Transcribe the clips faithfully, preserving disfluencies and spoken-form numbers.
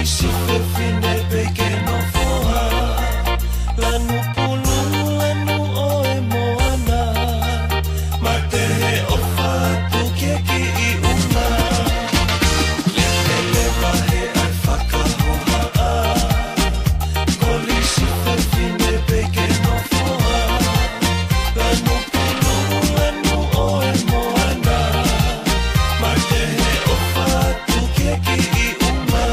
Siʻi fefine pē ke nofo hā, lanu pulu, lanu ʻo e moana, matehe ʻofa atu ki he kiʻi uma. Lele vahe ai fakahohaʻa, koli siʻi fefine pē ke nofo hā, lanu pulu, lanu ʻo e moana, matehe ʻofa atu ki he kiʻi uma.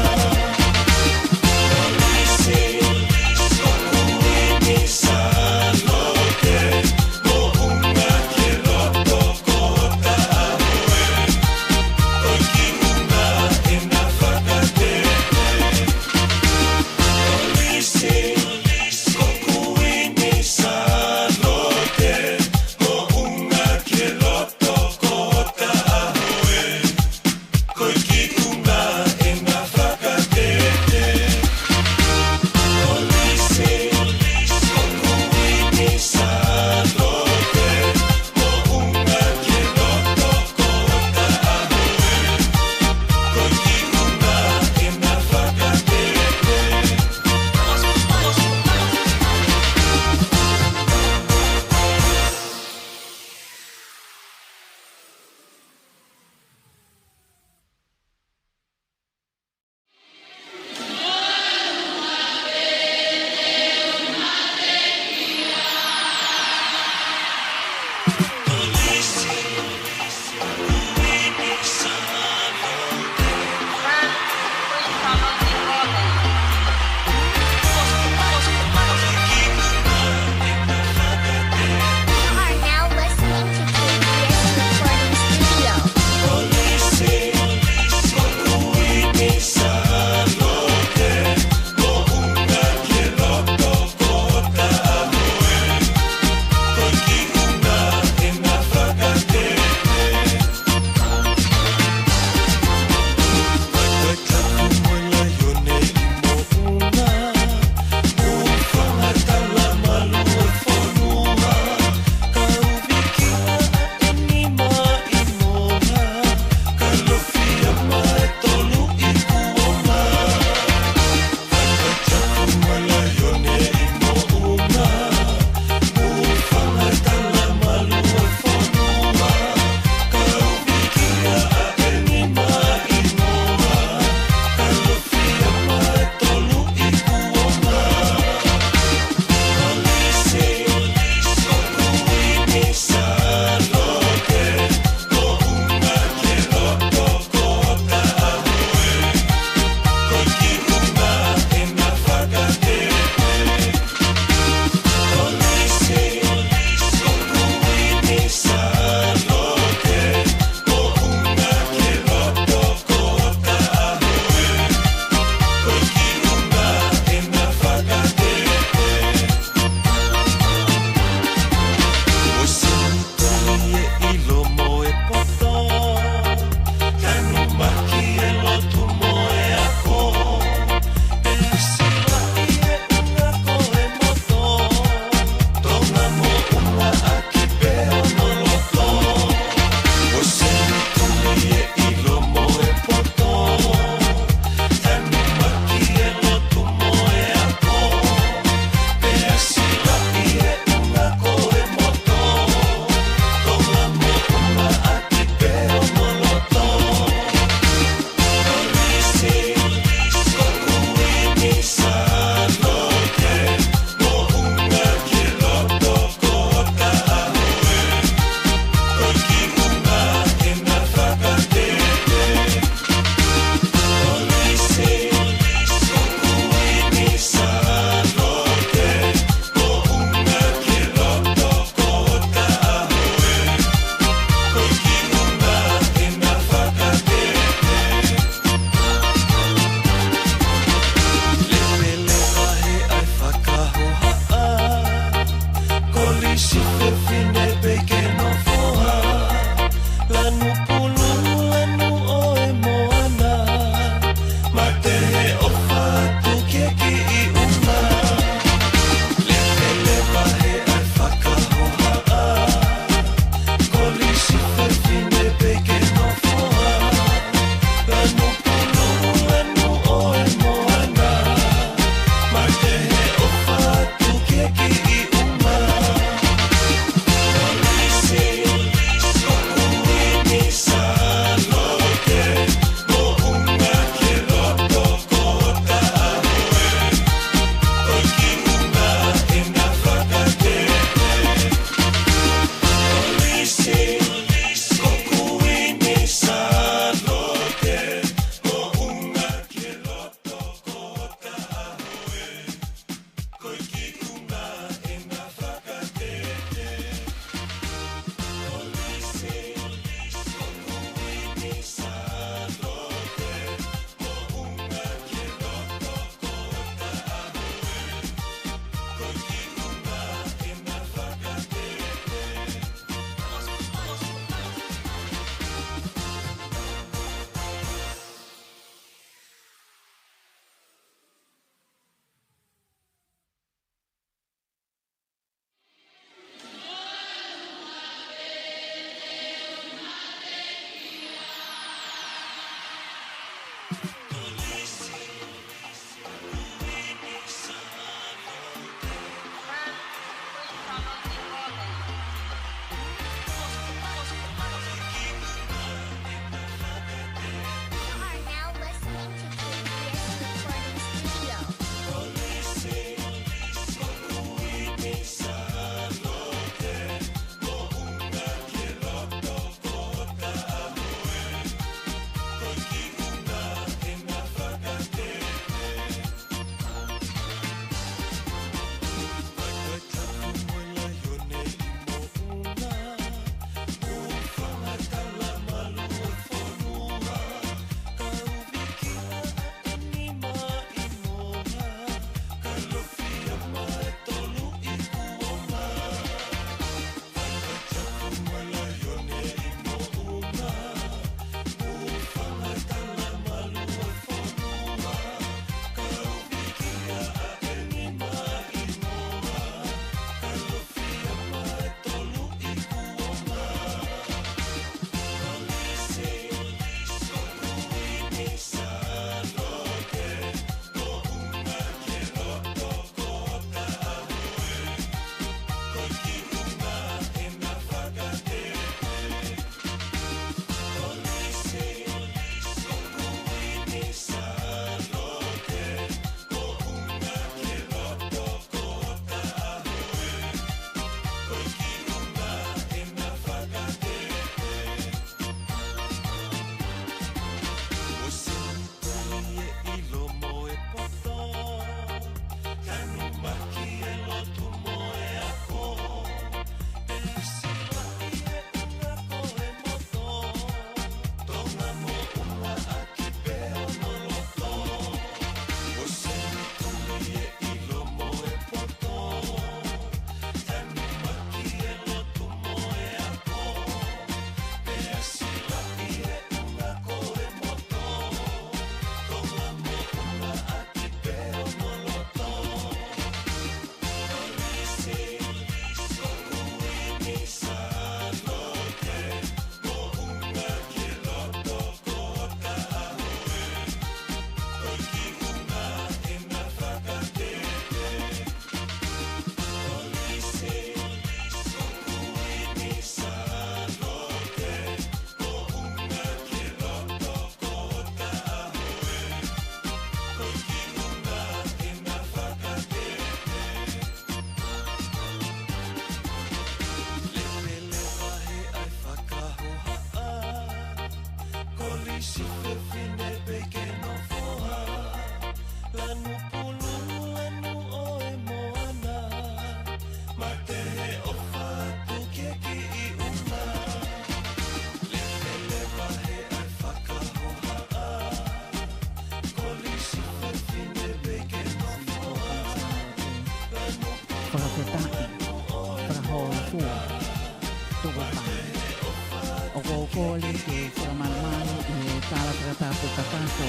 Ke fakamāmani ʻi he tala fakatapu kakato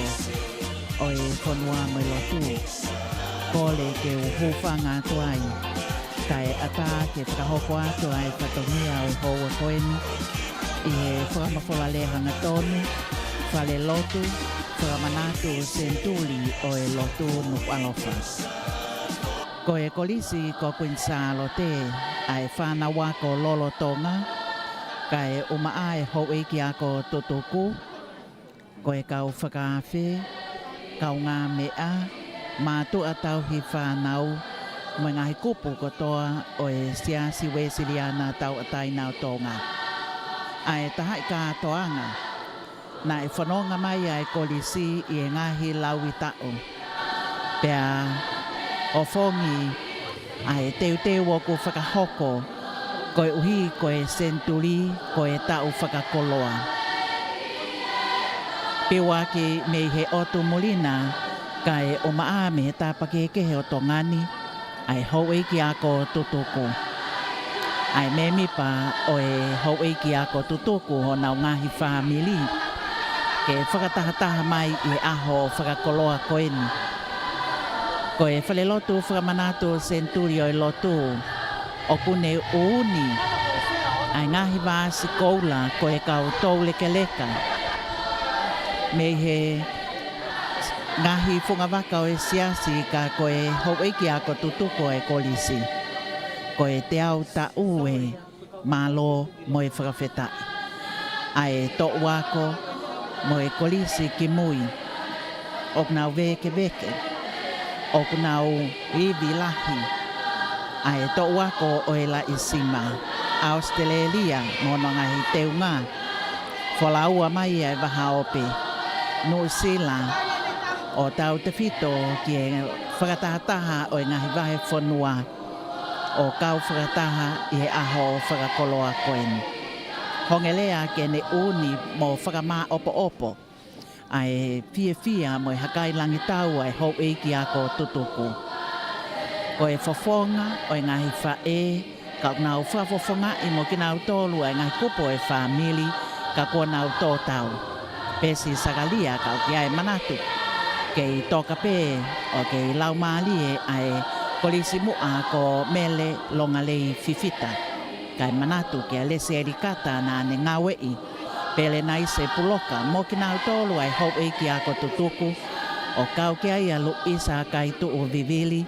ʻo e fonua mo e lotu. Kole ke u hūfanga atu ai, kae ʻatā ke fakahoko atu ʻa e fatongia ʻo e houa ko eni ʻi he fakamafola lea hangatonu, Falelotu Fakamanatu Senituli ʻo e Lotu Nukuʻalofa. Ko e Kolisi ko Kuini Sālote ʻa e fānau ako lolotonga, kae ʻumaʻā e houʻeiki ako tutuku, ko e kau fakaafe, kaungāmeʻa, mātuʻa tauhi fānau, mo e ngaahi kupu kotoa ʻo e Siasi Uēsiliana Tauʻatāina ʻo Tonga. ʻA e tahaʻi kātoanga, naʻe fononga mai ʻa e kolisi ʻi he ngaahi lauʻi taʻu. Pea ʻofongi ʻa e teuteu ʻoku fakahoko, koeʻuhi ko e senituli, ko e taʻu fakakoloa. Piuaki mei he ʻotu muli na, kae ʻumaʻā mei he tapa kehekehe ʻo Tonga ni, ʻa e houʻeiki ako tutuku. ʻA e mēmipa ʻo e houʻeiki ako tutuku honau ngaahi fāmili, ke fakatahataha mai ʻi he ʻaho fakakoloa ko eni. Ko e Falelotu Fakamanatu Senituli ʻo e Lotu, ʻoku ne ʻuuni ʻa e ngaahi vāsi koula ko e kau toulekeleka mei he ngaahi fungavaka ʻo e siasi, ka ko e houʻeiki ako tutuku ʻo e kolisi. Ko e teau taʻu ē, mālō mo e fakafetaʻi. ʻA e toʻu ako mo e kolisi kimui, ʻoku nau vēkeveke, ʻoku nau ivi lahi. ʻA e toʻu ako ʻo e Laʻisima, ʻAositelēlia mo hono ngaahi teunga, folaua mai ʻa e vahaope, Nuʻusila, ʻo tautefito ki he fakatahataha ʻo e ngaahi vahefonua ʻo kau fakataha ʻi he ʻaho fakakoloa ko eni. Honge lea ke ne ʻuuni mo fakamāʻopoʻopo ʻa e fiefia mo e hakai langitau ʻa e houʻeiki ako tutuku. Ko e fofonga ʻo e ngaahi faʻē, ka ʻoku nau fakafofongaʻi mo kinautolu ʻa e ngaahi kupu ʻo e fāmili, ka kuo nau tō tau. Pesi Sakalia, ka ʻoku ʻi ai e manatu, kei toka pē ʻo kei laumālie ʻa e kolisi muʻa ko Mele Longalei Fifita. Kae manatu kia Lesieli Kata naʻa ne ngāueʻi, Pelenaise Puloka mo kinautolu ʻa e houʻeiki ako tutuku, ʻo kau ki ai ʻa Luʻisa Kaituʻu Vivili,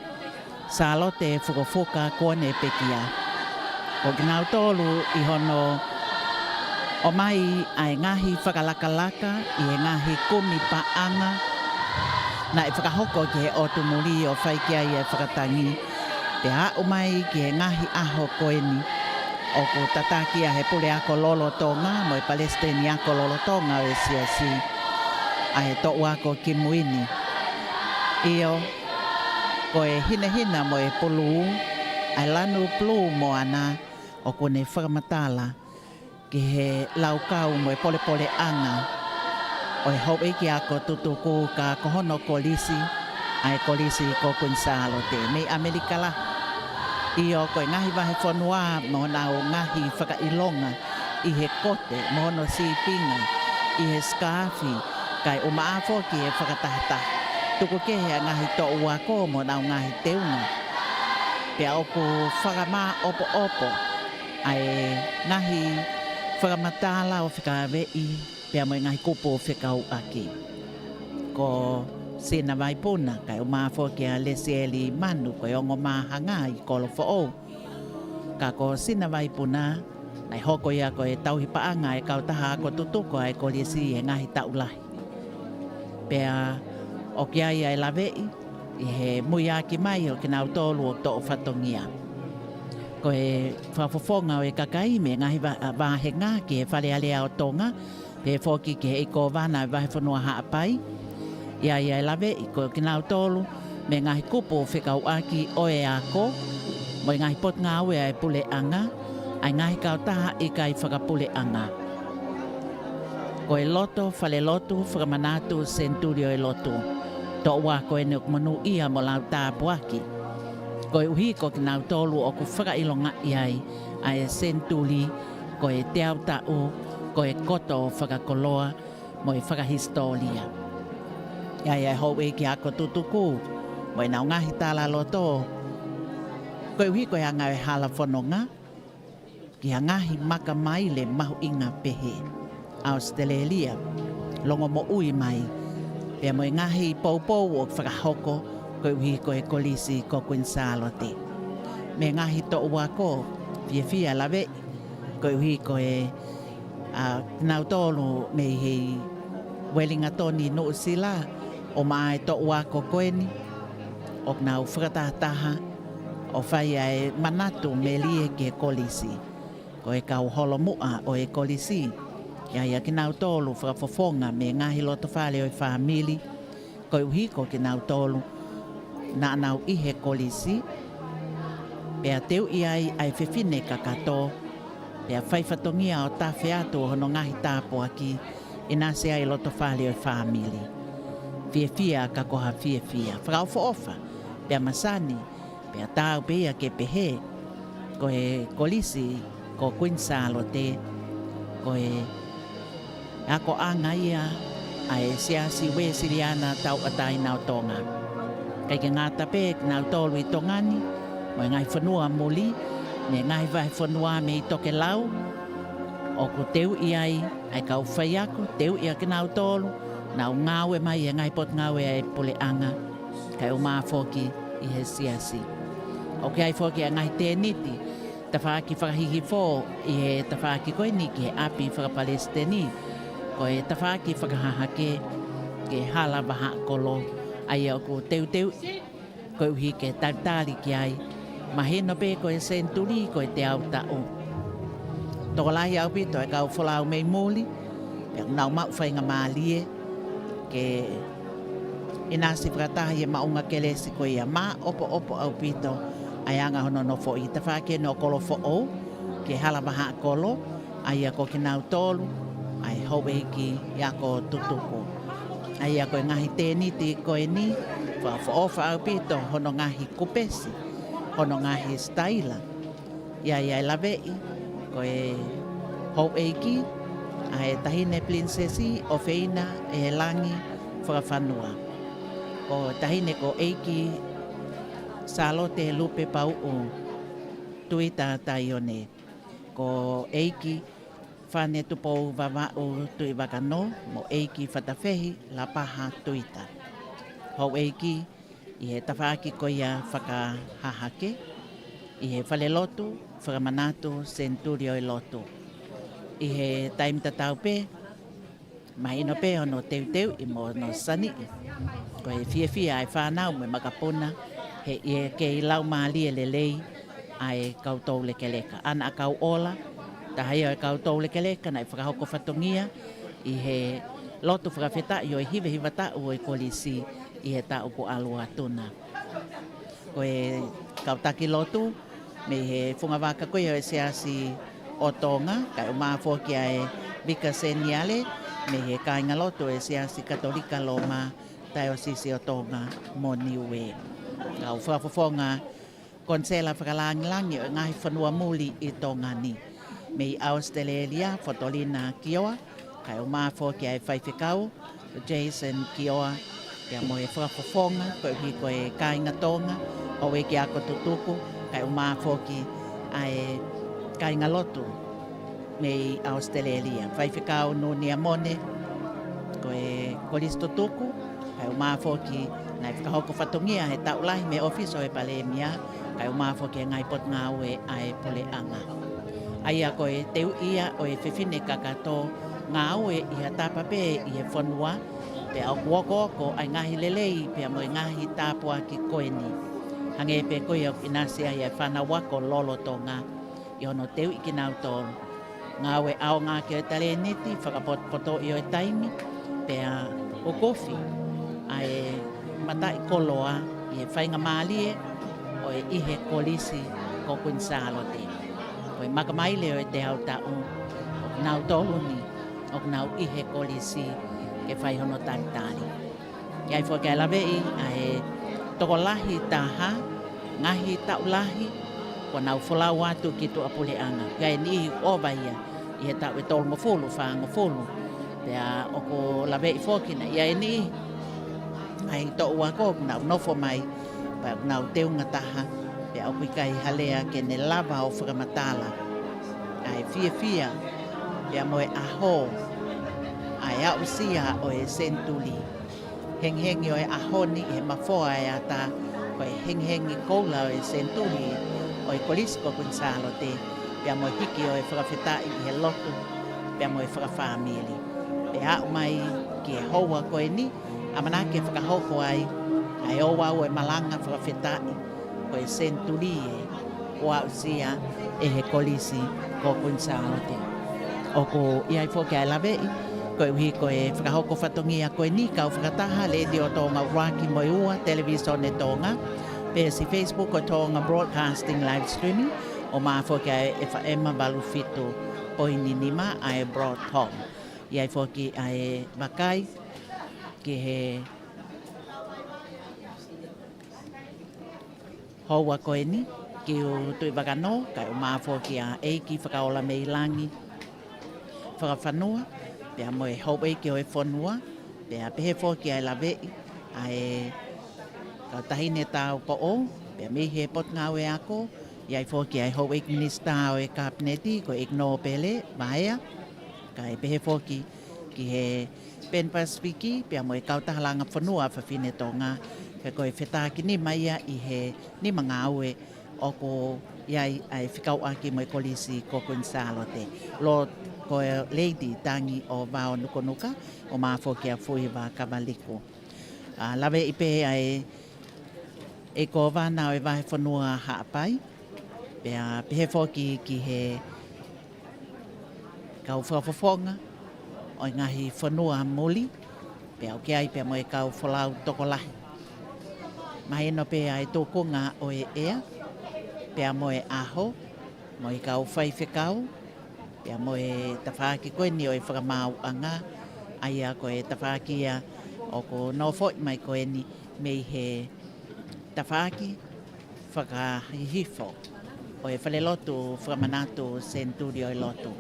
Sālote Fukofuka kuo ne pekia. Ko kinautolu ʻi hono ʻomai ʻa e ngaahi fakalakalaka ʻi he ngaahi kumi paʻanga naʻe fakahoko ki he ʻotu muli ʻo fai ki ai e fakatangi, pea aʻu mai ki he ngaahi ʻaho ko eni, ʻoku tataki ʻa e puleako lolotonga mo e palesiteni ako lolotonga ʻo e siasi ʻa e toʻu ako kimui ni. ʻIo, ko e hinehina mo e pulū, ʻa e lanu pulū moana, ʻoku ne fakamatala ki he laukau mo e polepoleʻanga ʻo e houʻeiki ako tutuku, ka ko hono kolisi, ʻa e kolisi ko Kuini Sālote mei ʻAmelika lahi. ʻIo, ko e ngaahi vahefonua mo honau ngaahi fakaʻilonga ʻi he kote mo hono sīpinga ʻi he sikaafi, kae ʻumaʻā foki e fakatahataha. Tuku kehe ʻa e ngaahi toʻu ako mo honau ngaahi teunga. Pea ʻoku fakamāʻopoʻopo ʻa e ngaahi fakamatala ʻo fekauʻaki pea mo e ngaahi kupu fekauʻaki. Ko Sina Vaipuna, kae ʻumaʻā foki ʻa Lesieli Manu, ko e ongo māhanga ʻi Kolofoʻou. Ka ko Sina Vaipuna, naʻe hoko ia ko e tauhi paʻanga ʻa e kautaha ako tutuku ʻa e kolisi ʻi he ngaahi taʻu lahi. Pea ʻoku ʻi ai ʻa e laveʻi ʻi he muiaki mai ʻo kinautolu ʻoku toʻo fatongia. Ko e fakafofonga ʻo e kakai mei he ngaahi va-, vāhenga ki he Fale Alea ʻo Tonga, pehē foki ki he ʻEiki Kōvana ʻo e Vahefonua Haʻapai, ʻi ai ʻa e laveʻi ko kinautolu mei he ngaahi kupu fekauʻaki ʻo e ako, mo e ngaahi potungāue ʻa e puleʻanga, ʻa e ngaahi kautaha ʻikai fakapuleʻanga. Ko e loto, Falelotu Fakamanatu Senituli ʻo e Lotu, toʻu ako eni ʻoku monūʻia mo lau tāpuaki. Koeʻuhi ko kinautolu ʻoku fakaʻilongaʻi ai ʻa e senituli, ko e teau taʻu ko e koto fakakoloa mo e fakahisitōlia. ʻI ai ʻa e houʻeiki ako tutuku mo ʻenau ngaahi talaloto, koeʻuhi ko e anga e hala fononga ki ha ngaahi makamaile mahuʻinga pehē, ʻAositelēlia, longomoʻui mai, pea mo e ngaahi poupou ʻoku fakahoko koeʻuhi ko e Kolisi ko Kuini Sālote. Mei he ngaahi toʻu ako, fiefia laveʻi, koeʻuhi ko e, ʻa, kinautolu mei he Uelingatoni, Nuʻusila, ʻo maʻu e toʻu ako ko eni, ʻoku nau fakatahataha ʻo fai ʻa e manatu melie ki he kolisi. Ko e kau holomuʻa ʻo e kolisi, ʻi ai ʻa kinautolu fakafofonga mei he ngaahi lotofale ʻo e fāmili, koeʻuhi ko kinautolu naʻa nau ʻi he kolisi, pea teuʻi ai ʻa e fefine kakato, pea fai fatongia ʻo tafe atu hono ngaahi tāpuaki ʻinasi ai lotofale ʻo e fāmili. Fiefia ka ko ha fiefia. Fakaʻofoʻofa, pea masani, pea taau pē ia ke pehē, ko e Kolisi ko Kuini Sālote, ko e akoʻanga ia ʻa e Siasi Uēsiliana Tauʻatāina ʻo Tonga. ʻIkai ke ngata pē kinautolu ʻi Tonga ni, mo e ngaahi fonua muli, mo e ngaahi vahefonua mei tokelau, ʻoku teuʻi ai ʻa e kau faiako, teuʻi ʻa kinautolu, nau ngāue mai ʻi he ngaahi potungāue ʻa e puleʻanga, kae ʻumaʻā foki ʻi he siasi. ʻOku ʻi ai foki ʻa e ngaahi tēniti, tafaʻaki fakahihifo ʻi he tafaʻaki ko eni ki he ʻapi fakapalesiteni, ko e tafaʻaki fakahahake ki he hala vahaʻakolo, ʻa ia ʻoku teuteu koeʻuhi ke talitali ki ai, mahino pē ko e senituli ko e teau taʻu. Tokolahi ʻaupito e kau folau mei muli, pea nau maʻu faingamālie ke ʻinasi fakataha ʻi he maʻunga kelesi ko ia. Māʻopoʻopo ʻaupito ʻa e anga hono nofoʻi. Tafaʻaki eni ʻo Kolofoʻou ki he hala vahaʻakolo, ʻa ia ko kinautolu ʻa e houʻeiki ako tutuku. ʻA ia ko e ngaahi tēniti ko eni, fakaʻofoʻofa ʻaupito hono ngaahi kupesi, hono ngaahi sitaila. ʻI ai ʻa e laveʻi, ko e houʻeiki ʻa e Taʻahine Pilinisesi ʻOfeina ʻEhelangi Fakafanua, ko e Taʻahine ko ʻEiki Sālote Lupepauʻu Tuita Taione, ko ʻEiki Fane Tupou Vavaʻu Tuʻivakanō, mo ʻEiki Fatafehi Lapaha Tuita. Houʻeiki ʻi he tafaʻaki ko ia fakahahake, ʻi he falelotu fakamanatu Senituli ʻo e Lotu. ʻI he taimi tatau pē, mahino pē hono teuteuʻi mo hono saniʻi. Ko e fiefia ʻa e fānau mo e makapuna, he ʻi he kei laumālie lelei ʻa e kau toulekeleka. ʻAna ʻa Kauʻola, taha ia ʻo e kau toulekeleka naʻe fakahoko fatongia ʻi he lotu fakafetaʻi ʻo e hivahiva taʻu ʻo e kolisi ʻi he taʻu kuo ʻalu atu na. Ko e kau taki lotu mei he fungavaka ko ia ʻo e Siasi ʻo Tonga, kae ʻumaʻā foki ʻa e Vika Seniale mei he kāingalotu ʻo e Siasi Katolika Loma, Taiosisi ʻo Tonga mo Niue. Kau fakafofonga Konisela Fakalangilangi ʻo e ngaahi fonua muli ʻi Tonga ni. Mei ʻAositelēlia, Fotolina Kioa, kae ʻumaʻā foki ʻa e faifekau, Jason Kioa, pea mo e fakafofonga, koeʻuhi ko e kāinga Tonga, houʻeiki ako tutuku, kae ʻumaʻā foki ʻa e kāingalotu mei ʻAositelēlia. Faifekau Nunia Mone, ko e kolisi tutuku, kae ʻumaʻā foki naʻe fakahoko fatongia he taʻu lahi mei he ʻōfisi ʻo e Palēmia, kae ʻumaʻā foki e ngaahi potungāue ʻa e puleʻanga. ʻA ia ko e teuʻi ia ʻo e fefine kakato ngāue ʻi ha tapa pē ʻi he fonua, pea ʻoku okooko ʻa e ngaahi lelei pea mo e ngaahi tāpuaki ko eni. Hangē pē ko ia ʻoku ʻinasi ai ʻa e fānau ako lolotonga ʻi hono teuʻi kinautolu. Ngāue ʻaonga ki he talēniti, fakapotopotoʻi ʻo e taimi, pea ʻoku ofi ʻa e mataʻikoloa ʻi he faingamālie ʻo e ʻi he kolisi ko Kuini Sālote. Ko e makamaile ʻo e teau taʻu, ʻoku nau tolu ni ʻoku nau ʻi he kolisi ke fai hono talitali. ʻI ai foki ʻa e laveʻi ʻa e tokolahi taha, ngaahi taʻu lahi, kuo nau folau atu ki tuʻapuleʻanga. ʻI ai e niʻihi ʻoku ʻova ia, ʻi he taʻu ʻe tolungofulu, fāngofulu. Pea ʻoku laveʻi foki naʻe ʻi ai e niʻihi ʻa e toʻu ako ʻoku nau nofo mai, pea ʻoku nau teunga taha, pea ʻoku ʻikai ha lea ke ne lava ʻo fakamatala ʻa e fiefia pea mo e ʻaho, ʻa e aʻusia ʻo e senituli. Hengihengi ʻo e ʻaho ni ʻi he mafoa e ata, ko e hengihengi koula ʻo e senituli ʻo e Kolisi ko Kuini Sālote, pea mo e hiki ʻo e fakafetaʻi ʻi he lotu pea mo e fakafāmili. Pea aʻu mai ki he houa ko eni, ʻamanaki ke fakahoko ai ʻa e ouau ʻo e malanga fakafetaʻi ko e senituli ē kuo aʻusia ʻe he Kolisi ko Kuini Sālote. ʻOku ʻi ai foki ʻa e laveʻi, koeʻuhi ko e fakahoko fatongia ko eni, kau fakataha Letiō Tonga ʻUluaki mo e Ua, Televīsone Tonga, peesi Facebook ko e Tonga Broadcasting Live Streaming, ʻo mafoki ʻa e F M valu fitu poini nima ʻa e Broadcom. ʻI ai foki ʻa e vakai ki he houa ko eni, Kiu Tuʻivakanō, kae ʻumaʻā foki ʻa ʻEiki Fakaola mei Langi Fakafanua, pea mo e houʻeiki ʻo e fonua, pea pehē foki ʻa e laveʻi ʻa e kau taʻahine tāupoʻou, pea mei he Potungāue Ako, ʻi ai foki ʻa e houʻeiki minisitā ʻo e Kapineti, ko ʻEiki Nōpele Vaea, kae pehē foki ki he Pan Pacific, pea mo e kautaha langa fonua fafine Tonga, pea ko e fetākinima ia ʻi he nima ngāue ʻoku ʻi ai ʻa e fekauʻaki mo e Kolisi ko Kuini Sālote. Lord, ko Lady Tangi ʻo Vao Nukanuka, ʻo mafoki ʻa Fuiva Kavaliku. ʻA, laveʻi pē ʻa e, ʻEiki Kōvana ʻo e Vahefonua Haʻapai, pea pehē foki ki he kau fakafofonga ʻo e ngaahi fonua muli, pea ʻoku ʻi ai pea mo e kau folau tokolahi. Mahino pē ʻa e tūkunga ʻo e ʻea, pea mo e ʻaho, mo e kau faifekau, pea mo e tafaʻaki ko eni ʻo e fakamaauʻanga, ʻa ia ko e tafaʻaki ia ʻoku nofoʻi mai ko eni mei he tafaʻaki fakahihifo ʻo e falelotu fakamanatu senituli ʻo e lotu.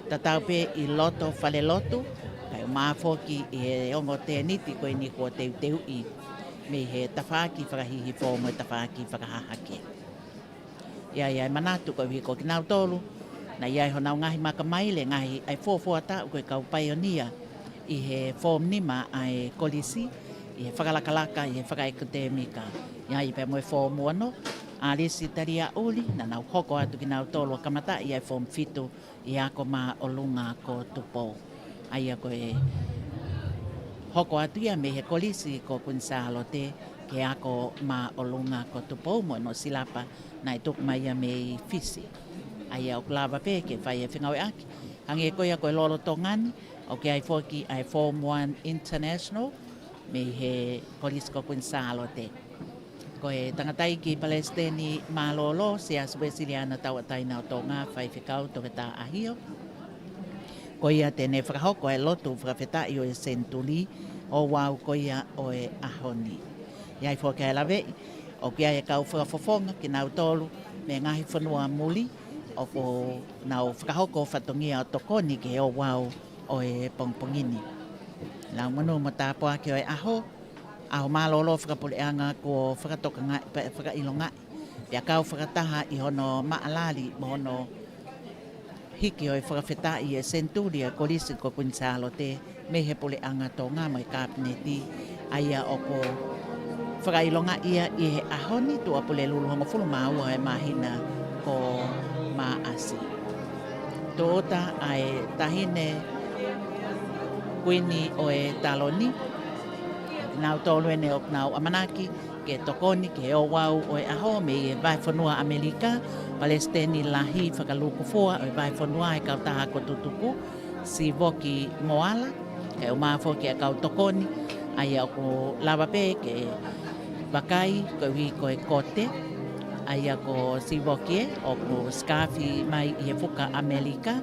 Tatau pē ʻi loto falelotu, kae ʻumaʻā foki ʻi he ongo tēniti ko eni kuo teuteuʻi mei he tafaʻaki fakahihifo mo e tafaʻaki fakahahake. ʻI ai ʻa e manatu koeʻuhi ko kinautolu naʻe ʻi ai honau ngaahi makamaile, ngaahi ʻa e fuofua taʻu ko e kau paionia ʻi he Form nima ʻa e kolisi, ʻi he fakalakalaka, ʻi he fakaʻekatēmika. ʻI ai pea mo e Form ono, ʻa Lisi Taliaʻuli, naʻa nau hoko atu kinautolu ʻo kamata ʻi he Form fitu ʻi he ako māʻolunga ko Tupou. ʻA ia ko e hoko atu ia mei he kolisi ko Kuini Sālote ki he ako māʻolunga ko Tupou mo hono silapa naʻe tuku mai ia mei Fisi. ʻA ia ʻoku lava pē ke fai e fengāueʻaki. Hangē ko ia ko e lolotonga ni, ʻoku ʻi ai foki ʻa e Form one International mei he kolisi ko Kuini Sālote. Ko e tangataʻeiki palesiteni mālōlō, Siasi Uēsiliana Tauʻatāina ʻo Tonga, Faifekau Toketā ʻAhio. Ko ia te ne fakahoko e lotu fakafetaʻi ʻo e senituli ʻo e ouau ko ia ʻo e ʻaho ni. ʻI ai foki ʻa e laveʻi, ʻoku ʻi ai e kau fakafofonga kinautolu mei he ngaahi fonua muli, ʻoku nau fakahoko fatongia ʻo tokoni ki he ouau ʻo e pongipongi ni. Lau monū mo tāpuaki ʻo e ʻaho, ʻaho mālōlō fakapuleʻanga kuo fakatokangaʻi, pe-, fakaʻilongaʻi, pea kau fakataha ʻi hono maʻalali mo hono hiki ʻo e fakafetaʻi e senituli ʻa e kolisi ko Kuini Sālote mei he Puleʻanga Tonga mo e Kapineti, ʻa ia ʻoku fakaʻilongaʻi ia ʻi he ʻaho ni, Tuʻapulelulu hongofulu mā ua ʻo e māhina ko Maʻasi. Tōʻuta ʻa e taʻahine kuini ʻo e taloni, kinautolu eni ʻoku nau ʻamanaki ke tokoni ki he ouau ʻo e ʻaho mei he Vahefonua ʻAmelika, Palesiteni Lahi Fakalūkufua ʻo e Vahefonua, ʻa e kautaha ko Tutuku, Sivoki Moala, kae ʻumaʻā foki ʻa e kau tokoni, ʻa ia ʻoku lava pē ke vakai koeʻuhi ko e kote, ʻa ia ko Sivoki ē, ʻoku sikaafi mai ʻi he fuka ʻAmelika.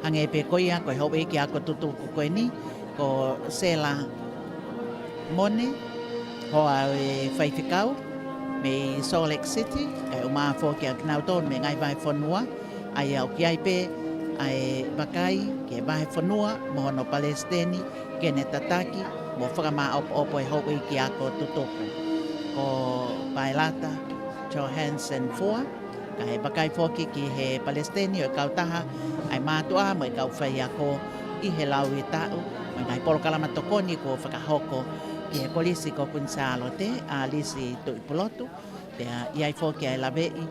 Hangē pē ko ia ko e houʻeiki ako Tutuku ko eni, ko Sela Mone, hoa ʻo e faifekau mei Salt Lake City, kae ʻumaʻā foki ʻa kinautolu mei he ngaahi vahefonua, ʻa ia ʻoku ʻi ai pē ʻa e vakai ki he vahefonua mo hono palesiteni ke ne tataki mo fakamaʻopoʻopo e houʻeiki ako tutuku ko Paelata Johansen Fua, kae vakai foki ki he palesiteni ʻo e kautaha ʻa e mātuʻa mo e kau faiako ʻi he lauʻitaʻu mo e ngaahi polokalama tokoni kuo fakahoko ki he Kolisi ko Kuini Sālote, ʻa Lisi Tuʻipulotu, pea ʻi ai foki ʻa e laveʻi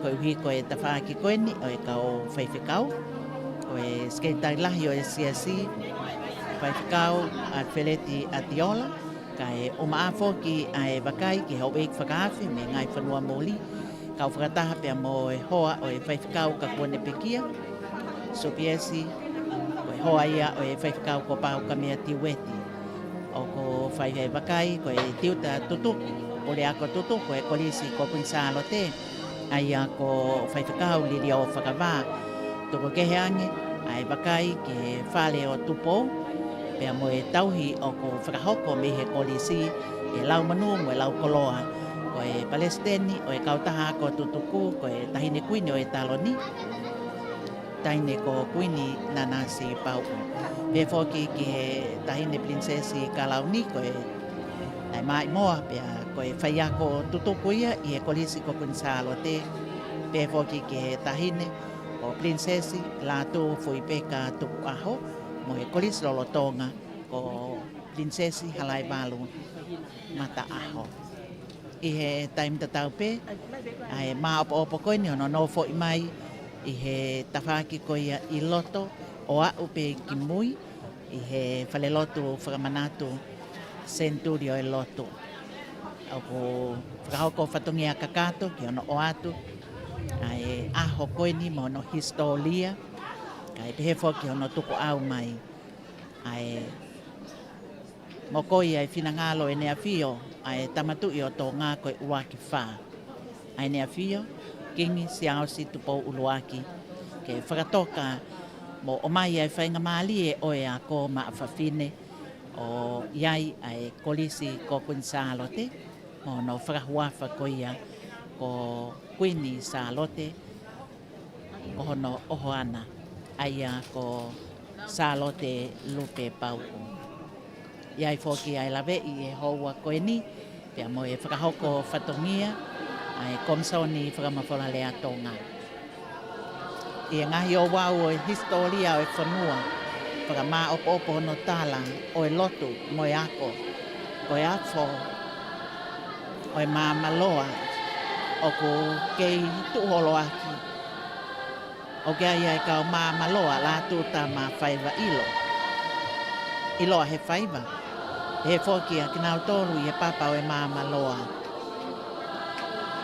koeʻuhi ko e tafaʻaki ko eni ʻo e kau faifekau, ko e Sekelitali Lahi ʻo e Siasi, Faifekau ʻAlifeleti ʻAtiola, kae ʻumaʻā foki ʻa e vakai ki he houʻeiki fakaafe mei he ngaahi fonua muli, kau fakataha pea mo e hoa ʻo e faifekau ka kuo ne pekia, Supiesi, ko e hoa ia ʻo e faifekau ko Paukamea Tiueti. ʻOku fai ʻa e vakai ko e tiuta tutuku, puleako tutuku ʻo e Kolisi ko Kuini Sālote, ʻa ia ko Faifekau Liliō Fakavā. Tuku kehe ange ʻa e vakai ki he fale ʻo Tupou, pea mo e tauhi ʻoku fakahoko mei he kolisi, ʻe lau monū mo e lau koloa ko e palesiteni ʻo e kautaha ako tutuku, ko e Taʻahine Kuini ʻo e Taloni, Taʻahine ko Kuini Nanasipauʻu. Pehē foki ki he Taʻahine Pilinisesi Kalauni, ko e Taʻe Maʻimoa, pea ko e faiako tutuku ia ʻi he Kolisi ko Kuini Sālote. Pehē foki ki he Taʻahine ko Pilinisesi Lātūfuipeka Tukuʻaho, mo e kolisi lolotonga ko Pilinisesi Halaevalu Mataʻaho. ʻI he taimi tatau pē, ʻa e maʻopoʻopo ko eni hono nofoʻi mai ʻi he tafaʻaki ko ia ʻi loto ʻo aʻu pē ki mui ʻi he falelotu fakamanatu Senituli ʻo e Lotu. ʻOku fakahoko fatongia kakato ki hono ʻoatu ʻa e ʻaho ko eni mo hono hisitōlia, kae pehē foki hono tukuʻau mai ʻa e mokoi ʻa e finangalo ʻEne ʻAfio ʻa e Tama Tuʻi ʻo Tonga ko e ʻUluaki Fā, ʻa ʻEne ʻAfio Kingi Siaosi Tupou ʻUluaki, ke fakatoka mo ʻomai ʻa e faingamālie ʻo e ako maʻa fafine ʻo ʻi ai ʻa e Kolisi ko Kuini Sālote mo hono fakahuafa ko ia ko Kuini Sālote, ko hono ʻohoana, ʻa ia ko Sālote Lupepauʻu. ʻI ai foki ʻa e laveʻi ʻi he houa ko eni pea mo e fakahoko fatongia ʻa e Komisoni Fakamafolalea Tonga. ʻI he ngaahi ouau ʻo e hisitōlia ʻo e fonua, fakamaʻopoʻopo hono tala ʻo e lotu mo e ako, ko e afo ʻo e Maamaloa ʻoku kei tuʻu holoaki. ʻOku ʻi ai ʻa e kau Maamaloa Lātū Tama Faiva ʻIlo, ʻiloa he faiva. Pehē foki ʻa kinautolu ʻi he papa ʻo e Maamaloa.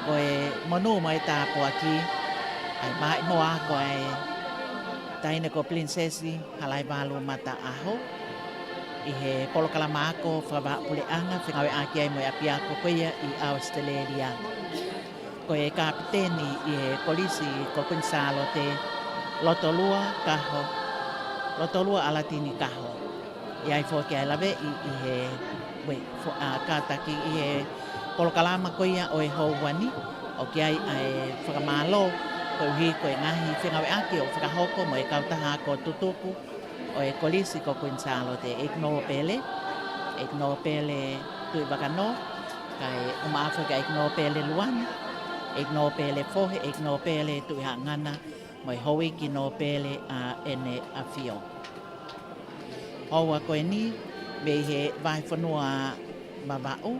Ko e monū mo e tāpuaki ʻa e maʻimoa ako ʻa e Taʻahine ko Pilinisesi Halaevalu Mataʻaho ʻi he polokalama ako fakavahaʻapuleʻanga fengāueʻaki ai mo e ʻapiako ko ia ʻi ʻAositelēlia. Ko e kapiteni ʻi he Kolisi ko Kuini Sālote, Lotolua Kaho, Lotolua ʻAlatini Kaho. ʻI ai foki ʻa e laveʻi ʻi he, ue, fo-, ʻa, kātaki ʻi he polokalama ko ia ʻo e houa ni, ʻoku ʻi ai ʻa e fakamālō koeʻuhi ko e ngaahi fengāueʻaki ʻoku fakahoko mo e kautaha ako tutuku ʻo e Kolisi ko Kuini Sālote, ʻEiki Nōpele, ʻEiki Nōpele Tuʻivakanō, kae ʻumaʻā foki ʻa ʻEiki Nōpele Luana, ʻEiki Nōpele Fohe, ʻEiki Nōpele Tuʻihaʻangana, mo e Houʻeiki Nōpele ʻa ʻEne ʻAfio. Houa ko eni, mei he vahefonua Vavaʻu,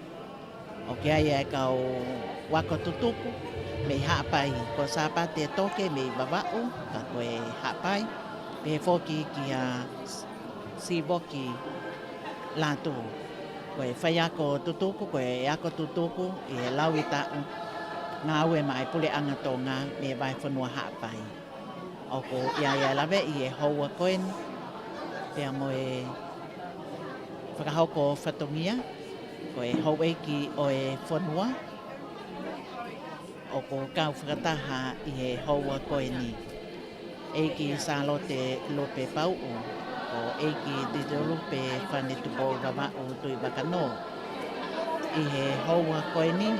ʻoku ʻi ai ʻa e kau ako tutuku mei Haʻapai, ko Sāpate Toke mei Vavaʻu, ka ko e Haʻapai, pehē foki kia Sīvoki Lātū. Ko e faiako tutuku, ko e ako tutuku ʻi he lauʻitaʻu ngāue maʻa e Puleʻanga Tonga mei he vahefonua Haʻapai. ʻOku ʻi ai ʻa e laveʻi ʻi he houa ko eni, pea mo e fakahoko fatongia, ko e houʻeiki ʻo e fonua ʻoku kau fakataha ʻi he houa ko eni. ʻEiki Sālote Lupepauʻu, ko ʻEiki Titolupe Fane Tupou Vavaʻu Tuʻivakanō. ʻI he houa ko eni,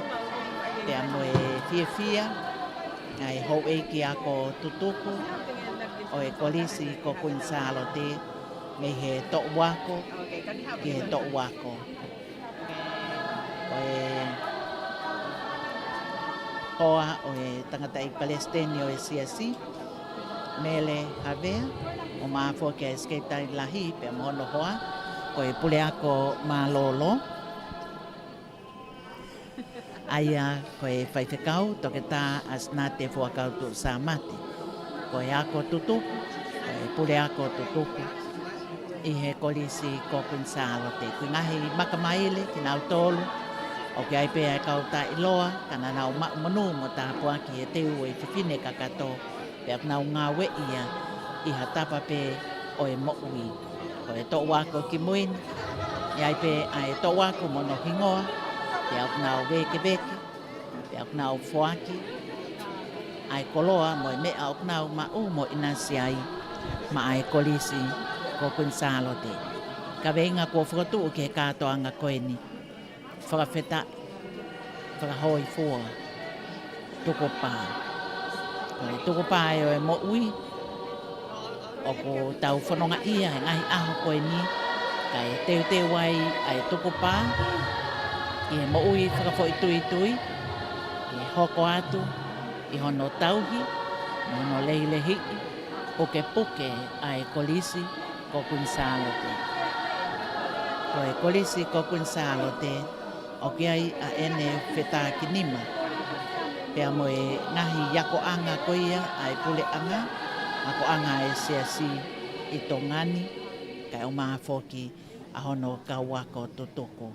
pea mo e fiefia ʻa e houʻeiki ako tutuku, ʻo e Kolisi ko Kuini Sālote, mei he toʻu ako ki he toʻu ako. Ko e hoa ʻo e tangataʻeiki palesiteni ʻo e siasi, Mele Havea, ʻo mafoa ki ai e sekelitali lahi pea mo hono hoa, ko e puleako mālōlō. ʻA ia ko e faifekau, Toketā ʻAsinate Fuakau Tuʻusamate. Ko e ako tutuku, ko e puleako tutuku ʻi he Kolisi ko Kuini Sālote. Ko e ngaahi makamaile kinautolu, ʻoku ʻi ai pē ʻa e kau taʻeʻiloa, ka naʻa nau maʻu monū mo tāpuaki he teu ʻo e fefine kakato, pea ʻoku nau ngāueʻi ia ʻi ha tapa pē ʻo e moʻui. Ko e toʻu ako kimui ni, ʻi ai pē ʻa e toʻu ako mo hono hingoa, pea ʻoku nau vēkeveke, pea ʻoku nau foaki ʻa e koloa mo e meʻa ʻoku nau maʻu mo ʻinasi ai maʻa e Kolisi ko Kuini Sālote. Kaveinga kuo fokotuʻu ki he kātoanga ko eni, fakafetaʻi, fakahōifua, tukupā. Ko e tukupā ē ʻo e moʻui, ʻoku tau fononga ʻi he ngaahi ʻaho ko eni, kae teuteu ai ʻa e tukupā ʻi he moʻui fakafoʻituitui, ke hoko atu ʻi hono tauhi, mo hono lehilehiʻi, pukepuke ʻa e Kolisi ko Kuini Sālote. Ko e Kolisi ko Kuini Sālote, ʻoku ʻi ai ʻa ʻene fetākinima, pea mo e ngaahi akoʻanga ko ia ʻa e puleʻanga, akoʻanga ʻa e siasi ʻi Tonga ni, kae ʻumaʻā foki ʻa hono kau ako tutuku.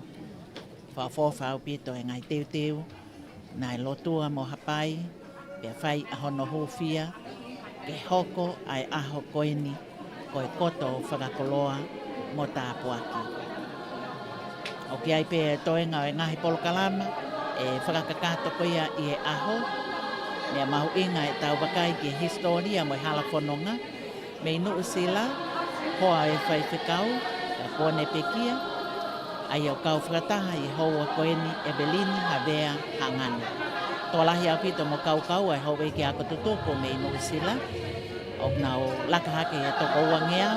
Fakaʻofoʻofa ʻaupito e ngaahi teuteu naʻe lotua mo hapai, pea fai ʻa hono hūfia, ke hoko ʻa e ʻaho ko eni ko e koto fakakoloa mo tāpuaki. ʻOku ʻi ai pē e toenga ʻo e ngaahi polokalama ʻe fakakakato ko ia ʻi he ʻaho, meʻa mahuʻinga ʻetau vakai ki he hisitōlia mo e hala fononga, mei Nuʻusila, hoa ʻo e faifekau, ka kuo ne pekia, ʻa ia ʻoku kau fakataha ʻi he houa ko eni, ʻEvelini Havea Hangani. Tokolahi ʻaupito mo kaukaua e houʻeiki ako tutuku mei Nuʻusila, ʻoku nau laka hake ʻi he toko uangeau,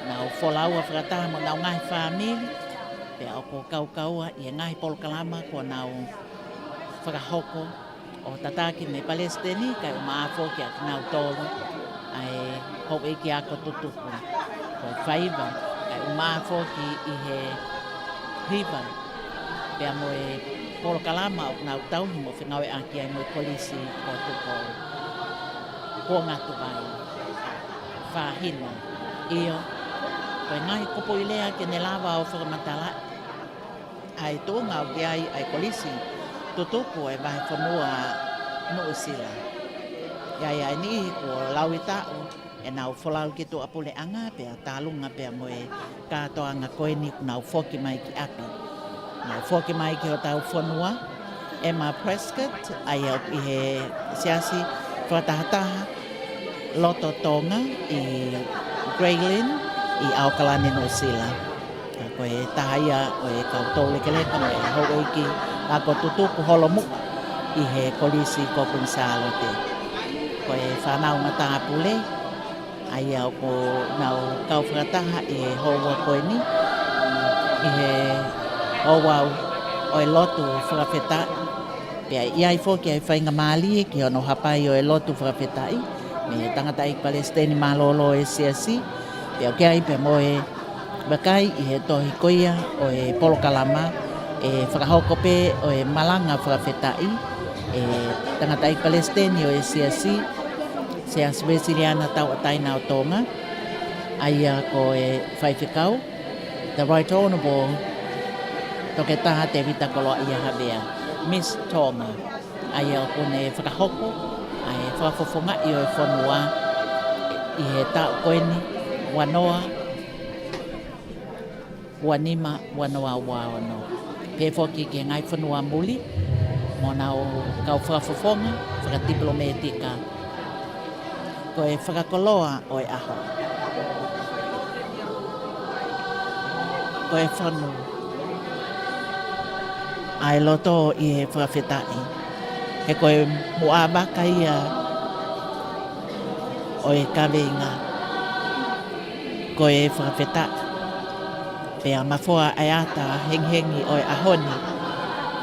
nau folaua fakataha mo honau ngaahi fāmili, pea ʻoku kaukaua ʻi he ngaahi polokalama kuo nau fakahoko, ʻo tataki mei he palesiteni, kae ʻumaʻā foki ʻa kinautolu ʻa e houʻeiki ako tutuku. Ko e faiva, kae ʻumaʻā foki ʻi he hiva, pea mo e polokalama ʻoku nau tauhi mo fengāueʻaki ai mo e Kolisi ko Tupou. Kuo ngatu ai, fāhina, ʻio, ko e ngaahi kupuʻi lea ke ne lava ʻo fakamatalaʻi ʻa e tuʻunga ʻoku ʻi ai ʻa e Kolisi tutuku ʻo e vahefonua Nuʻusila. ʻI ai ʻa e niʻihi kuo laui taʻu ʻenau folau ki tuʻapuleʻanga, pea tālunga pea mo e kātoanga ko eni kuo nau foki mai ki ʻapi. Nau foki mai ki hotau fonua, Emma Prescott, ʻa ia ʻoku ʻi he siasi fakatahataha loto Tonga ʻi Grey Lynn ʻi ʻAokalani, Nuʻusila. Ka ko e taha ia ʻo e kau toulekeleka mo e houʻeiki ako tutuku holomuʻa ʻi he Kolisi ko Kuini Sālote. Ko e fānau matāpule, ʻa ia ʻoku nau kau fakataha ʻi he houa ko eni, ʻi he ouau ʻo e lotu fakafetaʻi. Pea ʻi ai foki ʻa e faingamālie ki hono hapai ʻo e lotu fakafetaʻi mei he tangataʻeiki palesiteni mālōlō ʻo e siasi, pea ʻoku ʻi ai pea mo e vakai ʻi he tohi ko ia ʻo e polokalama, ʻe fakahoko pē ʻo e malanga fakafetaʻi ʻe he tangataʻeiki palesiteni ʻo e siasi, Siasi Uēsiliana Tauʻatāina ʻo Tonga, ʻa ia ko e faifekau, The Right Honourable Toketā Tēvita Koloaʻia Havea, Miss Tonga, ʻa ia ʻoku ne fakahoko ʻa e fakafofongaʻi ʻo e fonua ʻi he taʻu ko eni, ua noa ua nima, ua noa ua ono. Pehē foki ki he ngaahi fonua muli, mo honau kau fakafofonga fakatipilōmētika. Ko e fakakoloa ʻo e ʻaho, ko e fonu ʻa e loto ʻi he fakafetaʻi. He ko e muʻa vaka ia ʻo e kaveinga ko e fakafetaʻi. Pea mafoa ʻa e ata hengihengi ʻo e ʻaho ni,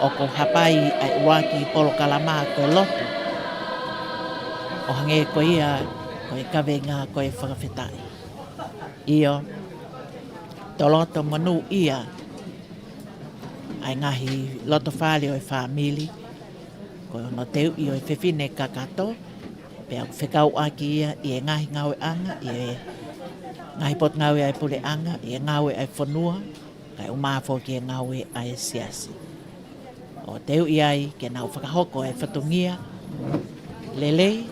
ʻoku hapai ʻa e ʻuluaki polokalama ko e lotu, ʻo hangē ko ia ko e kaveinga ko e fakafetaʻi. ʻIo, tō loto monūʻia ʻa e ngaahi loto fale ʻo e fāmili, ko hono teuʻi ʻo e fefine kakato, pea ʻoku fekauʻaki ia ʻi he ngaahi ngāueʻanga, ʻi he ngaahi potungāue ʻa e puleʻanga, ʻi he ngāue ʻa e fonua, kae ʻumaʻā foki e ngāue ʻa e siasi. ʻO teuʻi ai ke nau fakahoko e fatongia lelei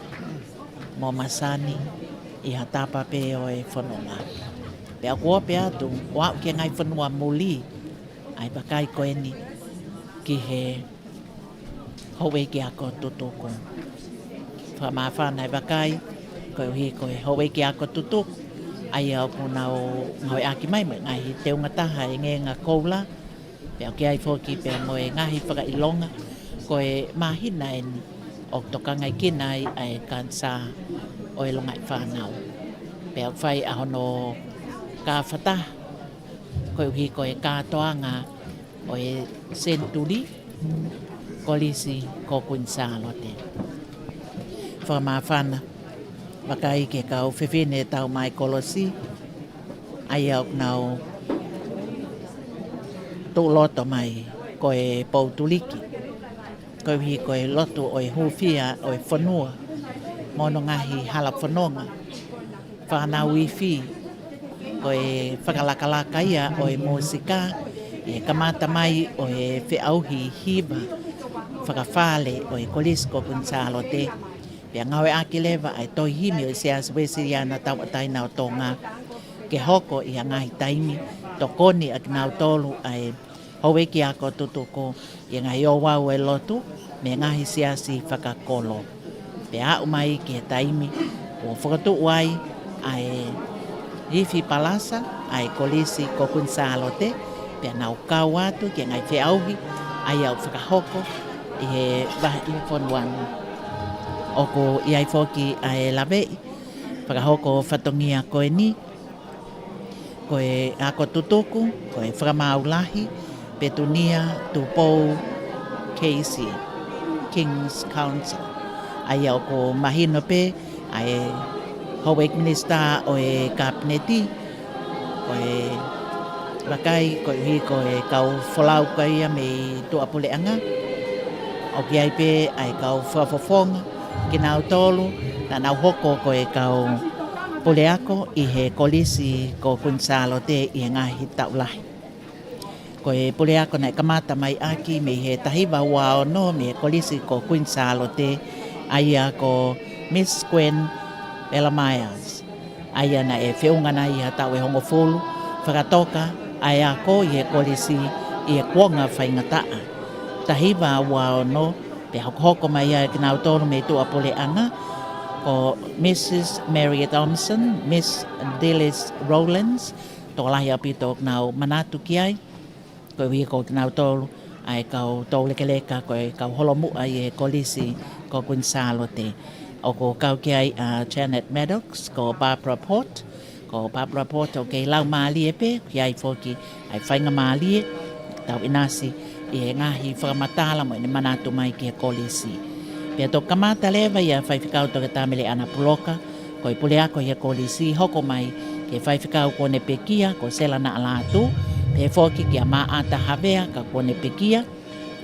mo masani ʻi ha tapa pē ʻo e fononga. Pea ʻoku ope atu, ʻo aʻu ki he ngaahi fonua muli, ʻa e vakai ko eni ki he houʻeiki ako tutuku. Fakamāfana e vakai, koeʻuhi ko e houʻeiki ako tutuku, ʻa ia ʻoku nau ngāueʻaki mai mo e ngaahi teunga taha e ngaahi koula, pea ʻoku ʻi ai foki pea mo e ngaahi fakaʻilonga, ko e māhina eni ʻoku tokangaʻi kinaua ai ʻa e kanisā ʻo e longaʻi fānau. Pea ʻoku fai ʻa hono kāfataha, koeʻuhi ko e kātoanga ʻo e senituli, Kolisi ko Kuini Sālote. Fakamāfana vakai ki he kau fefine tau mai kolosi, ʻa ia ʻoku nau tuʻu loto mai ko e pou tuliki, koeʻuhi ko e lotu ʻo e hūfia ʻo e fonua mo hono ngaahi hala fononga, fānau ifi, ko e fakalakalaka ia ʻo e mūsika, ʻi he kamata mai ʻo e feʻauhi hiva fakafale ʻo e Kolisi ko Kuini Sālote, pea ngāueʻaki leva ʻa e tohi himi ʻo e Siasi Uēsiliana Tauʻatāina ʻo Tonga, ke hoko ʻi ha ngaahi taimi, tokoni ʻa kinautolu ʻa e houʻeiki ako tutuku ʻi he ngaahi ouau ʻo e lotu mei he ngaahi siasi fakakolo. Pea aʻu mai ki he taimi kuo fokotuʻu ai ʻa e ifi palasa ʻa e Kolisi ko Kuini Sālote, pea nau kau atu ki he ngaahi feʻauhi ʻa ia ʻoku fakahoko ʻi he vahefonua ni. ʻOku ʻi ai foki ʻa e laveʻi fakahoko fatongia ko eni, ko e ako tutuku, ko e Fakamaau Lahi, Petunia Tupou Casey, King's Counsel. ʻA ia ʻoku mahino pē ʻa e houʻeiki minisitā ʻo e Kapineti, ko e vakai koeʻuhi ko e kau folau ko ia mei tuʻapuleʻanga. ʻOku ʻi ai pē ʻa e kau fakafofonga, kinautolu naʻa nau hoko ko e kau puleako ʻi he Kolisi ko Kuini Sālote ʻi he ngaahi taʻu lahi. Ko e puleako naʻe kamata mai ʻaki mei he taha hiva ua ono mei he Kolisi ko Kuini Sālote, ʻa ia ko Miss Gwen Bella Myers, ʻa ia naʻe feʻunga nai ʻi ha taʻu ʻe hongofulu, fakatoka ʻa e ako ʻi he kolisi ʻi he kuonga faingataʻa. Taha hiva ua ono, pea hokohoko mai ai kinautolu mei tuʻapuleʻanga, ko Missus Mary Thompson, Miss Dilys Rowlands, tokolahi ʻaupito ʻoku nau manatu ki ai, koeʻuhi ko kinautolu ʻa e kau toulekeleka, ko e kau holomuʻa ʻi he Kolisi ko Kuini Sālote. ʻOku kau ki ai ʻa Janet Maddox, ko Barbara Port, ko Barbara Port ʻoku kei laumālie pē, ʻoku ʻi ai foki ʻa e faingamālie tau ʻinasi ʻi he ngaahi fakamatala mo ʻene manatu mai ki he kolisi. Pea toki kamata leva ʻia Faifekau Toketā Meleʻana Puloka, ko e puleako ʻi he kolisi, hoko mai ki he Faifekau kuo ne pekia ko Sela Naʻa Lātū, pehē foki kia Maʻata Havea ka kuo ne pekia,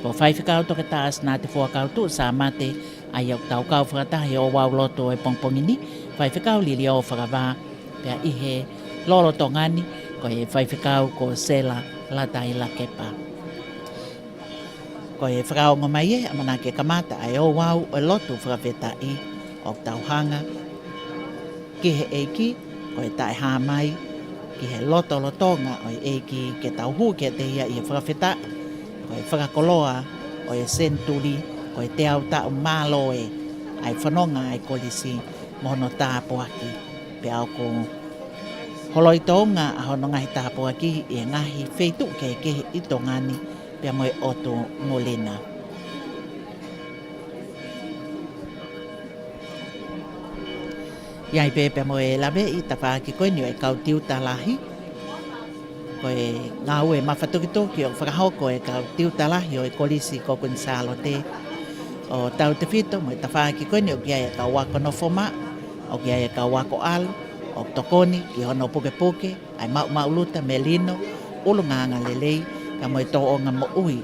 ko Faifekau Toketā Sinate Fuakau Tuʻusamate, ʻa ia ʻoku tau kau fakataha he ouau lotu ʻo e pongipongi ni, Faifekau Liliō Fakavā, pea ʻi he lolotonga ni, ko e Faifekau ko Sela Lataila Kepa. Ko e fakaongo mai ē, ʻamanaki ke kamata ʻa e ouau ʻo e lotu fakafetaʻi, ʻoku tau hanga ki he ʻEiki, ko e taʻehāmai ki he lotolotonga ʻo e ʻEiki, ke tau hū kiate ia ʻi he fakafetaʻi, ko e fakakoloa ʻo e senituli, ko e teau taʻu mālohi ʻa e fononga ʻa e kolisi mo hono tāpuaki. Pea ʻoku holoi tōʻonga ʻa hono ngaahi tāpuaki ʻi he ngaahi feituʻu kehekehe ʻi Tonga ni, pea mo e ʻotu muli na. ʻI ai pē pea mo e laveʻi tafaʻaki ko eni ʻo e kau tiuta lahi. Ko e ngāue mafatukituki ʻoku fakahoko ʻe he kau tiuta lahi ʻo e Kolisi ko Kuini Sālote, ʻo tautefito mo e tafaʻaki ko eni ʻoku ʻi ai e kau ako nofo maʻu, ʻoku ʻi ai e kau ako ʻalu, ʻoku tokoni ki hono pukepuke ʻa e maʻumaʻuluta, melino, ʻulungaanga lelei, kae mo e tōʻonga moʻui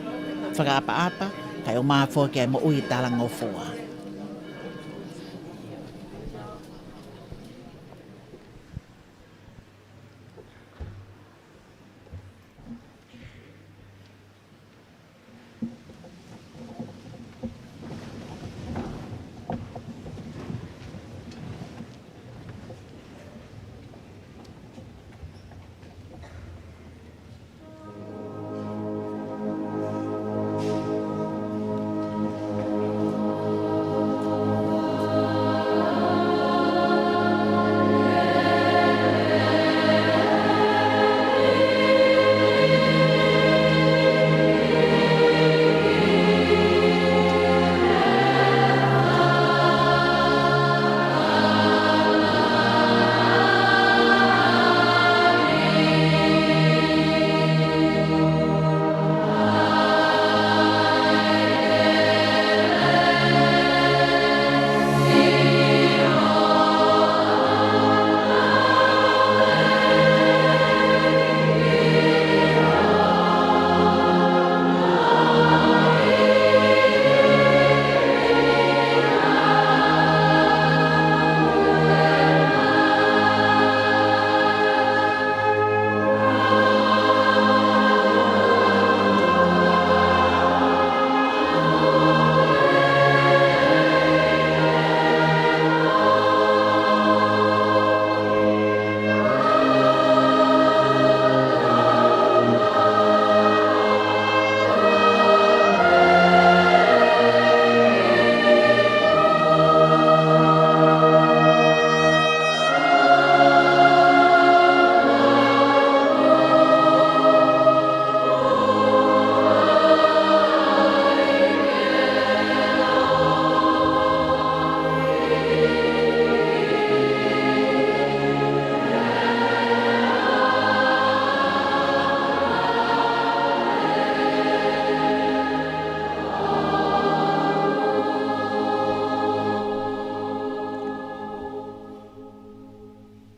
fakaʻapaʻapa, kae ʻumaʻā foki ʻa e moʻui talangofua.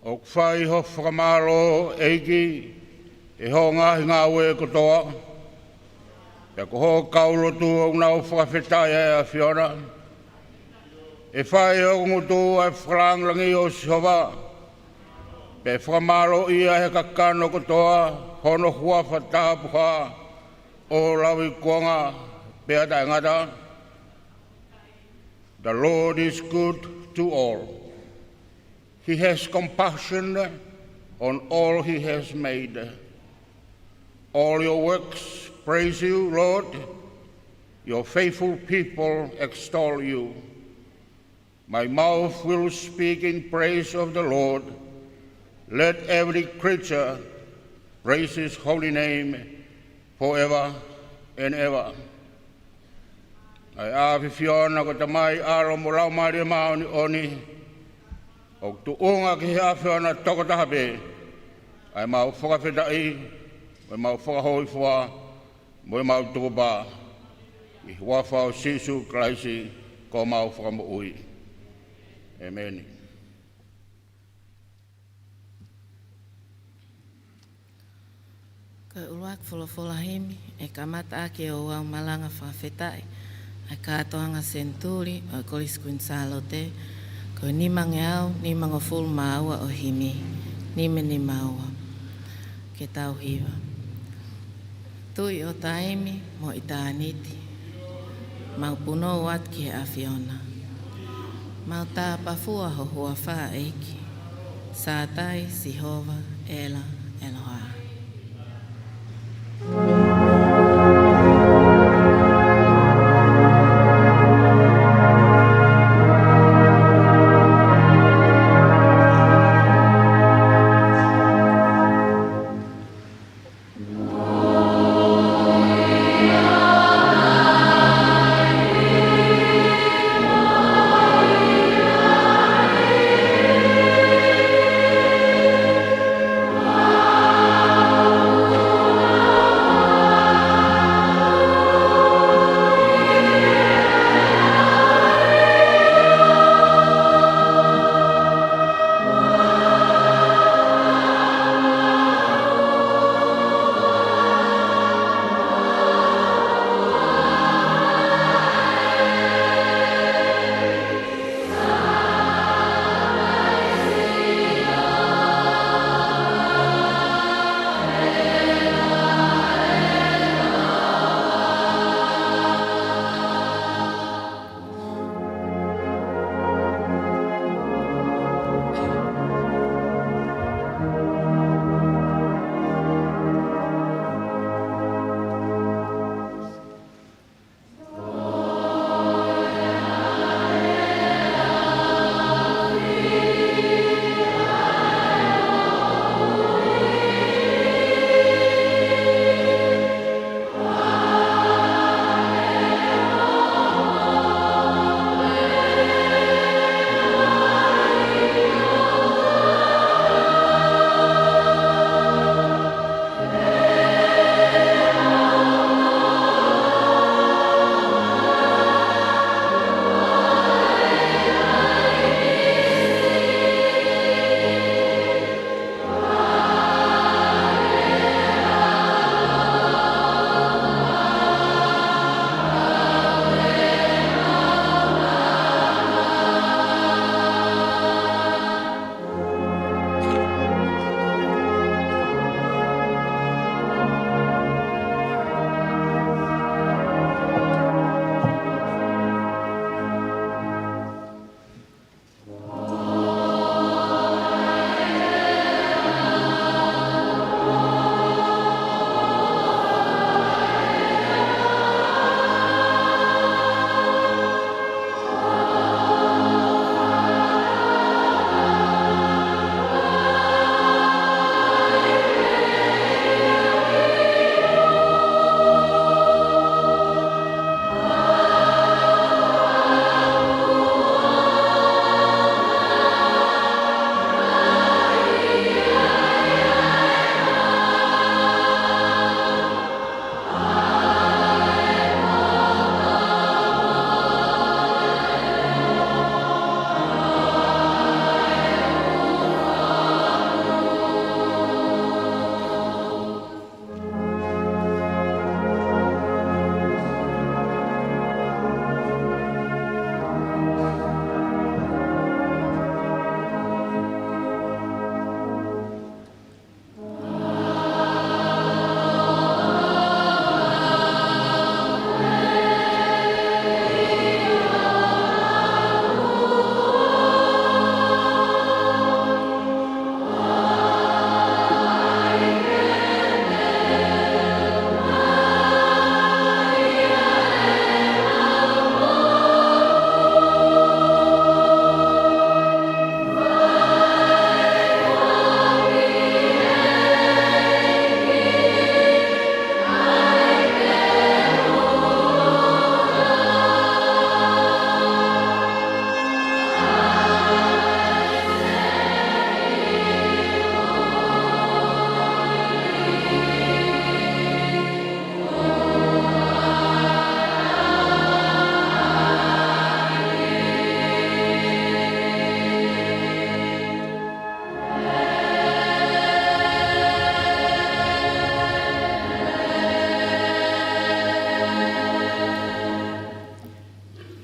ʻOku fai hoʻo fakamālō, ʻEiki, ʻi hoʻo ngaahi ngāue kotoa. Pea ko hoʻo kau lotu ʻoku nau fakafetaʻi ʻa e ʻAfiona. ʻE fai ʻe hoku ngutu ʻa e fakalāngilangi ʻo Sihova, pea ʻe fakamālōʻia ʻe he kakano kotoa hono huafa tapuhā ʻo lauikuonga pea taʻengata. The Lord is good to all. He has compassion on all he has made. All your works praise you, Lord. Your faithful people extol you. My mouth will speak in praise of the Lord. Let every creature praise his holy name forever and ever. ʻA e ʻAfiona ko e Tamai, ʻAlo mo e Laumālie Māʻoniʻoni, ʻoku tuʻunga ki he ʻAfiona tokotaha pē ʻa ʻemau fakafetaʻi, mo ʻemau fakahōifua, mo ʻemau tukupā, ʻi he huafa ʻo Sīsū Kalaisi ko homau Fakamoʻui. ʻĒmeni. Ko e ʻuluaki folofola himi ʻe kamata ʻaki ʻa e ouau malanga fakafetaʻi ʻa e kātoanga senituli ʻo e Kolisi Kuini Sālote, ko e nimangeau nimangofulu mā ua ʻo e himi, nima nima ua. Ke tau hiva. Tuʻi ʻo taimi mo ʻitāniti, mau punou atu ki he ʻAfiona. Mau tāpafua ho huafa, ʻEiki. Sātai, Sihova, ʻEla, ʻEloha.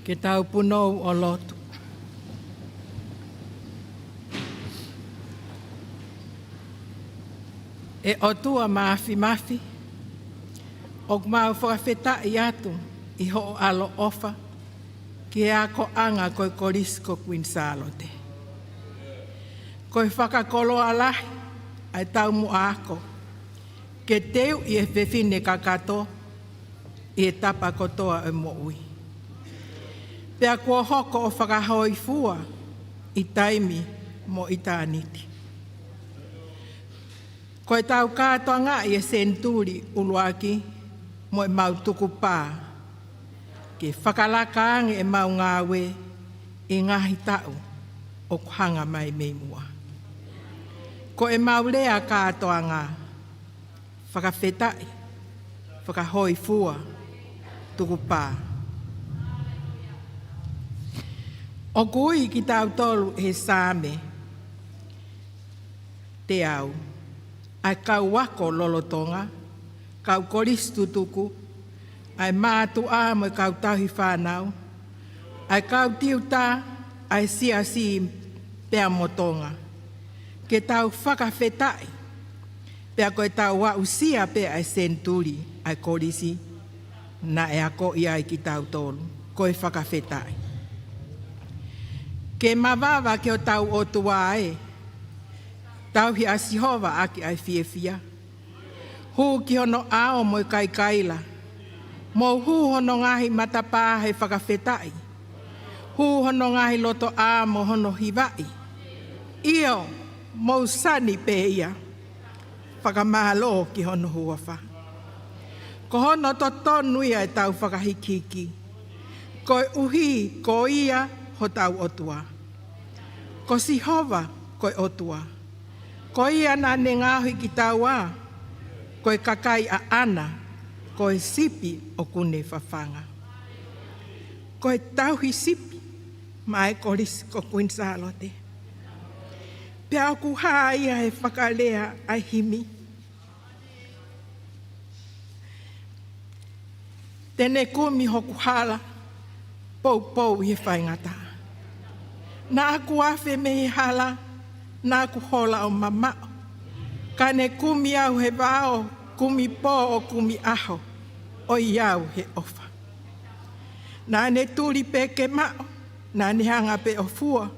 Ke tau punou ʻo lotu. ʻE ʻOtua Māfimafi, ʻoku mau fakafetaʻi atu ʻi hoʻo ʻaloʻofa ki he akoʻanga ko e Kolisi ko Kuini Sālote. Ko e fakakoloa lahi ʻa e taumuʻa ako ke teuʻi e fefine kakato ʻi he tapa kotoa ʻo e moʻui. Pea kuo hoko ʻo fakahōifua ʻi taimi mo ʻitāniti. Ko e tau kātoangaʻi e senituli ʻuluaki mo e mau tukupā ke fakalaka ange e mau ngāue ʻi he ngaahi taʻu ʻoku hanga mai mei muʻa. Ko e mau lea kātoanga: fakafetaʻi, fakahōifua, tukupā. ʻOku ui kitautolu ʻe he Saame teau, ʻa e kau ako lolotonga, kau kolisi tutuku, ʻa e mātuʻa mo e kau tauhi fānau, ʻa e kau tiuta, ʻa e siasi pea mo Tonga, ke tau fakafetaʻi. Pea ko e tau aʻusia pē ʻa e senituli ʻa e kolisi naʻe akoʻi ai kitautolu, ko e fakafetaʻi. Ke mavava ki hotau ʻOtua ē, tauhi ʻa Sihova ʻaki ʻa e fiefia. Hū ki hono ʻao mo e kaikaila, mou hū hono ngaahi matapā he fakafetaʻi. Hū hono ngaahi lotoʻā mo hono hivaʻi. ʻIo, mou sani pē ia, fakamālō ki hono huafa. Ko hono totonu ia ʻetau fakahikihiki, koeʻuhi ko ia hotau ʻOtua. Ko Sihova ko e ʻOtua. Ko ia naʻa ne ngaohi kitaua, ko e kakai ʻaʻana, ko e sipi ʻoku ne fafanga. Ko e tauhi sipi maʻa e Kolisi ko Kuini Sālote. Pea ʻoku hā ia he fakalea ʻa e himi: Te ne kumi hoku hala poupou ʻi he faingataʻa. Naʻa ku afe mei he hala, naʻa ku hola ʻo mamaʻo. Ka ne kumi au he vao, kumi pō ʻo kumi ʻaho, ʻoiauē he ʻofa. Naʻa ne tuli pē ke maʻu, naʻa ne hanga pē ʻo fua.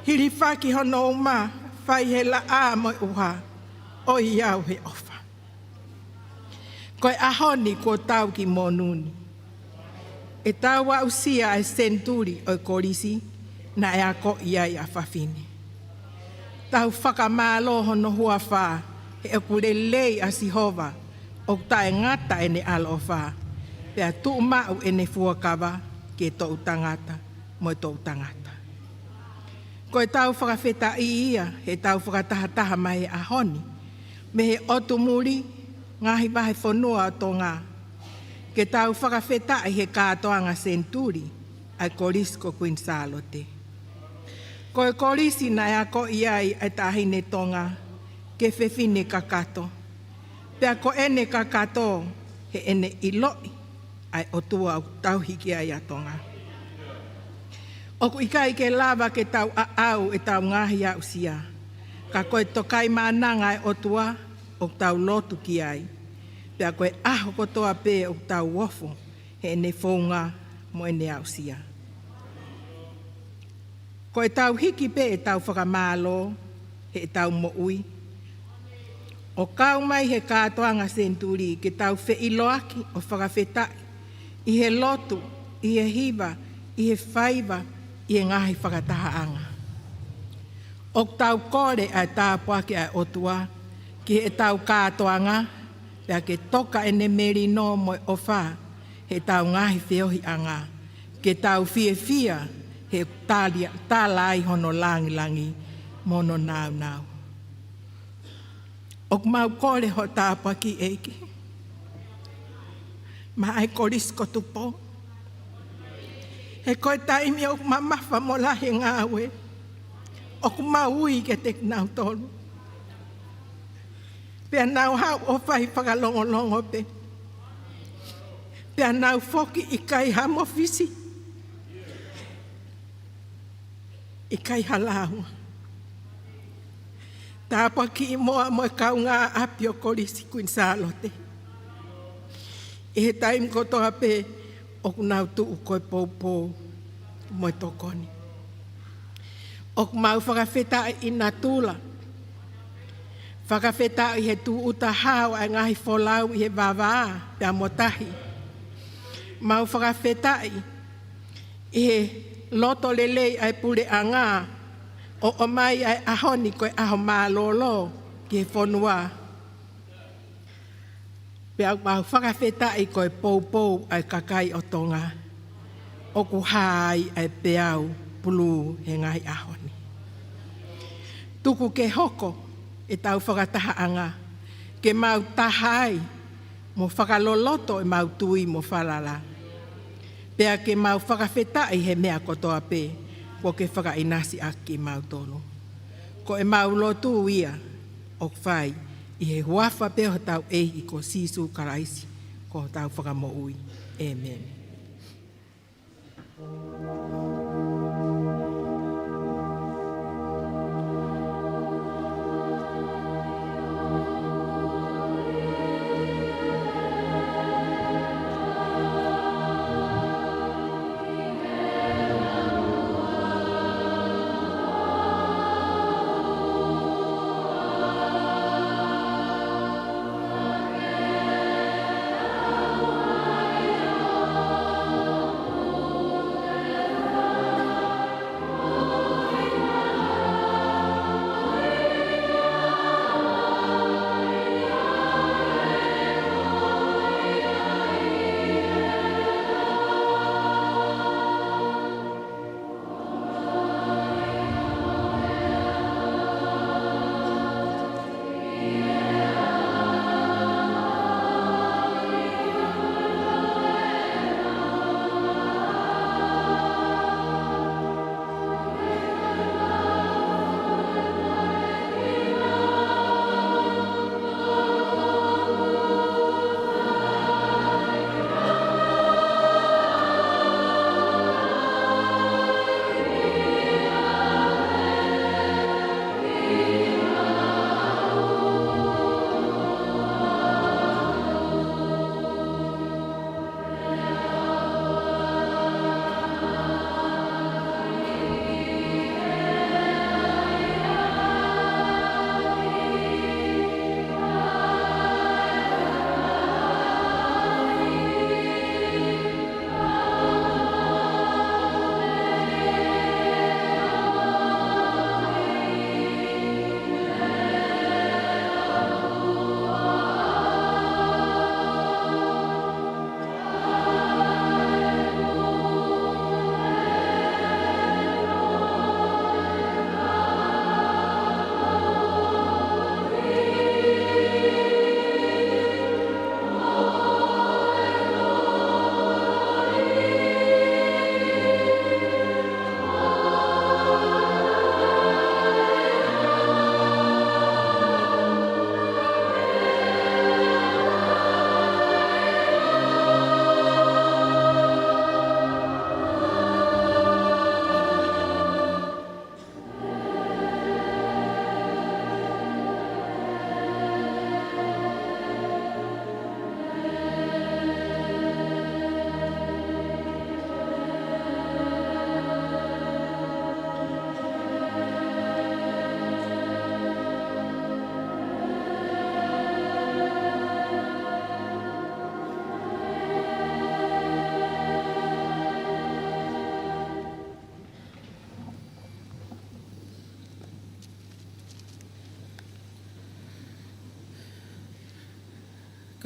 Hilifaki hono uma, fai he laʻā mo e ʻuha, ʻoiauē he ʻofa. Ko e ʻaho ni kuo tau ki monū ni, ʻe tau aʻusia ʻa e senituli ʻo e kolisi naʻe akoʻi ai ʻa fafine. Tau fakamālō hono huafa, he ʻoku lelei ʻa Sihova, ʻoku taʻengata ʻene ʻaloʻofa, pea tuʻumaʻu ʻene fuakava ki he toʻutangata mo e toʻutangata. Ko e tau fakafetaʻi ia he tau fakatahataha mai he ʻaho ni mei he ʻotu muli, ngaahi vahefonua ʻo Tonga, ke tau fakafetaʻi he kātoanga senituli ʻa e Kolisi ko Kuini Sālote. Ko e kolisi naʻe akoʻi ai ʻa e Taʻahine Tonga ki he fefine kakato, pea ko ʻene kakato heʻene ʻiloʻi ʻa e ʻOtua ʻoku tauhi ki ai ʻa Tonga. ʻOku ʻikai ke lava ke tau aʻau ʻetau ngaahi aʻusia, ka ko e Tokaimaʻananga ʻa e ʻOtua ʻoku tau lotu ki ai, pea ko e ʻaho kotoa pē ʻoku tau ofo heʻene founga mo ʻene aʻusia. Ko e tau hiki pē ʻetau fakamālō heʻetau moʻui, ʻo kau mai he kātoanga senituli ke tau feʻiloaki ʻo fakafetaʻi ʻi he lotu, ʻi he hiva, ʻi he faiva, ʻi he ngaahi fakatahaʻanga. ʻOku tau kole ʻa e tāpuaki ʻa e ʻOtua ki heʻetau kātoanga, pea ke toka ʻene melino mo e ʻofa heʻetau ngaahi feohiʻanga, ke tau fiefia he tali-, tala ai hono langilangi mo hono nāunau. ʻOku mau kole ho tāpuaki, ʻEiki, maʻa e Kolisi ko Tupou. He ko e taimi ʻoku mamafa mo lahi e ngāue, ʻoku mau ui kiate kinautolu, pea nau haʻu ʻo fai fakalongolongo pē, pea nau foki ʻikai ha mofisi. ʻIkai ha lāunga. Tāpuakiʻi muʻa mo e kaungāʻapi ʻo Kolisi Kuini Sālote. ʻI he taimi kotoa pē ʻoku nau tuʻu ko e poupou mo e tokoni. ʻOku mau fakafetaʻi ʻi natula. Fakafetaʻi he tūʻuta hao ʻa e ngaahi folau ʻi he vavā pea mo tahi. Mau fakafetaʻi ʻi he loto lelei ʻa e puleʻanga ʻo ʻomai ʻa e ʻaho ni ko e ʻaho mālōlō ki he fonua. Pea ʻoku mau fakafetaʻi ko e poupou ʻa e kakai ʻo Tonga ʻoku hā ai ʻa e peau pulū he ngaahi ʻaho ni. Tuku ke hoko ʻetau fakatahaʻanga ke mau taha ai mo fakaloloto ʻemau tui mo falala. Pea ke mau fakafetaʻi he meʻa kotoa pē kuo ke fakaʻinasi ʻaki kimautolu. Ko ʻemau lotu ia ʻoku fai ʻi he huafa pē ʻo hotau ʻEiki ko Sīsū Kalaisi, ko hotau Fakamoʻui. ʻĒmeni.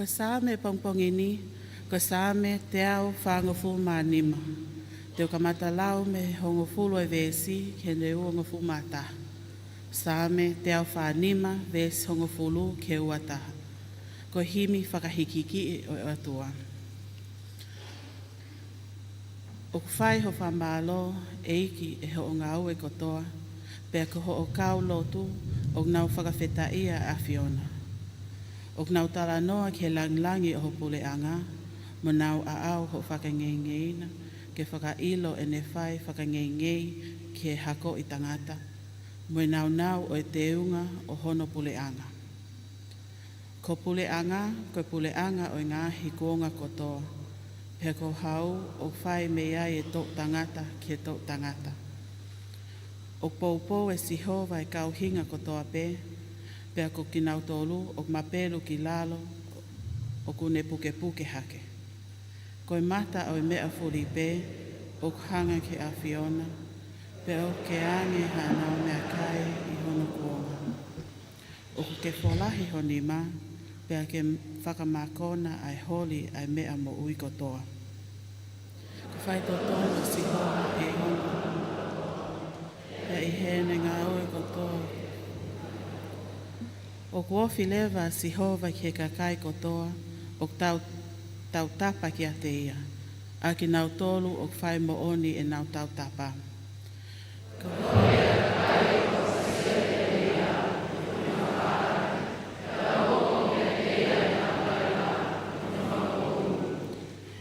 Ko e Saame pongipongi ni, ko e Saame teau fāngofulu mā nima. Te u kamata lau mei he hongofulu ʻo e veesi ki heʻene uongofulu mā taha. Saame teau fā nima, veesi hongofulu ki he ua taha. Ko e himi fakahikihikiʻi ʻo e ʻOtua. ʻOku fai ho fakamālō, ʻEiki, ʻe hoʻo ngāue kotoa, pea ko hoʻo kau lotu ʻoku nau fakafetaʻia ʻa e ʻAfiona. ʻOku nau talanoa ki he langilangi ʻo ho puleʻanga, mo nau aʻau hoʻo fakangeingeina, ke fakaʻilo ʻene fai fakangeingei ki he hakoʻi tangata, mo e naunau ʻo e teunga ʻo hono puleʻanga. Ko puleʻanga, ko e puleʻanga ʻo e ngaahi kuonga kotoa, pea ko hau ʻoku fai mei ai e toʻu tangata ki he toʻu tangata. ʻOku poupou ʻe Sihova e kau hinga kotoa pē, pea ko kinautolu ʻoku mapelu ki lalo ʻoku ne pukepuke hake. Ko e mata ʻo e meʻa fuli pē ʻoku hanga ki he ʻAfiona, pea ʻoku ke ange haʻanau meʻakai ʻi hono kuonga. ʻOku ke folahi ho nima, pea ke fakamakona ʻa e holi ʻa e meʻa moʻui kotoa. Ko e faitotonu ʻo Sihova ʻi hono, pea ʻi heʻene ngāue kotoa. ʻOku ofi leva ʻa Sihova ki he kakai kotoa ʻoku tau, tautapa kiate ia, ʻa kinautolu ʻoku fai moʻoni ʻenau tautapa.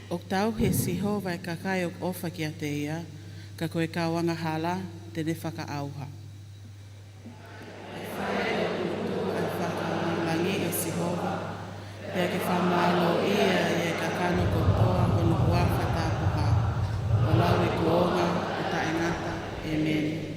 ʻOku tauhi ʻe Sihova e kakai ʻoku ʻofa kiate ia, ka ko e kau angahala te ne fakaʻauha. ʻE fai ʻo tuʻutuʻu ʻa e fakalangi ʻe Sihova, pea ke fakamālōʻia ʻi he kakano kotoa hono huafa tapuhā, ʻo lauikuonga ʻo taʻengata. ʻĒmeni.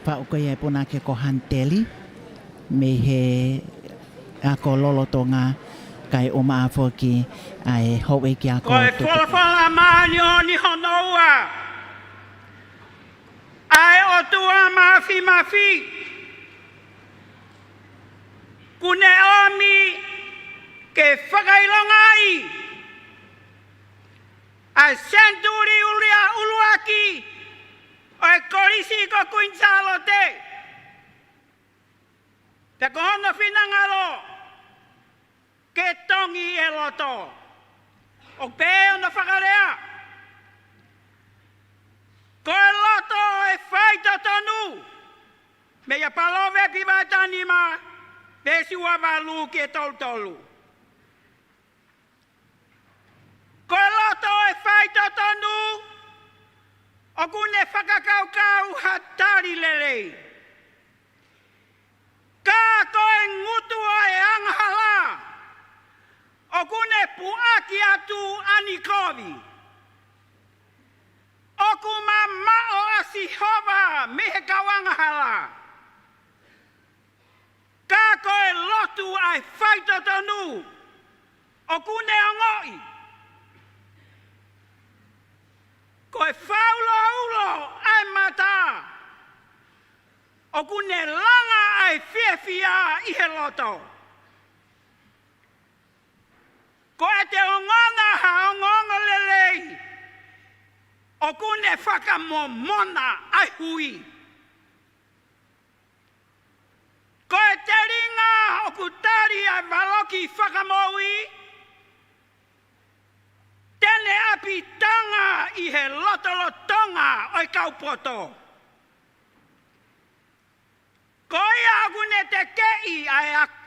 Faʻu ko ia e punake ko Hanteli, mei he ako lolotonga, kae ʻumaʻā foki ʻa e houʻeiki ako Ko e tupu. Folofola māʻoniʻoni hono ua, ʻa e ʻOtua Māfimafi, kuo ne ʻomi ke fakaʻilongaʻi ʻa e senituli ʻuluaki ʻo e Kolisi ko Kuini Sālote. Pea ko hono finangalo ke tongi e loto. ʻOku pehē hono fakalea, ko e loto ʻe faitotonu. Meia Palōvepi vahe taha nima, veesi ua valu ki he tolu tolu. Ko e loto ʻe faitotonu, ʻoku ne fakakaukau ha tali lelei. Ka ko e ngutu ʻo e angahala, ʻoku ne puʻaki atu ʻa e kovi. ʻOku mamaʻo ʻa Sihova mei he kau angahala. Ka ko e lotu ʻa e faitotonu, ʻoku ne ongoʻi. Ko e fāuloulo ʻa e mata, ʻoku ne langa ʻa e fiefia ʻi he loto. Ko ʻete ongona ha ongoongo lelei, ʻoku ne fakamomona ʻa e hui. Ko e telinga ʻoku tali ʻa e valoki fakamoʻui, te ne ʻapitanga ʻi he lotolotonga ʻo e kau poto. Ko ia ʻoku ne tekeʻi ʻa e ak-,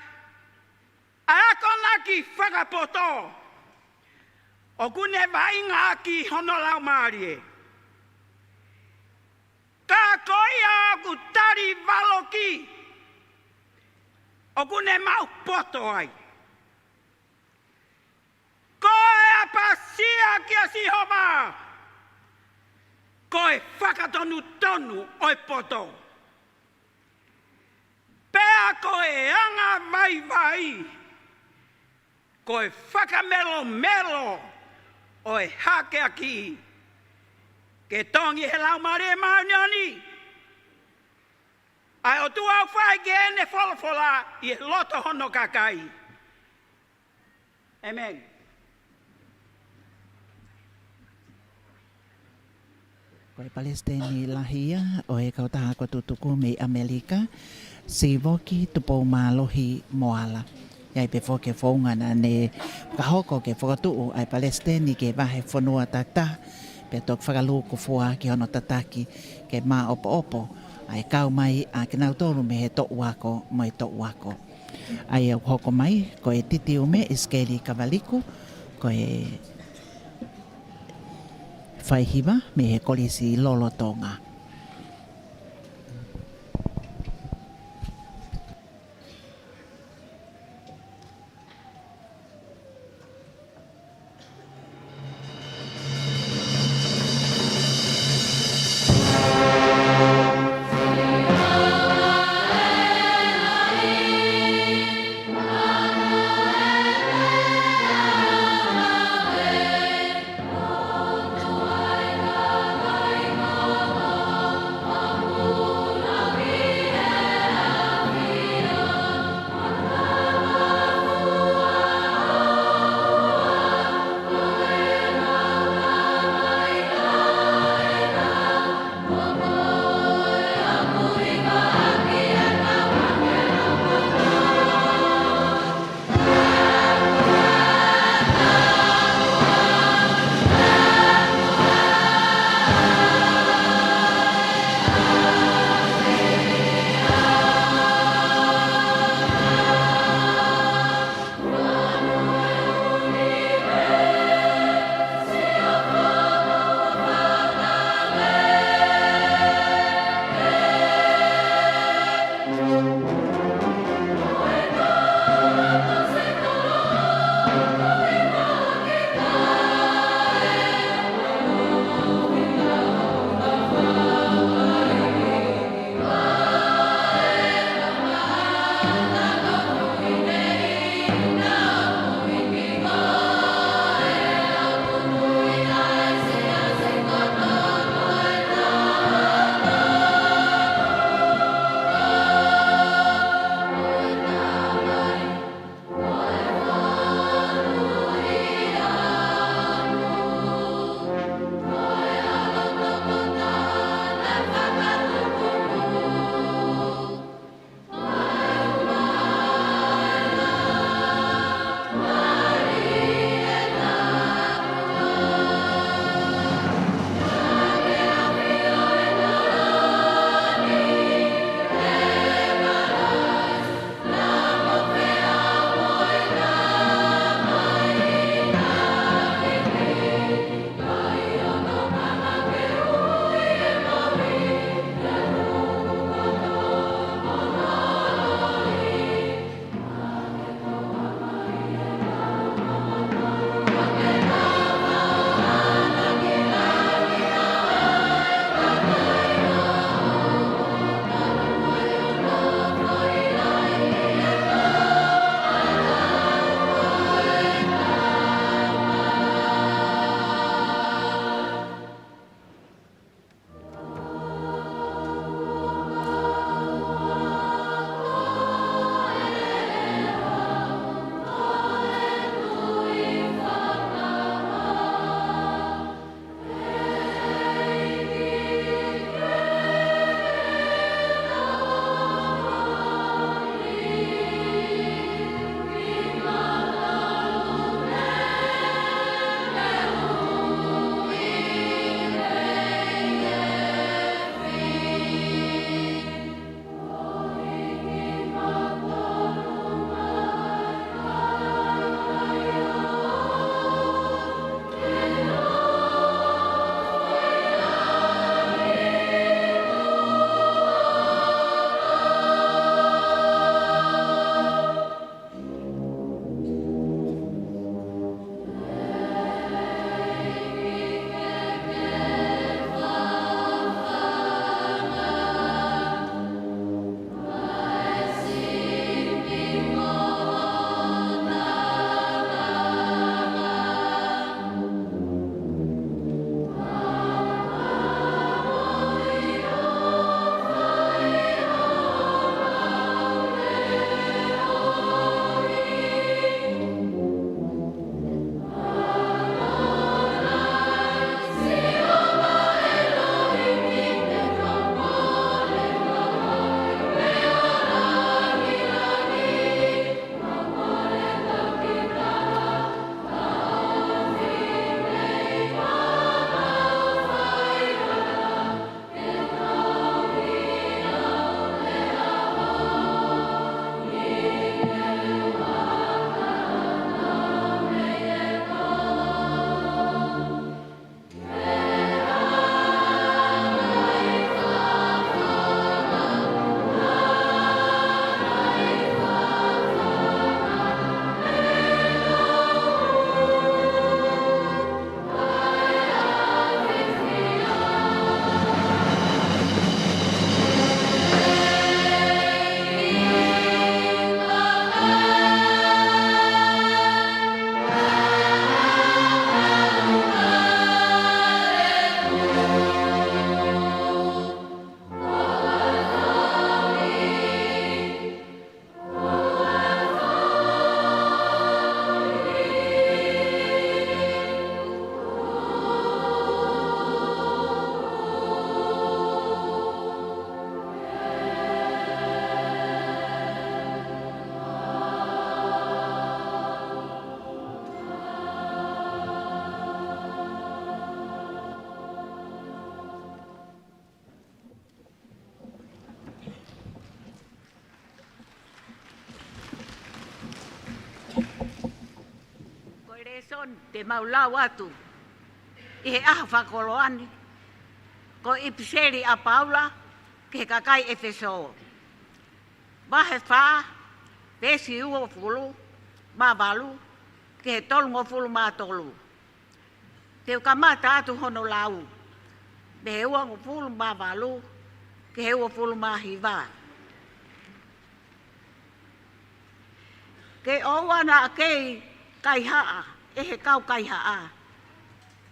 ʻa e akonaki fakapoto, ʻoku ne vaʻingaʻaki hono laumālie. Ka ko ia ʻoku tali valoki, ʻoku ne maʻu poto ai. Ko e ʻapasia kia Sihova, ko e fakatonutonu ʻo e poto. Pea ko e angavaivai, ko e fakamelomelo ʻo e hakeakiʻi. Ke tongi he Laumālie Māʻoniʻoni ʻa e ʻOtua ʻoku fai ki heʻene folofola ʻi he loto hono kakai. ʻĒmeni. Ko e palesiteni lahi ia ʻo e kautaha ako tutuku mei ʻAmelika, Sivoki Tupoumālohi Moala. ʻI ai pē foki e founga naʻa ne fakahoko ke fakatuʻu ʻa e palesiteni ki he vahefonua takitaha, pea toki fakalūkufua ki hono tataki ke māʻopoʻopo ʻa e kau mai ʻa kinautolu mei he toʻu ako mo e toʻu ako. ʻA ia ʻoku hoko mai, ko e Titiume ʻIsikeli Kavaliku, ko e faihiva mei he Kolisi Lolotonga. Soni te mau lau atu ʻi he ʻaho fakakoloa ni, ko e ʻipiseli ʻa Paula ki he kakai ʻEfesō, vahe fā, veesi uofulu mā valu ki he tolungofulu mā tolu. Te u kamata atu hono lau mei he uofulu mā valu ki he uofulu mā hiva. Ke ʻoua naʻa kei kaihaʻa ʻe he kau kaihaʻa,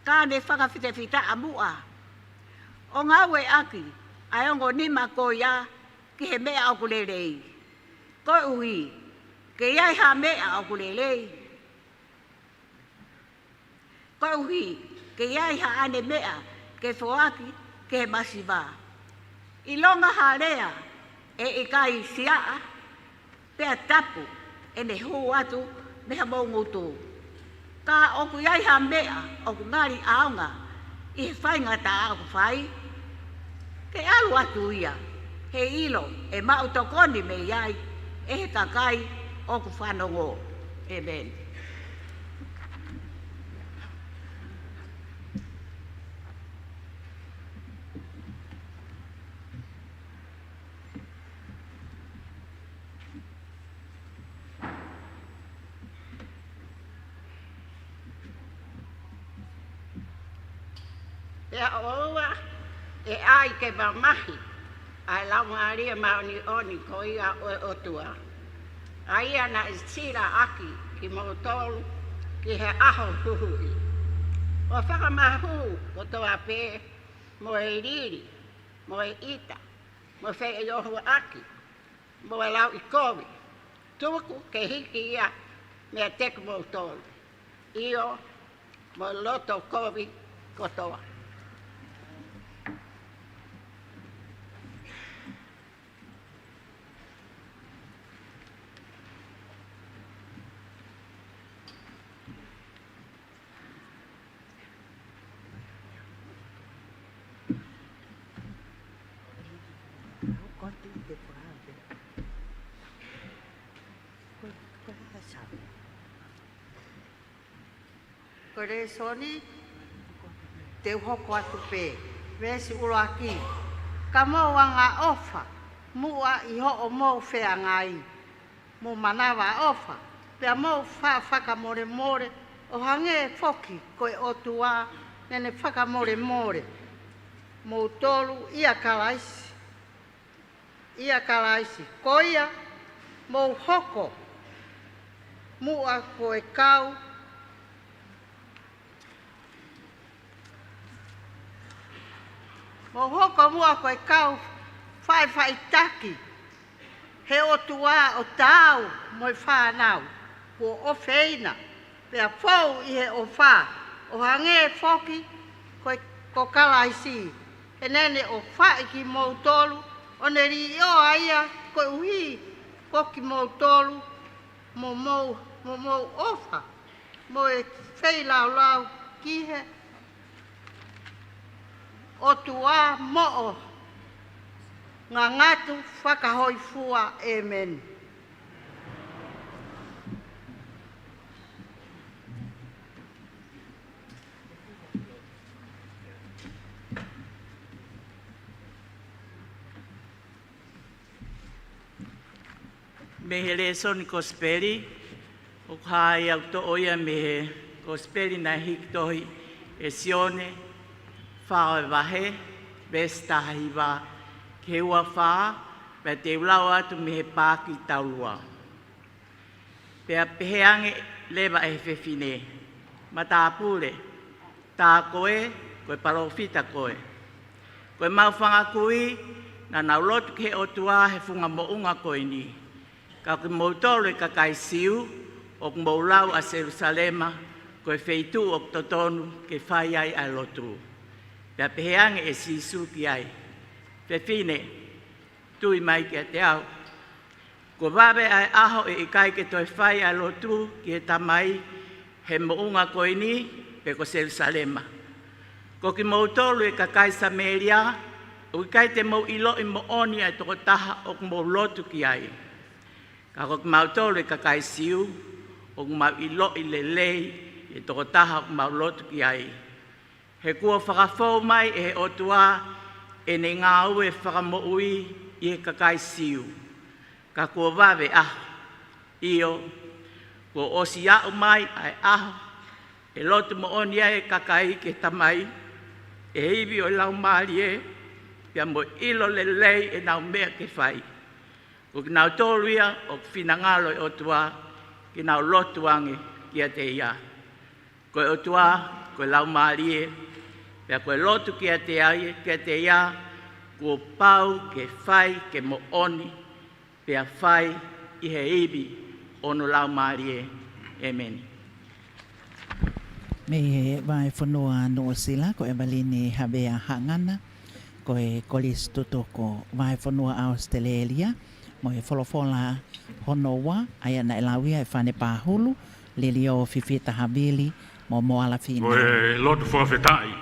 ka ne fakafitefitaʻa muʻa, ʻo ngāueʻaki ʻa e ongo nima ko ia ki he meʻa ʻoku lelei, koeʻuhi ke ʻi ai ha meʻa ʻoku lelei, koeʻuhi ke ʻi ai haʻane meʻa ke foaki ki he masiva. ʻIlonga ha lea ʻe ʻikai siaʻa, pea tapu ʻene hū atu mei homou ngutu. Ka ʻoku ʻi ai ha meʻa ʻoku ngali ʻaonga ʻi he faingataʻa ʻoku fai, ke ʻalu atu ia, he ʻilo ʻe maʻu tokoni mei ai ʻe he kakai ʻoku fanongo. ʻĒmeni. Pea ʻoua ʻe ʻai ke mamahi ʻa e Laumālie Māʻoniʻoni ko ia ʻo e ʻOtua, ʻa ia naʻe silaʻaki kimoutolu ki he ʻaho huhuʻi, ʻo fakamahū kotoa pē mo e lili, mo e ʻita, mo e feʻiohuʻaki, mo e lauʻikovi, tuku ke hiki ia meiate kimoutolu, ʻio, mo e loto kovi kotoa. Ko e lēsoni te u hoko atu pē, veesi ʻuluaki: Ka mou angaʻofa muʻa ʻi hoʻomou feangai, mou manavaʻofa, pea mou fa-, fakamolemole, ʻo hangē foki ko e ʻOtua naʻa ne fakamolemole moutolu ʻia Kalaisi, ʻia Kalaisi. Ko ia, mou hoko muʻa ko e kau, mou hoko muʻa ko e kau faʻifaʻitaki he ʻOtua, ʻo taau mo e fānau kuo ʻofeina, pea fou ʻi he ʻofa, ʻo hangē foki ko, ko Kalaisi, he naʻa ne ʻofaʻi kimoutolu, ʻo ne līʻoa ia koeʻuhi ko kimoutolu, mo mou, mo mou ʻofa mo e feilaulau ki he ʻOtua moʻo ngangatu fakahōifua. ʻĒmeni. Mei he lēsoni Kosipeli, ʻoku hā ia ʻoku toʻo ia mei he Kosipeli naʻe hiki tohi ʻe Sione, fā ʻo e vahe, veesi taha hiva ki he ua fā, pea te u lau atu mei he paaki taulua. Pea pehē ange leva ʻe he fefine: Matāpule, tā koe, ko e palōfita koe. Ko ʻemau fanga kui naʻa nau lotu ki he ʻOtua he funga moʻunga ko eni. Ka ko kimoutolu e kakai Siu, ʻoku mou lau ʻa Selusalema ko e feituʻu ʻoku totonu ke fai ai ʻa e lotu. Pea pehē ange ʻe Sīsū ki ai: Fefine, tui mai kiate au. Kuo vave ʻa e ʻaho ʻe ʻikai ke toe fai ʻa e lotu ki he Tamai he moʻunga ko eni pe ko Selusalema. Ko kimoutolu e kakai Samēlia, ʻoku ʻikai te mou ʻiloʻi moʻoni ʻa e tokotaha ʻoku mou lotu ki ai. Ka ko kimautolu e kakai Siu, ʻoku mau ʻiloʻi lelei he tokotaha ʻoku mau lotu ki ai. He kuo fakafou mai ʻe he ʻOtua ʻene ngāue fakamoʻui ʻi he kakai Siu, ka kuo vave ʻaho. ʻIo, kuo ʻosi aʻu mai ʻa e ʻaho ʻe lotu moʻoni ai e kakai ki he Tamai ʻi he ivi ʻo e Laumālie, pea mo e ʻilo lelei ʻenau meʻa ke fai. Ko kinautolu ia ʻoku finangalo e ʻOtua ke nau lotu ange kiate ia. Ko e ʻOtua, ko e Laumālie, pea ko e lotu kiate ia, kiate ia, kuo pau ke fai ke moʻoni, pea fai ʻi he ivi ʻo hono Laumālie. ʻEmeni. Mei he Vahefonua Nuʻusila, ko ʻEvalini Havea Hangana, ko e Kolisi Tutuku Vahefonua ʻAositelēlia, mo e folofola hono ua, ʻa ia naʻe lau ia ʻe Fane Pahulu, Liliō Fifita Havili, mo Moala Fina. Ko e lotu fakafetaʻi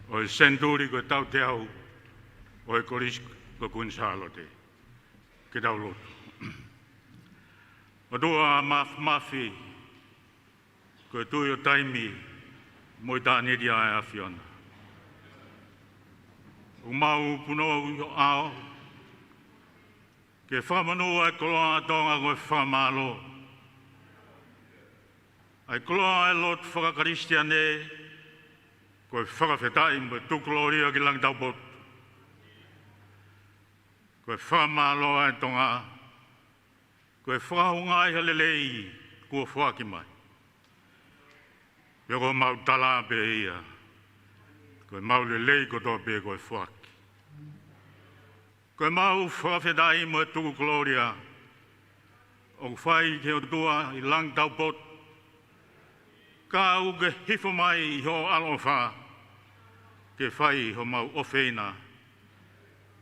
ʻo e senituli ko e taʻu teau ʻo e Kolisi ko Kuini Sālote. Ke tau lotu. ʻOtua Māfimafi, ko e Tuʻi ʻo taimi mo ʻitāniti ʻa e ʻAfiona. ʻOku mau punou ʻi ho ʻao ke fakamonū ʻa e koloa ʻa Tonga ko e fakamālō. ʻA e koloa ʻa e lotu fakakalisitiane ko e fakafetaʻi mo e tuku kolōlia ki langi taupotu. Ko e fakamālō ʻa e Tonga, ko e fakahoungaʻi ha lelei kuo foaki mai. Pea ko homau tala pē ia, ko ʻemau lelei kotoa pē ko e foaki. Ko ʻemau fakafetaʻi mo e tuku kolōlia ʻoku fai ki he ʻOtua ʻi langi taupotu, ka ʻoku ke hifo mai ʻi ho ʻaloʻofa ke fai homau ʻofeina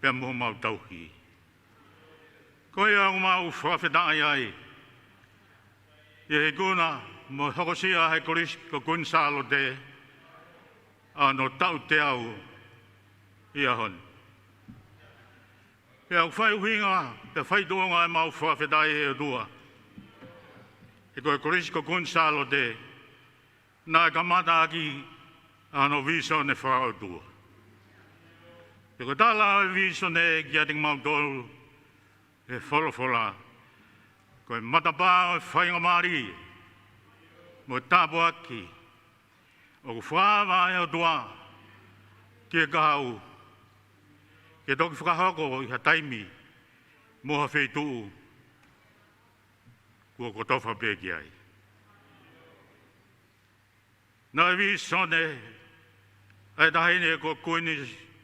pea mo homau tauhi. Ko ia ʻoku mau fakafetaʻi ai ʻi he ikuna mo e hokosia ʻe he Kolisi ko Kuini Sālote ʻa hono taʻu teau ʻi he ʻaho ni. Pea ʻoku fai ʻuhinga, pea fai tuʻunga ʻemau fakafetaʻi ʻi he ʻOtua, he ko e Kolisi ko Kuini Sālote naʻe kamata ʻaki ʻa hono vīsone fakaʻotua. Pea ko e tala ʻo e vīsone kiate kimautolu ʻi he folofola, ko e matapā ʻo e faingamālie mo e tāpuaki ʻoku fakaava ʻe he ʻOtua ki he kahaʻu ke toki fakahoko ʻi ha taimi mo ha feituʻu kuo kotofa pē ki ai. Naʻe vīsone ʻa e Taʻahine ko Kuini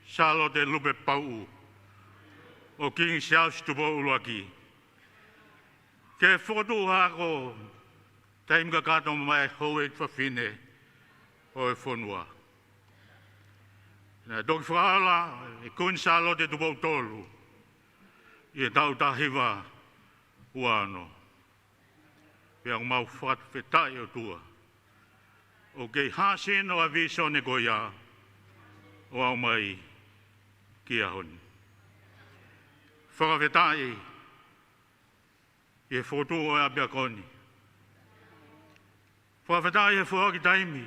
Sālote Lupepauʻu ʻo Kingi Siaosi Tupou ʻUluaki ke fokotuʻu hako taimi kakato maʻa e houʻeiki fafine ʻo e fonua. Naʻe toki fakaola ʻe Kuini Sālote Tupou Tolu ʻi he taʻu taha hiva ua ono. Pea ʻoku mau fakafetaʻi ʻOtua, ʻoku kei hāsino ʻa e vīsone ko ia ʻo aʻu mai ki he ʻaho ni. Fakafetaʻi ʻi he fokotuʻu ʻo e ʻapiako ni. Fakafetaʻi he foaki taimi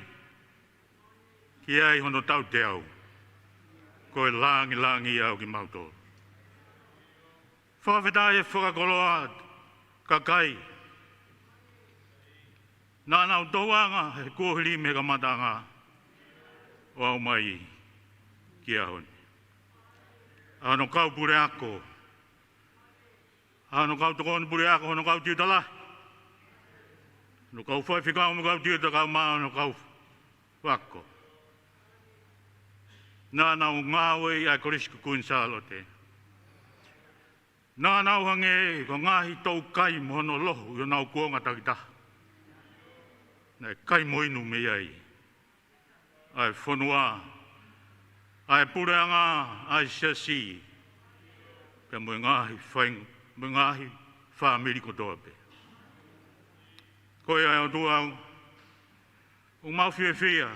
ke ʻi ai hono taʻu teau. Ko e lāngilangi ia ʻo kimautolu. Fakafetaʻi he fakakoloa kakai naʻa nau touʻanga he kuohili mei he kamataʻanga ʻo aʻu mai ki he ʻaho ni. ʻA hono kau puleako, ʻa hono kau tokoni puleako, hono kau tiuta lahi, hono kau faifekau mo e kau tiuta kaeʻumaʻā hono kau ako. Naʻa nau ngāueʻi ʻa e Kolisi ko Kuini Sālote. Naʻa nau hangē ko e ngaahi toukai mo hono lohu ʻi honau kuonga takitaha. Naʻe kai mo inu mei ai ʻa e fonua, ʻa e puleʻanga, ʻa e siasi, pea mo e ngaahi fai, mo e ngaahi fāmili kotoa pē. Ko ia ʻe ʻOtua, ʻoku mau fiefia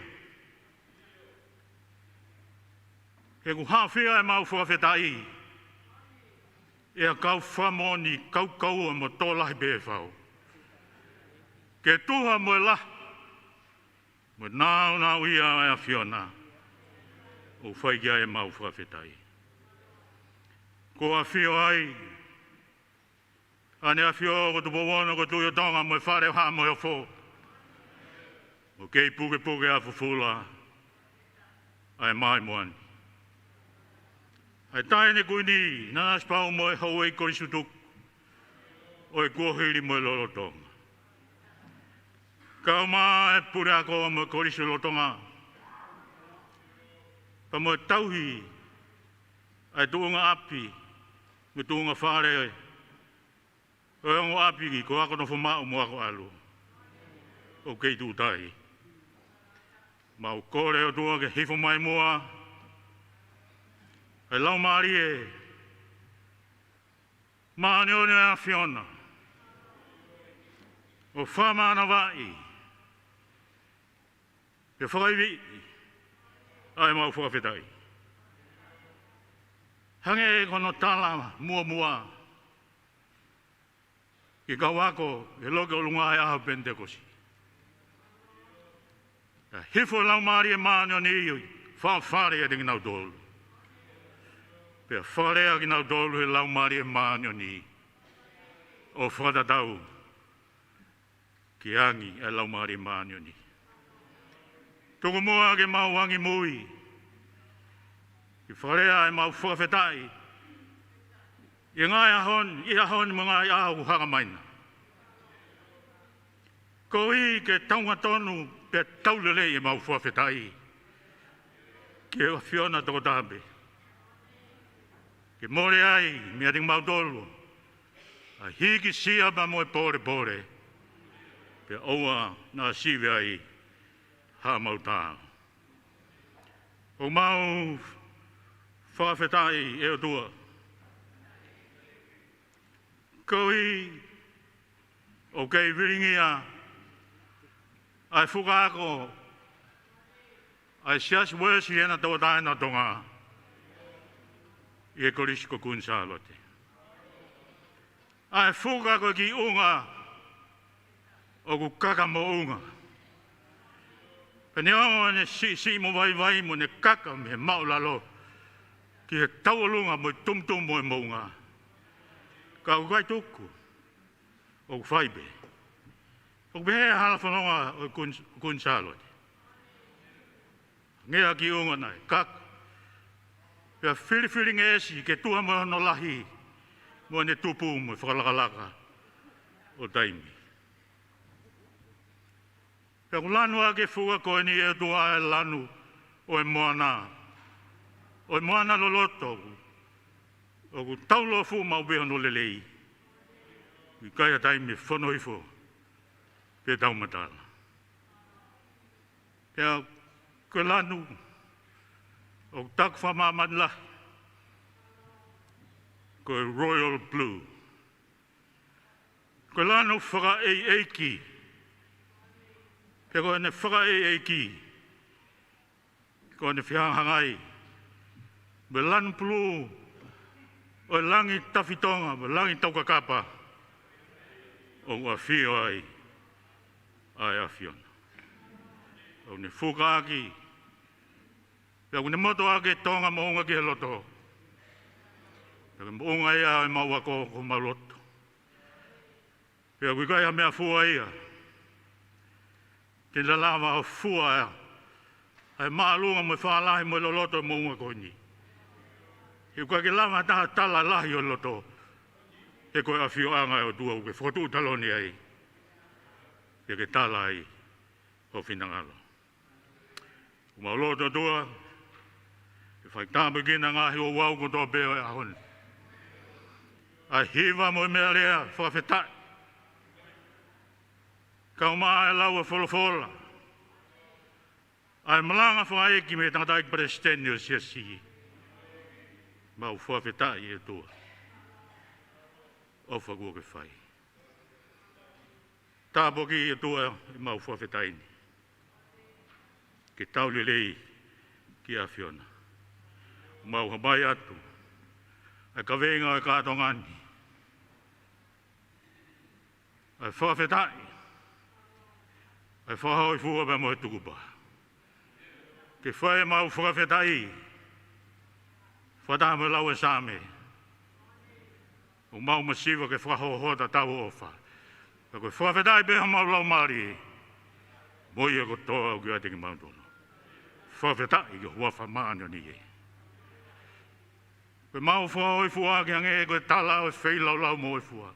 he kuo haʻofia ʻemau fakafetaʻi ʻe ha kau fakamoʻoni kaukaua mo tokolahi pē ʻe fau. Ke tuha mo e lahi mo e nāunauʻia ʻa e ʻAfiona, ʻoku fai ki ai ʻemau fakafetaʻi. Kuo ʻafio ai ʻAneafiō ko Tupou Ono ko Tuʻi ʻo Tonga mo e Fale ʻo Haʻa Moheofo, ʻoku kei pukepuke ʻa fufula ʻa e maimoa ni. ʻA e Taʻahine Kuini Nanasipauʻu mo e Houʻeiki Kolisi Tutuku ʻo e kuohili mo e lolotonga. Kau mai e puleako mo e kolisi lolotonga, pea mo e tauhi ʻa e tuʻunga ʻapi mo e tuʻunga fale ʻo e ongo ʻapi ko Ako Nofo Maʻu mo Ako ʻAlu ʻoku kei tuʻutai. Mau kole ʻOtua ke hifo mai muʻa ʻa e Laumālie Māʻoniʻoni ʻo e ʻAfiona ʻo fakamanavaʻi pea fakaiviʻi ʻa ʻemau fakafetaʻi. Hangē ko hono tala muʻomuʻa ki he kau ako ʻi he loki ʻolunga ʻi he ʻaho Penitekosi, naʻe hifo e Laumālie Māʻoniʻoni ʻo fakafale ʻiate kinautolu, pea fakalea kinautolu ʻe he Laumālie Māʻoniʻoni ʻo fakatatau ki he angi ʻa e Laumālie Māʻoniʻoni. Tuku muʻa ke mau angimui ke fakalea ʻemau fakafetaʻi ʻi he ngaahi ʻaho ni, ʻi he ʻaho ni mo e ngaahi ʻaho ʻoku hanga mai na, koeʻuhi ke tau hangatonu pea tau lelei ʻemau fakafetaʻi ki he ʻAfiona tokotaha pē, ke mole ai meiate kimautolu ʻa e hīkisia pea mo e pōlepole, pea ʻoua naʻa sivi ai haʻamau tā. ʻOku mau fakafetaʻi, ʻe ʻOtua, koeʻuhi ʻoku kei vilingia ʻa e fuka ako ʻa e Siasi Uēsiliana Tauʻatāina ʻo Tonga ʻi he Kolisi ko Kuini Sālote. ʻA e fuka ako ʻi he kiʻi ʻunga ʻoku kaka moʻunga, pea neongo ʻene siʻisiʻi mo vaivai mo ʻene kaka mei he māʻulalo ki he tauʻolunga mo e tumutumu ʻo e moʻunga, ka ʻoku ʻikai tuku, ʻoku fai pē. ʻOku pehē ʻa e hala fononga ʻo Kuini, Kuini Sālote. Hangē ha kiʻi ʻunga naʻe kaka, pea filifilingeʻesi ke tuha mo hono lahi mo ʻene tupu mo e fakalakalaka ʻo taimi. Pea ʻoku lanu ʻaki e fuka ko eni, ʻe ʻOtua, ʻa e lanu ʻo e moana, ʻo e moana loloto, ʻoku tau lofuʻu maʻu pē hono lelei. ʻOku ʻikai ha taimi ʻe fono hifo pe tau matala. Pea ko e lanu ʻoku taku fakamāmani lahi ko e Royal Blue. Ko e lanu fakaʻeiʻeiki. Pea ko ʻene fakaʻeiʻeiki, ko ʻene fehangahangai mo e lanu pulū ʻo e langi tafitonga mo e langi taukakapa, ʻoku ʻafio ai ʻa e ʻAfiona. ʻOku ne fuka ʻaki, pea ʻoku ne moto ʻaki e Tonga moʻunga ki he loto. Pea ko e moʻunga ia ʻo ʻemau ako, ko homau loto. Pea ʻoku ʻikai ha meʻafua ia te ne lava ʻo fua ʻa e māʻolunga mo e fālahi mo e loloto ʻo e moʻunga ko eni. He ʻoku ʻikai ke lava ha taha ʻo tala e lahi ʻo e loto, he ko e ʻafioʻanga ʻo e ʻOtua ʻoku ke fokotuʻu taloni ai, pea ke tala ai ho finangalo. ʻOku mau lotu, ʻOtua, ke fai tāpuekina e ngaahi ouau kotoa pē ʻo e ʻaho ni, ʻa e hiva mo e meʻalea fakafetaʻi, kae ʻumaʻā e lau ʻa e folofola, ʻa e malanga fakaʻeiki mei he tangataʻeiki palesiteni ʻo e Siasi. Mau fakafetaʻi, ʻe ʻOtua, ʻofa kuo ke fai. Tāpuakiʻi, ʻe ʻOtua, ʻemau fakafetaʻi ni ke tau lelei ki he ʻAfiona. Mau hāmai atu ʻa e kaveinga ʻo e kātoanga ni, ʻa e fakafetaʻi, ʻa e fakahōifua pea mo e tukupā. Ke fai ʻemau fakafetaʻi fakataha mo e lau ʻa e Saame. ʻOku mau masiva ke fakahōhō ʻa e tauʻofa. Ka ko e fakafetaʻi pē homau laumālie mo ia kotoa ʻoku ʻiate kimautolu. Fakafetaʻi ki ho huafa māʻoniʻoni ē. Ko ʻemau fakahōifua ke hangē ko e tala ʻo e feilaulau mo e fua.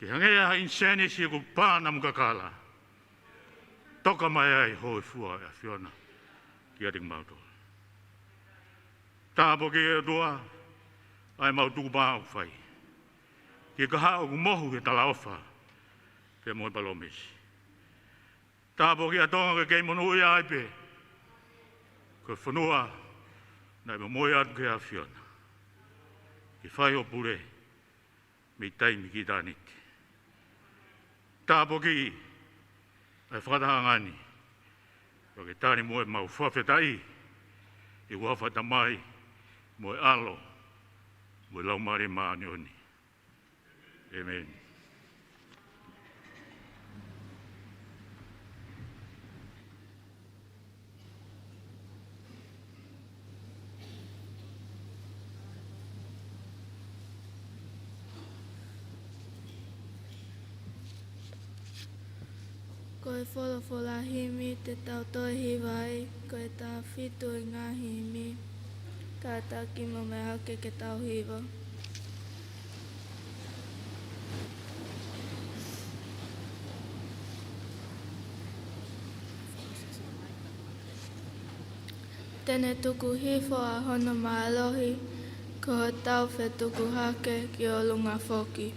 Ke hangē ha ʻinisēnisi ʻoku pā namu kakala. Toka mai ai ho huafa ʻe ʻAfiona kiate kimautolu. Tāpuakiʻi ʻe ʻOtua ʻa ʻemau tukupā ʻoku fai. Ke kahaʻu ʻoku mohu he talaʻofa pea mo e palōmesi. Tāpuakiʻi ʻa Tonga ke kei monūʻia ai pē. Ko e fonua naʻe momoi atu ki he ʻAfiona ke fai ho pule mei taimi ki ʻitāniti. Tāpuakiʻi ʻa e fakatahaʻanga ni. Pea ke tali muʻa ʻemau fakafetaʻi ʻi he huafa ʻo e Tamai mo e ʻAlo mo e Laumālie Māʻoniʻoni. ʻĒmeni. Ko e folofola himi te tau toe hiva ai, ko e taha fitu ʻi he ngaahi himi, kātaki mo mea hake ke tau hiva. Te ne tuku hifo ʻa hono mālohi, ko hotau fetuku hake ki ʻolunga foki.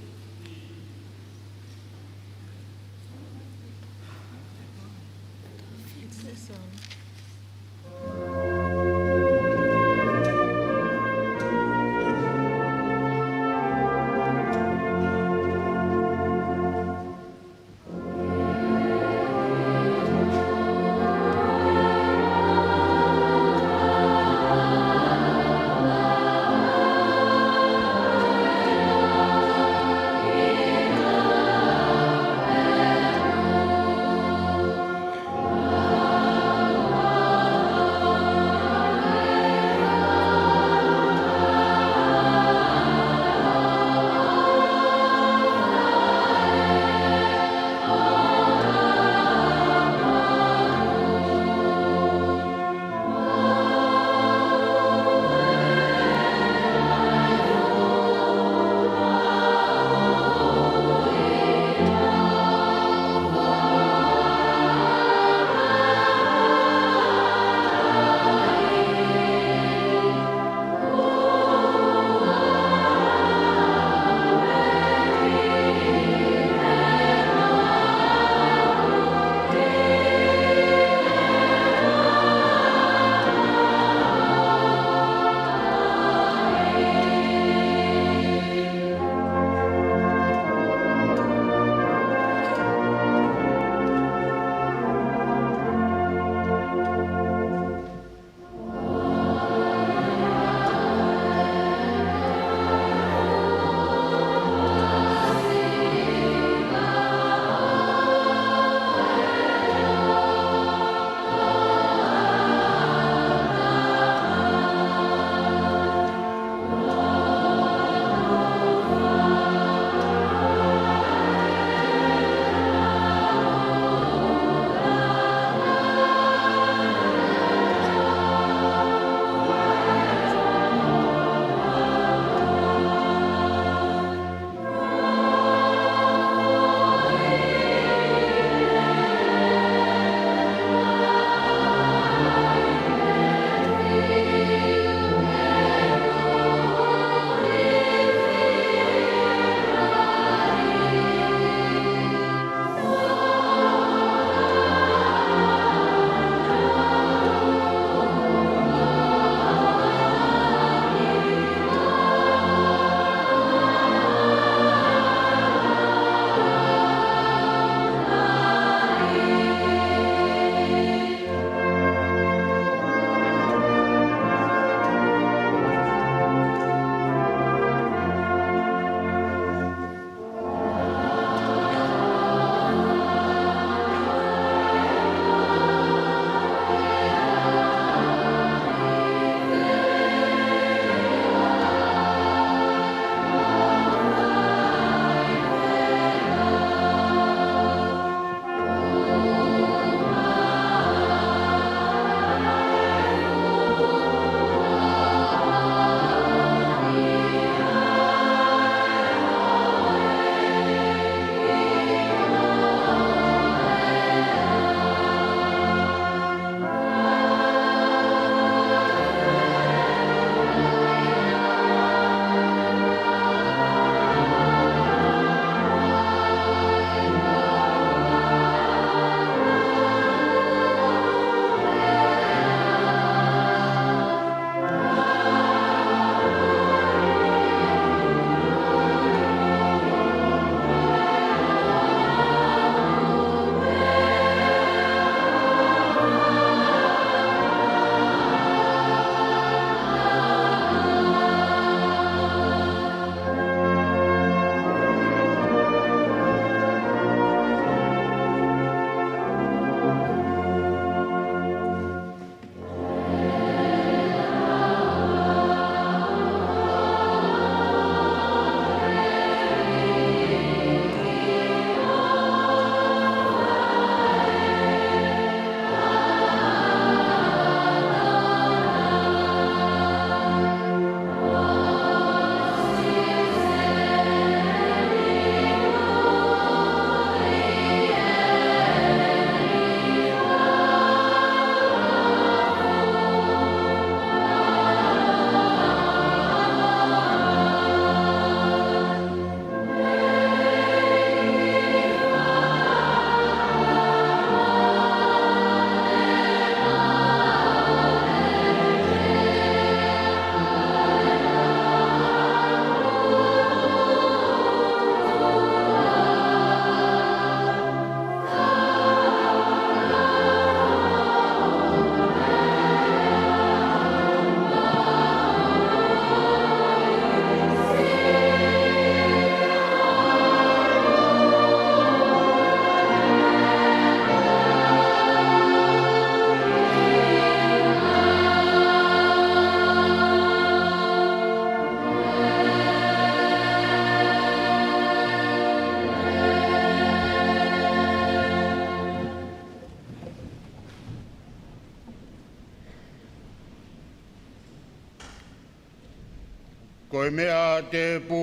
Ko e meʻa tēpū,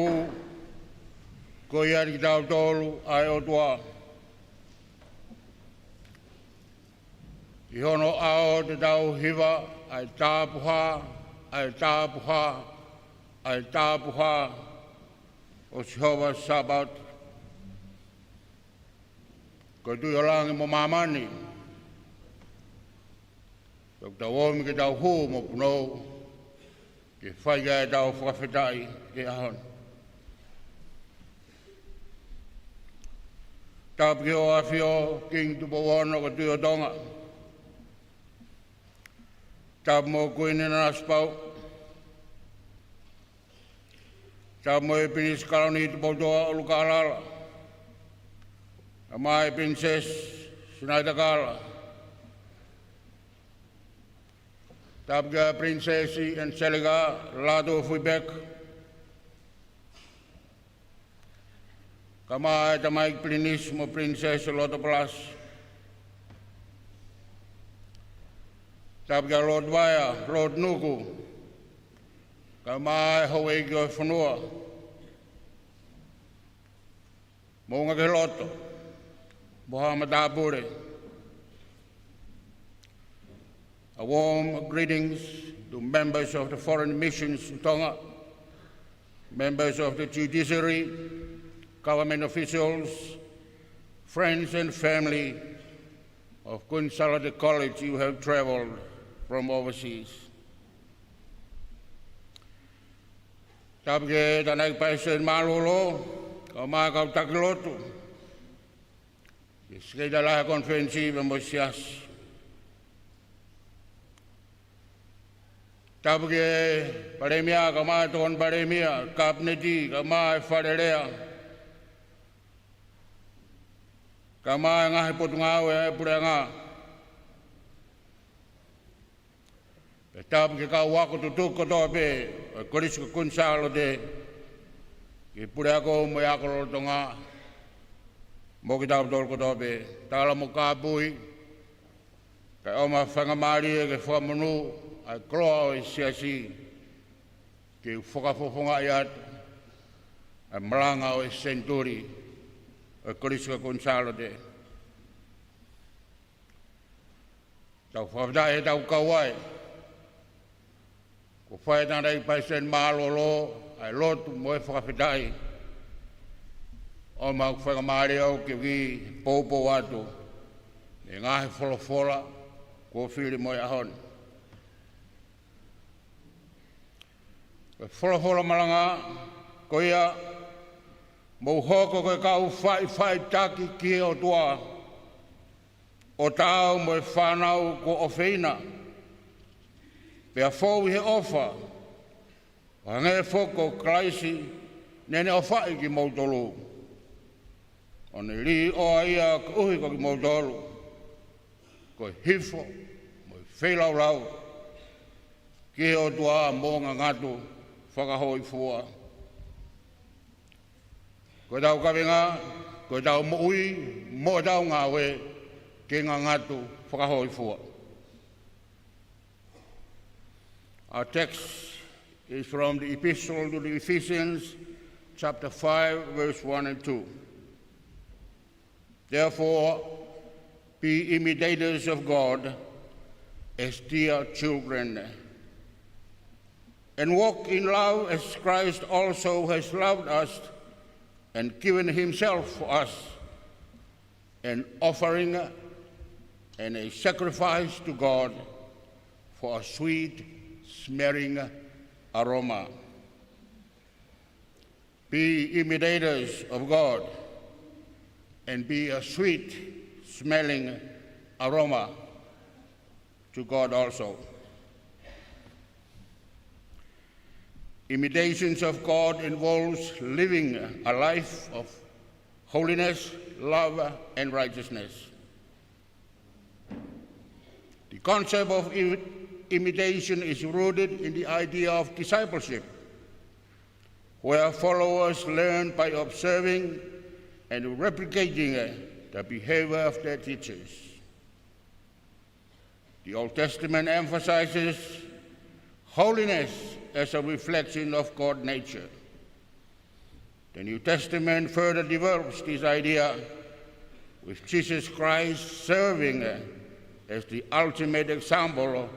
ko ia ʻiate kitautolu ʻa e ʻOtua. ʻI hono ʻao te tau hiva, ʻa e tapuhā, ʻa e tapuhā, ʻa e tapuhā, ʻo Sihova Sāpaoti. Ko e Tuʻi ʻo langi mo māmani, ʻoku tau ōmi ke tau hū mo punou, ke fai ai ʻetau fakafetaʻi he ʻaho ni. Tapu ki Hoʻo ʻAfio, Kingi Tupou Ono ʻo e Tuʻi ʻo Tonga. Tapu mo Kuini Nanasipauʻu. Tapu mo e Pilinisi Kalauni Tupoutoʻa ʻUlukalala. Kae ʻumaʻā e Pilinisesi Sinaitakala. Tapu kia Pilinisesi Angelika Lātūfuipeka. Kae ʻumaʻā e Tamaiki Pilinisi mo Pilinisesi Lotopalasi. Tapu kia Lord Vaea, Lord Nuku. Kae ʻumaʻā e houʻeiki ʻo e fonua. Moʻunga ki he Loto, mo haʻa matāpule. A warm greetings to members of the foreign missions to Tonga, members of the judiciary, government officials, friends and family of Kuini Sālote College you have traveled from overseas. Tapu ki he Tangataʻeiki Palesiteni Mālōlō, kae ʻumaʻā e kau taki lotu, ki he Sekelitali Lahi ʻo e Konifelenisi pea mo e Siasi. Tapu ki he Palēmia, kae ʻumaʻā e Tokoni Palēmia, Kapineti, kae ʻumaʻā e Fale Alea, kae ʻumaʻā e ngaahi potungāue ʻa e Puleʻanga. Pea tapu ki he kau ako tutuki kotoa pē ʻo e Kolisi ko Kuini Sālote, ki he Puleako mo e ako lolotonga, mo kitautolu kotoa pē. Tala mo kāpui, kae ʻoua ʻe faingamālie ke fakamonū ʻa e koloa ʻo e Siasi, ke u fakafofongaʻi atu ʻa e malanga ʻo e senituli ʻo e Kolisi ko Kuini Sālote. Tau fakafetaʻi he tau kau ai. Kuo fai ʻe he Tangataʻeiki Palesiteni Mālōlō ʻa e lotu mo e fakafetaʻi. ʻOku mau faingamālie ʻo ke kiʻi poupou atu mei he ngaahi folofola kuo fili mo e ʻaho ni. Ko e folofola malanga ko ia: Mou hoko ko e kau faʻifaʻitaki ki he ʻOtua, ʻo taau mo e fānau kuo ʻofeina, pea fou ʻi he ʻofa, ʻo hangē foki ko Kalaisi naʻa ne ʻofaʻi kimoutolu, ʻo ne līʻoa ia koeʻuhi ko kimoutolu, ko e hifo mo e feilaulau ki he ʻOtua mo ngangatu fakahōifua. Ko ʻetau kaveinga, ko ʻetau moʻui mo ʻetau ngāue ke ngangatu fakahōifua. Our text is from the Epistle to the Ephesians, chapter five, verse one and two. Therefore, be imitators of God as dear children, and walk in love as Christ also has loved us and given himself for us, an offering and a sacrifice to God for a sweet-smelling aroma. Be imitators of God and be a sweet-smelling aroma to God also. Imitations of God involves living a life of holiness, love, and righteousness. The concept of im-, imitation is rooted in the idea of discipleship, where followers learn by observing and replicating the behavior of their teachers. The Old Testament emphasizes holiness as a reflection of God's nature. The New Testament further develops this idea, with Jesus Christ serving as the ultimate example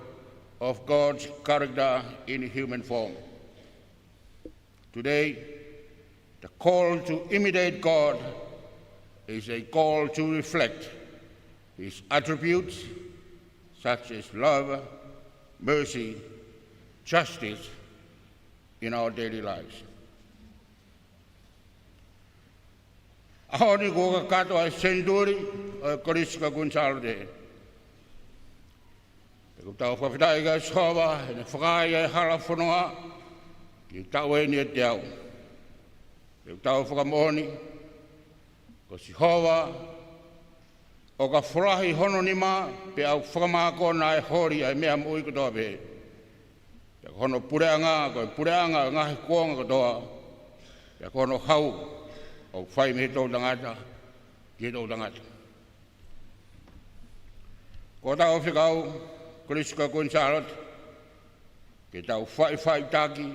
of God's character in human form. Today, the call to imitate God is a call to reflect his attributes, such as love, mercy, justice, in our daily lives. ʻAho ni kuo kakato ʻa e senituli ʻo e Kolisi ko Kuini Sālote. Pea ʻoku tau fakafetaʻi kia Sihova heʻene fakaai ʻa e hala fononga ki he taʻu ʻe teau. Pea ʻoku tau fakamoʻoni ko Sihova ʻoka folahi hono nima, pea ʻoku fakamākona ʻa e holi ʻa e meʻa moʻui kotoa pē. Pea ko hono puleʻanga ko e puleʻanga ʻo e ngaahi kuonga kotoa. Pea ko hono hau ʻoku fai mei he toʻutangata ki he toʻutangata. Ko hotau fekau Kolisi ko Kuini Sālote, ke tau faʻifaʻitaki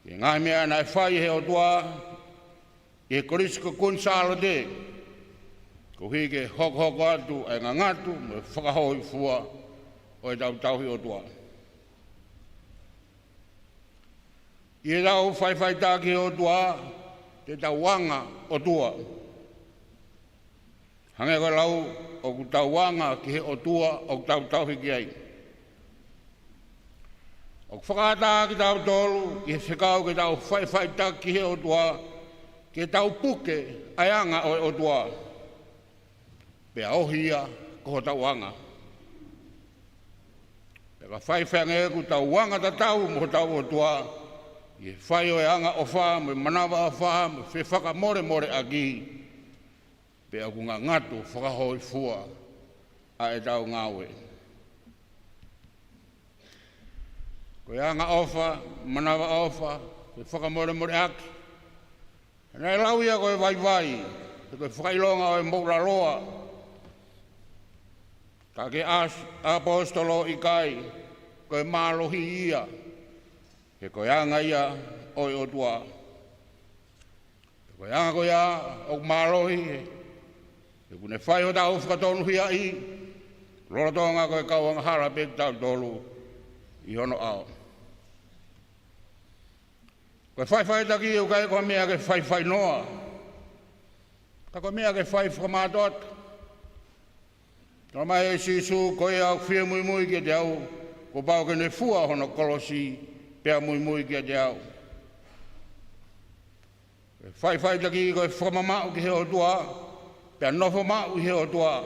ki he ngaahi meʻa naʻe fai ʻe he ʻOtua ʻi he Kolisi ko Kuini Sālote, koeʻuhi ke hokohoko atu ʻa e ngangatu mo e fakahōifua ʻo ʻetau tauhi ʻOtua. ʻI heʻetau faʻifaʻitaki ki he ʻOtua, te tau anga ʻOtua. Hangē ko e lau, ʻoku tau anga ki he ʻOtua ʻoku tau tauhi ki ai. ʻOku fakaʻatā kitautolu ʻi he fekau ke tau faʻifaʻitaki ki he ʻOtua, ke tau puke ʻa e anga ʻo e ʻOtua, pea ohi ia ko hotau anga. Pea ka faifai ange ʻoku tau anga tatau mo hotau ʻOtua ʻi he fai ʻo e angaʻofa mo e manavaʻofa mo e fefakamolemoleʻaki, pea ʻoku ngangatu fakahōifua ʻa ʻetau ngāue. Ko e angaʻofa, manavaʻofa, fefakamolemoleʻaki, naʻe lau ia ko e vaivai, he ko e fakaʻilonga ʻo e moʻulaloa. Ka ki he ʻaposetolo ʻikai, ko e mālohi ia, he ko e anga ia ʻo e ʻOtua. Ko e anga ko ia ʻoku mālohi, he ʻoku ne fai hotau fakatonuhiaʻi, lolotonga ko e kau angahala pē kitautolu ʻi hono ʻao. Ko e faʻifaʻitaki ʻoku ʻikai ko ha meʻa ke faifai noa, ka ko e meʻa ke fai fakamātoato. Talamai ʻe Sīsū, ko ia ʻoku fie muimui kiate au, kuo pau ke ne fua hono kolosi pea muimui kiate au. Ko e faʻifaʻitaki ko e fakamamaʻu ki he ʻOtua, pea nofo maʻu ʻi he ʻOtua.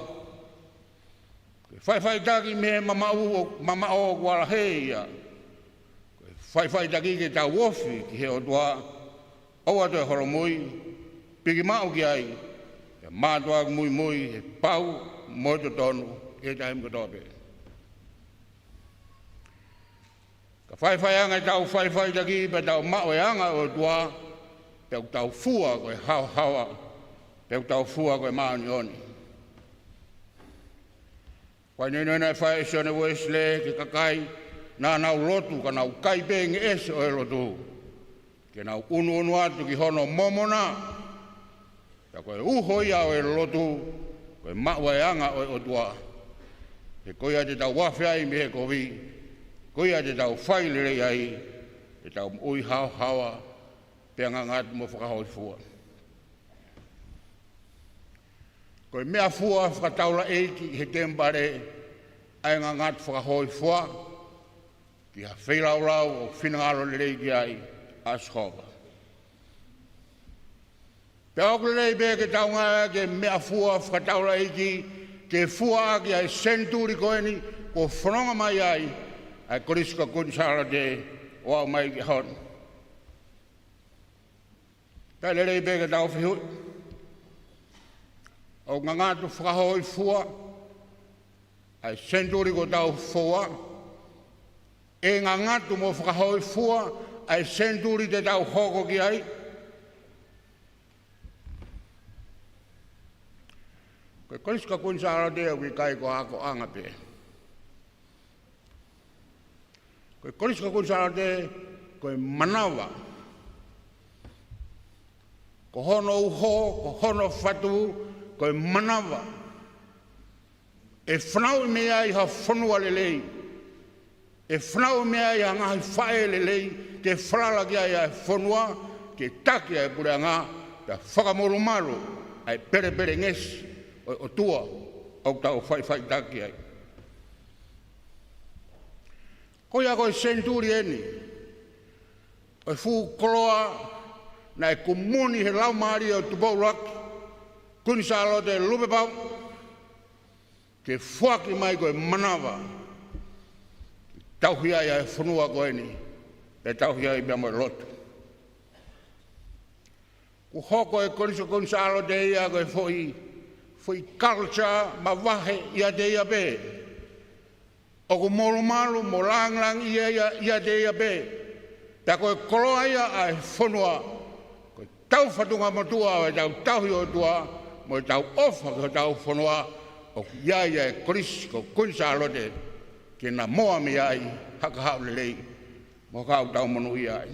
Ko e faʻifaʻitaki mei he mamaʻo, mamaʻo ʻoku ala hē ia. Ko e faʻifaʻitaki ke tau ofi ki he ʻOtua, ʻoua toe holomui, piki maʻu ki ai, pea mātuʻaki muimui he pau mo e totonu ʻi he taimi kotoa pē. Ka faifai ange ʻetau faʻifaʻitaki pea tau maʻu e anga ʻo e ʻOtua, pea ʻoku tau fua ko e haohaoa, pea ʻoku tau fua ko e māʻoniʻoni. Ko e ʻiloʻilo naʻe fai ʻe Sione Uesilē ki he kakai naʻa nau lotu ka nau kai pē ngeʻesi ʻo e lotu, ke nau ʻunuʻunu atu ki hono momona. Pea ko e uho ia ʻo e lotu, ko e maʻu ʻa e anga ʻo e ʻOtua. He ko ia te tau afe ai mei he kovi, ko ia te tau fai lelei ai, te tau moʻui haohaoa, pea ngangatu mo fakahōifua. Ko e meʻafua fakataulaʻeiki he temipale ʻa e ngangatu fakahōifua ki ha feilaulau ʻoku finangalo lelei ki ai ʻa Sihova. Pea ʻoku lelei pē ke tau ngāueʻaki e meʻafua fakataulaʻeiki ke fua ʻaki ʻa e senituli ko eni kuo fononga mai ai ʻa e Kolisi ko Kuini Sālote ʻo aʻu mai ki he ʻaho ni. Pea lelei pē ke tau fehuʻi, ʻoku ngangatu fakahōifua ʻa e senituli kuo tau foua, ʻe ngangatu mo fakahōifua ʻa e senituli te tau hoko ki ai? Ko e Kolisi ko Kuini Sālote ʻoku ʻikai ko ha akoʻanga pē. Ko e Kolisi ko Kuini Sālote ko e manava. Ko hono uho, ko hono fatu, ko e manava. ʻE fanauʻi mei ai ha fonua lelei. ʻE fanauʻi mei ai ha ngaahi faʻē lelei, ke falala ki ai ʻa e fonua, ke taki ʻa e puleʻanga, pea fakamolumalu ʻa e pelepelengesi ʻo e ʻOtua ʻoku tau faʻifaʻitaki ai. Ko ia ko e senituli eni ʻo e fuʻu koloa naʻe kumuni he laumālie ʻo Tupou ʻUluaki, Kuini Sālote Lupepau, ke foaki mai ko e manava, tauhi ai ʻa e fonua ko eni, pea tauhi ai pea mo e lotu. Kuo hoko e Kolisi Kuini Sālote ia ko e foʻi, foʻi culture mavahe ʻiate ia pē. ʻOku molumalu mo lāngilangiʻia ia ʻiate ia pē. Pea ko e koloa ia ʻa e fonua. Ko e tau fatungamotuʻa ʻo e tau tauhi ʻOtua, mo e tau ʻofa ki hotau fonua, ʻoku ʻi ai ʻa e Kolisi ko Kuini Sālote, ke na moa mei ai ha kahaʻu lelei, mo ha kahaʻu tau monūʻia ai.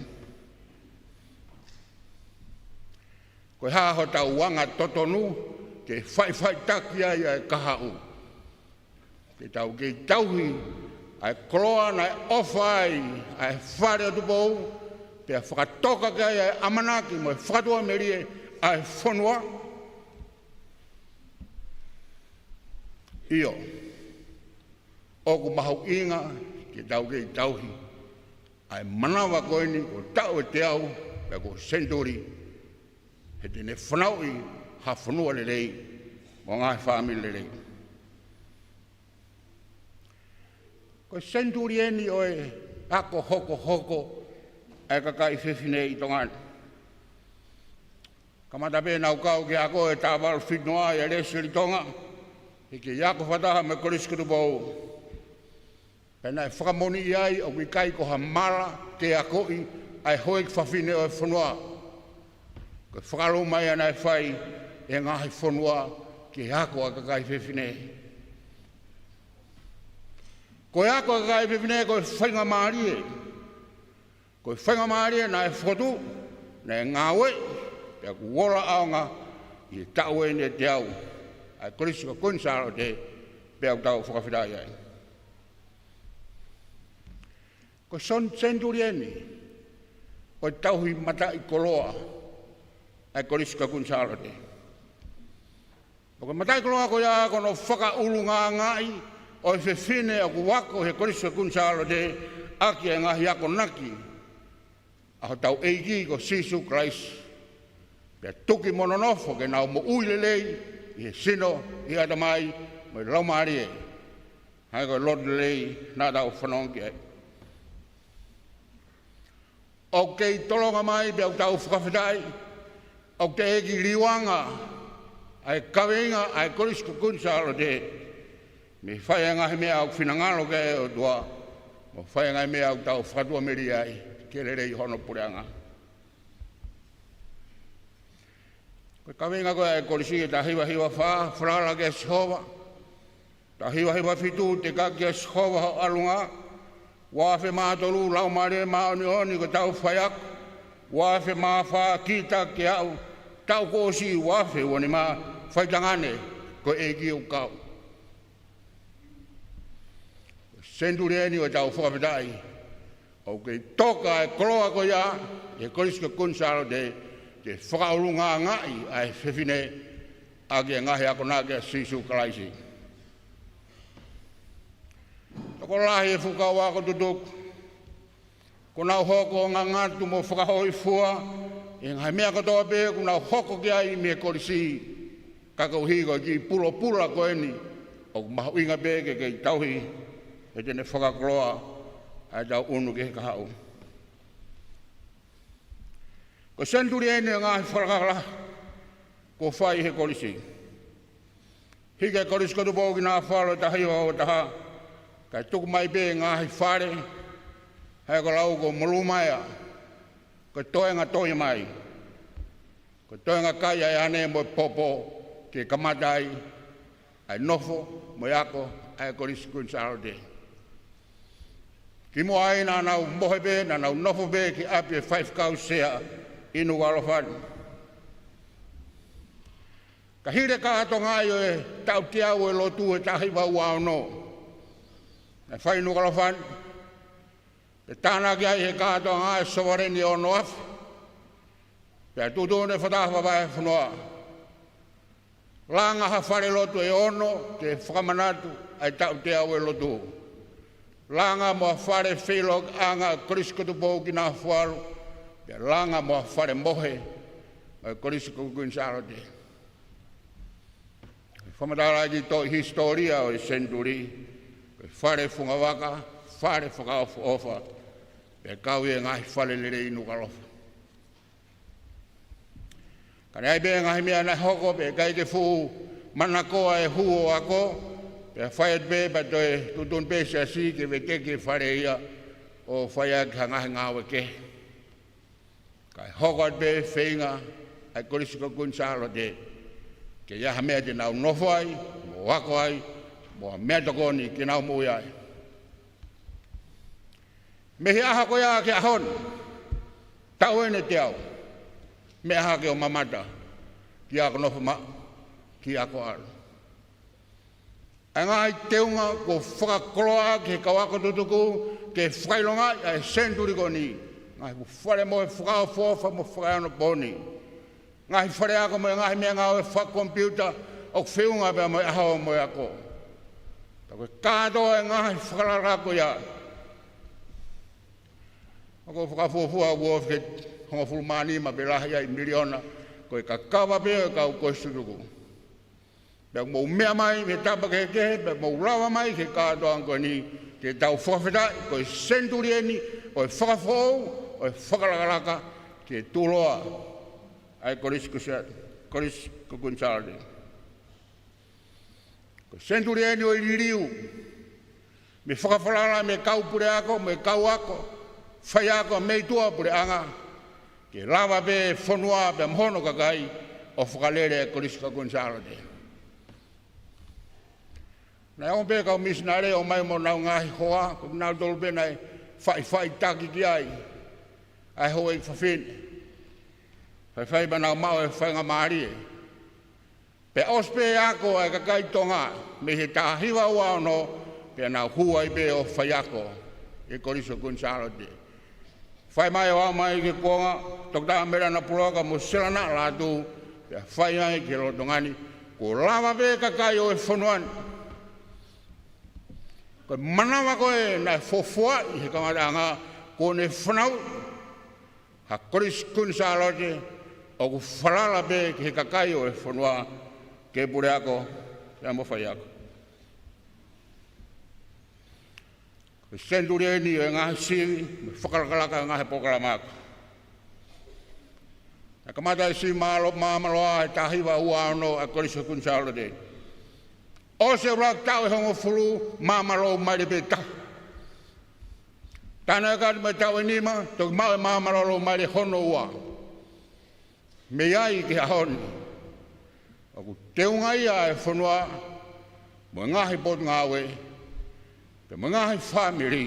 Ko e hā hotau anga totonu, ke faʻifaʻitaki ai ʻa e kahaʻu. Ke tau kei tauhi ʻa e koloa naʻe ʻofa ai ʻa e fale ʻo Tupou, pea fakatoka ki ai ʻa e ʻamanaki mo e fakatuʻamelie ʻa e fonua. ʻIo, ʻoku mahuʻinga ke tau kei tauhi ʻa e manava ko eni, ko e taʻu ʻe teau, pea ko e senituli, he te ne fanauʻi ha fonua lelei, mo e ngaahi fāmili lelei. Ko e senituli eni ʻo e ako hokohoko ʻa e kakai fefine ʻi Tonga ni. Kamata pē ʻenau kau ki he ako ʻe taha valu fitu noa ʻia Leseli Tonga, he kei ako fakataha mo e Kolisi ko Tupou. Pea naʻe fakamoʻoniʻi ai ʻoku ʻikai ko ha mala ke akoʻi ʻa e houʻeiki fafine ʻo e fonua. Ko e fakalūmaia naʻe fai ʻe he ngaahi fonua ki he ako ʻa e kakai fefine. Ko e ako ʻa e kakai fefine ko e faingamālie. Ko e faingamālie naʻe fokotuʻu, naʻe ngāueʻi, pea kuo ola ʻaonga ʻi he taʻu eni ʻe teau ʻa e Kolisi ko Kuini Sālote, pea ʻoku tau fakafetaʻi ai. Ko e son-, senituli eni ʻo e tauhi mataʻikoloa ʻa e Kolisi ko Kuini Sālote. Pea ko e mataʻikoloa ko ia ko hono fakaʻulungaangaʻi ʻo e fefine ʻoku ako he Kolisi ko Kuini Sālote ʻaki e ngaahi akonaki ʻa hotau ʻEiki ko Sīsū Kalaisi. Pea tuki mo nonofo ke nau moʻui lelei ʻi he sino, ʻi he ʻatamai, mo e laumālie. Hangē ko e lotu lelei naʻa tau fanongo ki ai. ʻOku kei tolonga mai pea ʻoku tau fakafetaʻi, ʻoku teʻeki liliuanga ʻa e kaveinga ʻa e Kolisi ko Kuini Sālote, mei he fai ʻa e ngaahi meʻa ʻoku finangalo ki ai ʻa e ʻOtua, mo e fai ʻa e ngaahi meʻa ʻoku tau fakatuʻamelie ai, ke lelei hono puleʻanga. Ko e kaveinga ko ē ʻa e Kolisi, taha hiva hiva fā, falala kia Sihova. Taha hiva hiva fitu, tekaki kia Sihova hoʻo ʻalunga. Ua afe mā tolu, Laumālie Māʻoniʻoni ko hotau faiako. Ua afe mā fā, kita kiate au. Taʻu kuo ʻosi, ua afe ua nima, faitangane, ko e ʻEiki ʻoku kau. Senituli eni ʻo e tau fakafetaʻi. ʻOku kei toka ʻa e koloa ko ia ʻi he Kolisi ko Kuini Sālote, ke fakaʻulungaangaʻi ʻa e fefine ʻaki e ngaahi akonaki ʻa Sīsū Kalaisi. Tokolahi e fuʻu kau ako tutuku, kuo nau hoko ʻo ngangatu mo fakahōifua ʻi he ngaahi meʻa kotoa pē kuo nau hoko ki ai mei he Kolisi. Ka koeʻuhi ko e kiʻi pulopula ko eni, ʻoku mahuʻinga pē ke kei tauhi, he te ne fakakoloa ʻa e tau ʻunu ki he kahaʻu. Ko e senituli eni ʻo e ngaahi fakalakala kuo fai he Kolisi. Hiki e Kolisi ko Tupou ki Naʻafualo taha hiva ua taha, kae tuku mai pē ngaahi fale, hangē ko e lau ko Molumaea, ko e toenga toi mai. Ko e toenga kai ʻa e ane mo e popo, ke kamata ai ʻa e nofo mo e ako ʻa e Kolisi Kuini Sālote. Kimuʻa ai naʻa nau mohe pē, naʻa nau nofo pē ki ʻapi e faifekau sea ʻi Nukuʻalofa ni. Ka hili e kātoanga ʻo e taʻu teau ʻo e lotu ʻi he taha hiva ua ono, naʻe fai ʻi Nukuʻalofa ni, pea tānaki ai ʻe he kātoanga e sovereign ʻe ono afe, pea tuʻutuʻuni ʻe he Fakataha Vavaefonua, langa ha falelotu ʻe ono ke fakamanatu ʻa e taʻu teau ʻo e lotu. Langa mo ha fale feilokiʻanga ʻo e Kolisi ko Tupou Kinafualu, pea langa mo ha fale mohe ʻo e Kolisi ko Kuini Sālote. Fakamatala ʻaki ʻe he hisitōlia ʻo e senituli, ko e fale fungavaka, fale fakaʻofoʻofa, pea kau ia ʻi he ngaahi fale lelei ʻi Nukuʻalofa. Ka naʻe ʻi ai pē ngaahi meʻa naʻe hoko, pea ʻikai ke fuʻu manakoa e hū ʻo e ako, pea fai atu pē, pea toe tuʻutuʻuni pē ʻe he siasi ke veteki e fale ia ʻo fai ʻaki ha ngaahi ngāue kehe. Kae hoko atu pē e feinga ʻa e Kolisi ko Kuini Sālote ke ʻi ai ha meʻa te nau nofo ai, mo ako ai, mo ha meʻatokoni ke nau moʻui ai. Mei he ʻaho ko ia ki he ʻaho ni, taʻu ʻeni ʻe teau, meʻa hake ʻo mamata ki he ako nofo maʻu, ki he ako ʻalu. ʻA e ngaahi teunga kuo fakakoloa ʻaki ʻe he kau ako tutuku ke fakaʻilongaʻi ʻa e senituli ko eni, ngaahi fuʻu fale mohe fakaʻofoʻofa mo fakaeonopooni, ngaahi fale ako mo e ngaahi meʻangāue fakakomipiuta ʻoku feʻunga pea mo e ʻaho mo e ako. Ka ko e kātoa e ngaahi fakalakalaka ko ia, ʻoku ou fakafuofua ʻoku ofi ki he hongofulu mā nima pe lahi ai miliona, ko e kakava pē ʻo e kau kolisi tutuku. Pea mou meʻa mai mei he tapa kehekehe, pea mou lava mai ki he kātoanga ko eni, ke tau fakafetaʻi, ko e senituli ʻeni ʻo e fakafoʻou, ʻo e fakalakalaka, ke tuʻuloa ʻa e Kolisi ko Sea-, Kolisi ko Kuini Sālote. Ko e senituli ʻeni ʻo e liliu, mo e fakafalala mei he kau puleako, mo e kau ako, faiako mei tuʻa puleʻanga, ke lava pē e fonua pea mo hono kakai ʻo fakalele e Kolisi ko Kuini Sālote. Naʻe ʻomai pē kau misinale ʻo ʻomai mo honau ngaahi hoa, ko kinautolu pē naʻe faʻifaʻitaki ki ai ʻa e houʻeiki fafine. Faifai pea nau maʻu e faingamālie. Pea ʻosi pē ako ʻa e kakai Tonga mei he taha hiva ua ono, pea nau hū ai pē ʻo faiako ʻi he Kolisi ko Kuini Sālote. Fai mai ʻo aʻu mai ki he kuonga Toketā Mele ʻAnapuloaka mo Selana Lātū, pea fai mai ki he lolotonga ni, kuo lava pē kakai ʻo e fonua ni. Ko e manava ko ē naʻe fuofuaʻi ʻe he kamataʻanga, kuo ne fanauʻi ha Kolisi Kuini Sālote ʻoku falala pē ki he kakai ʻo e fonua, ki he puleako pea mo e faiako. Ko e senituli ʻeni ʻo e ngaahi sivi mo e fakalakalaka e ngaahi polokalama ako. Naʻe kamata e sivi mālo-, māmāloa he taha hiva ua ono ʻa e Kolisi Kuini Sālote. ʻOsi e ʻuluaki taʻu ʻe hongofulu, māmāloa maile pē taha. Tānaki atu mo e taʻu ʻe nima, toki maʻu e māmāloa maile hono ua. Mei ai ki he ʻaho ni, ʻoku teunga ia e fonua mo e ngaahi potungāue, pea mo e ngaahi fāmili,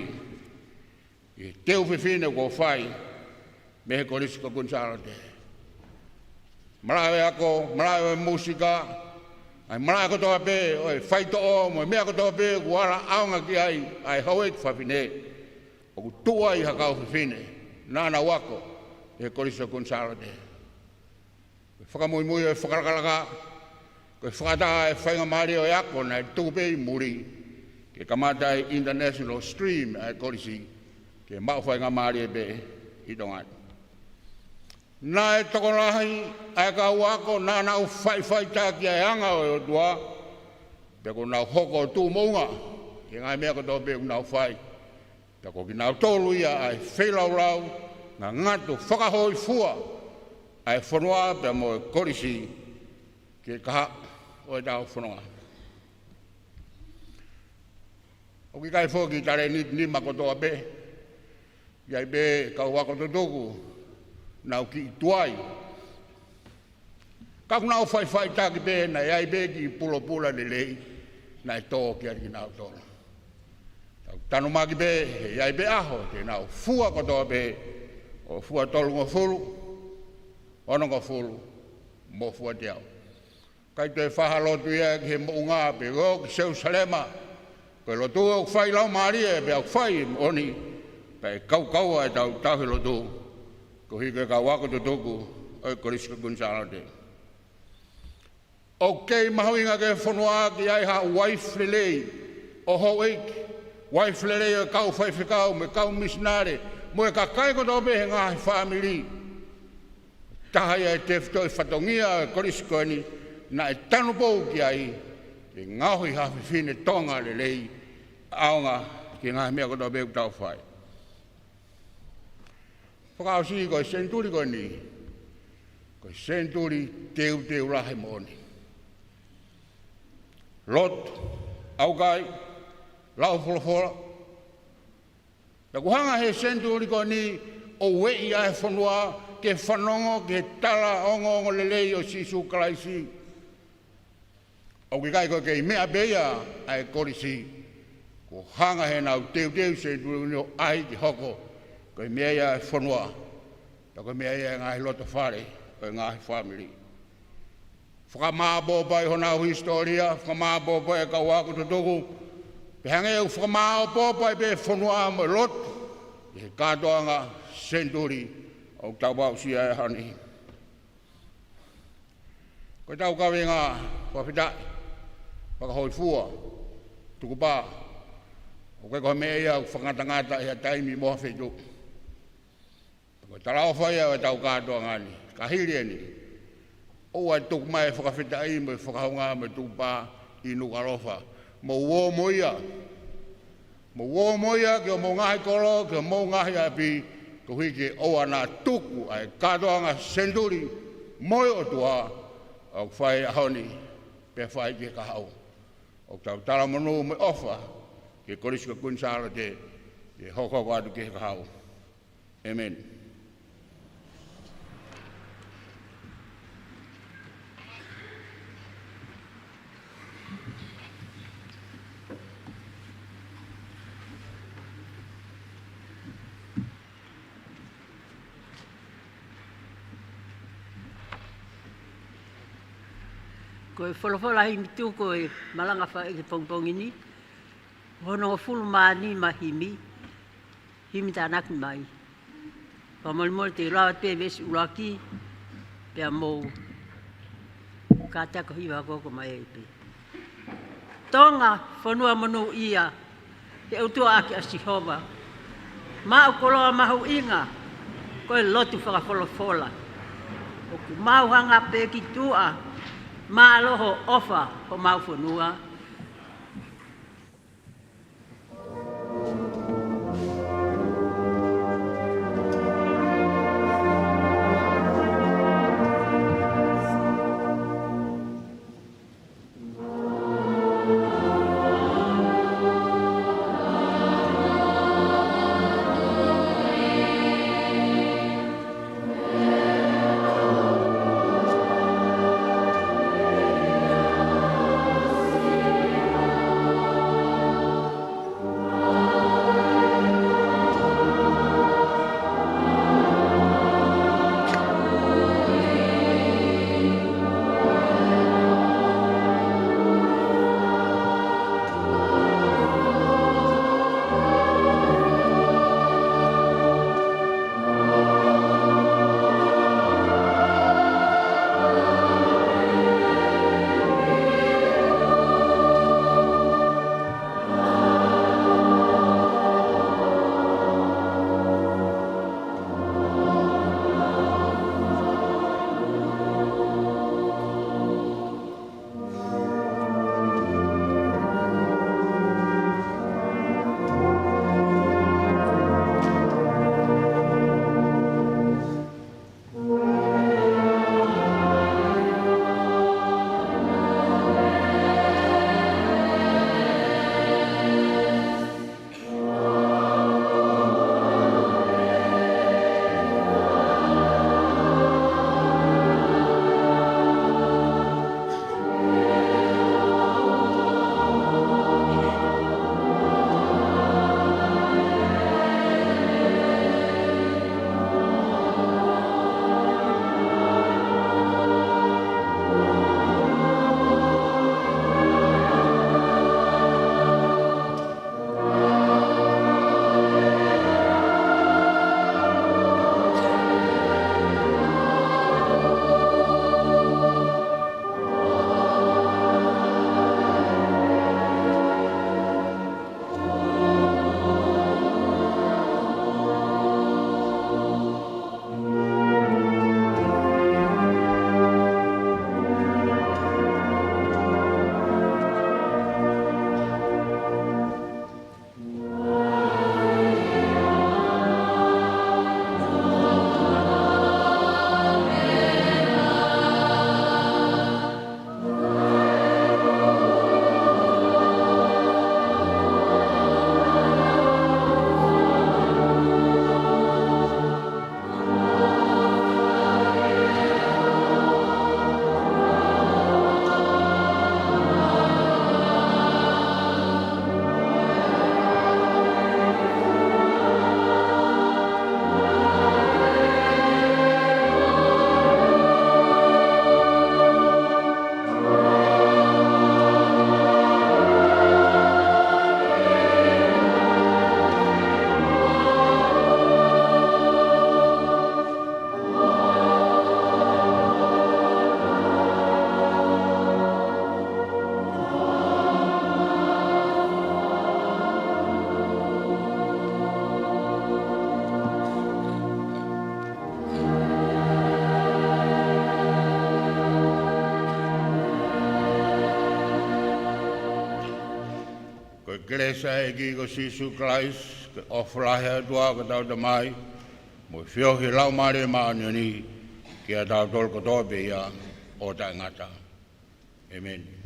ʻi he teu fefine kuo fai mei he Kolisi ko Kuini Sālote. Malaʻe ʻo e ako, malaʻe ʻo e mūsika, ʻa e malaʻe kotoa pē ʻo e faitoʻo mo e meʻa kotoa pē kuo ala ʻaonga ki ai ʻa e houʻeiki fafine, ʻoku tuʻu ai ha kau fefine naʻa nau ako ʻi he Kolisi ko Kuini Sālote. Ko e fakamuimui ʻo e fakalakalaka, ko e fakaʻatā e faingamālie ʻo e ako naʻe tuku pē ʻi muli, ke kamata e international stream ʻa e kolisi, ke maʻu faingamālie pē ʻi Tonga ni. Naʻe tokolahi ʻa e kau ako naʻa nau faʻifaʻitaki ʻa e anga ʻo e ʻOtua, pea kuo nau hoko ʻo tuʻu moʻunga ʻi he ngaahi meʻa kotoa pē ʻoku nau fai. Pea ko kinautolu ia ʻa e feilaulau, ngangatu fakahōifua ʻa e fonua pea mo e kolisi ki he kahaʻu ʻo ʻetau fononga. ʻOku ʻikai foki tale ni, nima kotoa pē. ʻI ai pē kau ako tutuku naʻa nau kiʻi tuai. Ka ʻoku nau faʻifaʻitaki pē, naʻe ʻi ai pē kiʻi pulopula lelei naʻe tō kiate kinautolu. Tau tanumaki pē, ʻe ʻi ai pē ʻaho te nau fua kotoa pē, ʻo fua tolungofulu, onongofulu, mo fua teau. ʻIkai toe fai ha lotu ia ki he moʻunga pe ō ki Selusalema. Ko e lotu ʻoku fai ʻi laumālie pea ʻoku fai moʻoni, pea ʻe kaukaua ʻetau tauhi lotu koeʻuhi ko e kau ako tutuku ʻo e Kolisi ko Kuini Sālote. ʻOku kei mahuʻinga ki he fonua ke ʻi ai ha uaifi lelei ʻo houʻeiki, uaifi lelei ʻo e kau faifekau mo e kau misinale, mo e kakai kotoa pē he ngaahi fāmili. Taha ia e tefitoʻi fatongia ʻo e kolisi ko eni naʻe tanupou ki ai, ke ngaohi ha fefine Tonga lelei, ʻaonga ki he ngaahi meʻa kotoa pē ʻoku tau fai. Fakaʻosi, ko e senituli ko eni, ko e senituli teuteu lahi moʻoni. Lotu, ʻaukai, lau folofola. Pea ʻoku hanga he senituli ko eni ʻo ueʻi ʻa e fonua ke fanongo ki he tala ongoongolelei ʻo Sīsū Kalaisi. ʻOku ʻikai ko e kei meʻa pē ia ʻa e kolisi. Kuo hanga heʻenau teuteu senituli ni ʻo ʻai ke hoko ko e meʻa ia ʻa e fonua. Pea ko e meʻa ia ʻa e ngaahi loto fale ʻo e ngaahi fāmili. Fakamāʻopoʻopo ai honau hisitōlia, fakamāʻopoʻopo ai e kau ako tutuku. Pea hangē ʻoku fakamāʻopoʻopo ai pē fonua mo e lotu ʻi he kātoanga senituli ʻoku tau aʻusia he ʻaho ni. Ko ʻetau kaveinga fakafetaʻi, fakahōifua, tukupā, ʻoku ʻikai ko ha meʻa ia ʻoku fakangatangata ʻi ha taimi mo ha feituʻu. Ko e talaʻofa ia ʻo ʻetau kātoanga ni, ka hili eni, ʻoua ʻe tuku mai e fakafetaʻi mo e fakahounga mo e tukupā ʻi Nukuʻalofa. Mou ō mo ia. Mou ō mo ia ki homou ngaahi kolo, ki homou ngaahi ʻapi, koeʻuhi ke ʻoua naʻa tuku ʻa e kātoanga senituli mo e ʻOtua ʻoku fai he ʻaho ni, pea fai ki he kahaʻu. ʻOku tau talamonū mo e ʻofa ki he Kolisi ko Kuini Sālote, ke hokohoko atu ki he kahaʻu. ʻĒmeni. Ko e folofola himi tuku ʻe malanga fai ki he pongipongi ni, hono hongofulu mā nima himi, himi tānaki mai. Fakamolemole te u lau atu pē veesi ʻuluaki, pea mou kātaki ʻo hiva hoko mai ai pē. Tonga fonua monūʻia, he ʻOtua ʻaki ʻa Sihova. Maʻu koloa mahuʻinga, ko e lotu fakafolofola. ʻOku mau hanga pē ki tuʻa, mālō hoʻo ʻofa homau fonua. Kelesi ʻa e ʻEiki ko Sīsū Kalaisi, ko e ʻofa lahi ʻa e ʻOtua ko hotau Tamai, mo e feohi ʻa e Laumālie Māʻoniʻoni, kiate kitautolu kotoa pē ia ʻo taʻengata. ʻĒmeni.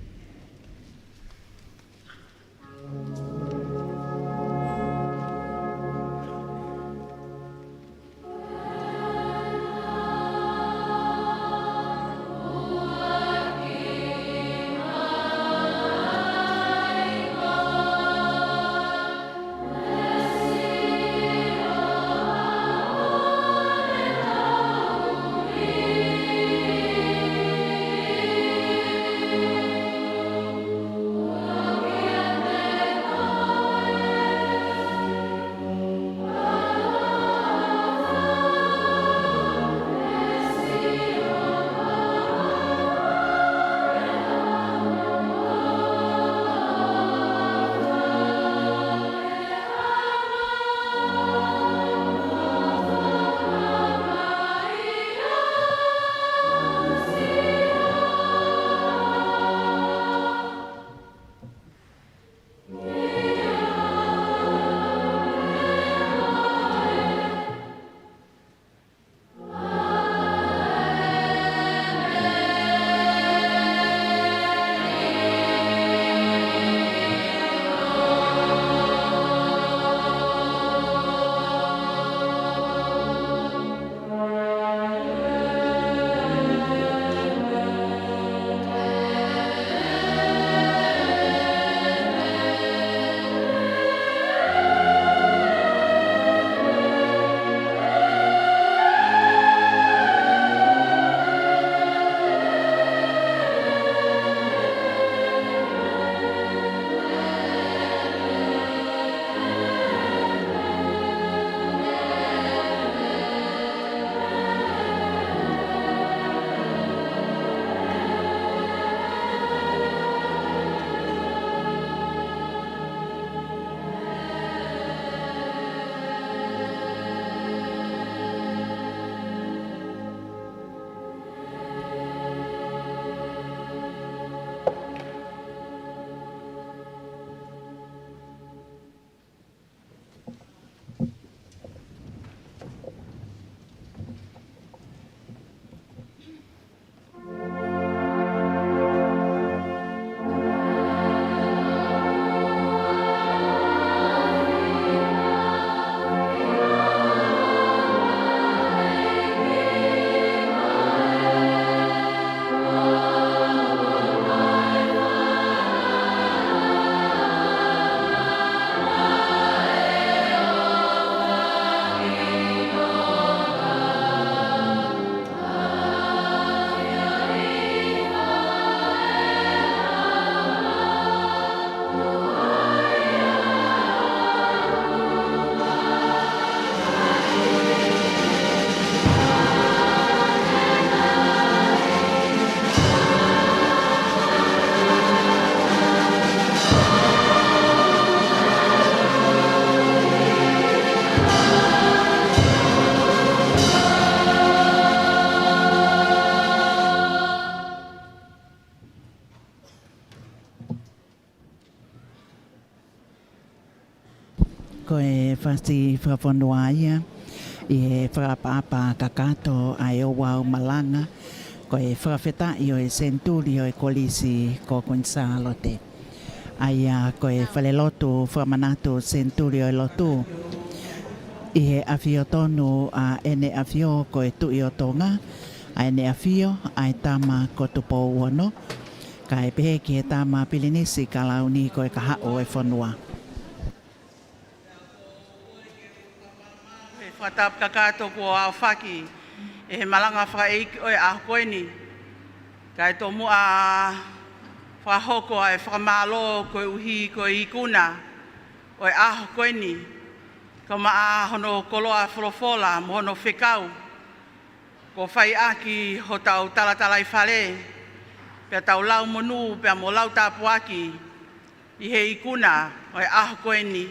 Ko e fasi fakafonua ia ʻi he fakaʻapaʻapa kakato ʻa e ouau malanga, ko e fakafetaʻi ʻo e senituli ʻo e Kolisi ko Kuini Sālote. ʻA ia ko e falelotu fakamanatu senituli ʻo e lotu, ʻi he ʻafio tonu ʻa ʻEne ʻAfio ko e Tuʻi ʻo Tonga, ʻa ʻEne ʻAfio ʻa e Tama ko Tupou Ono, kae pehē ki he Tama Pilinisi Kalauni ko e Kahaʻu ʻo e Fonua. He fakatapu kakato kuo aofaki ʻe he malanga fakaʻeiki ʻo e ʻaho ko eni, kae tomuʻa fakahoko ʻa e fakamālō koeʻuhi ko e ikuna ʻo e ʻaho ko eni, kae ʻumaʻā hono koloa folofola mo hono fekau kuo fai ʻaki hotau talatalaifale, pea tau lau monū pea mo lau tāpuaki ʻi he ikuna ʻo e ʻaho ko eni,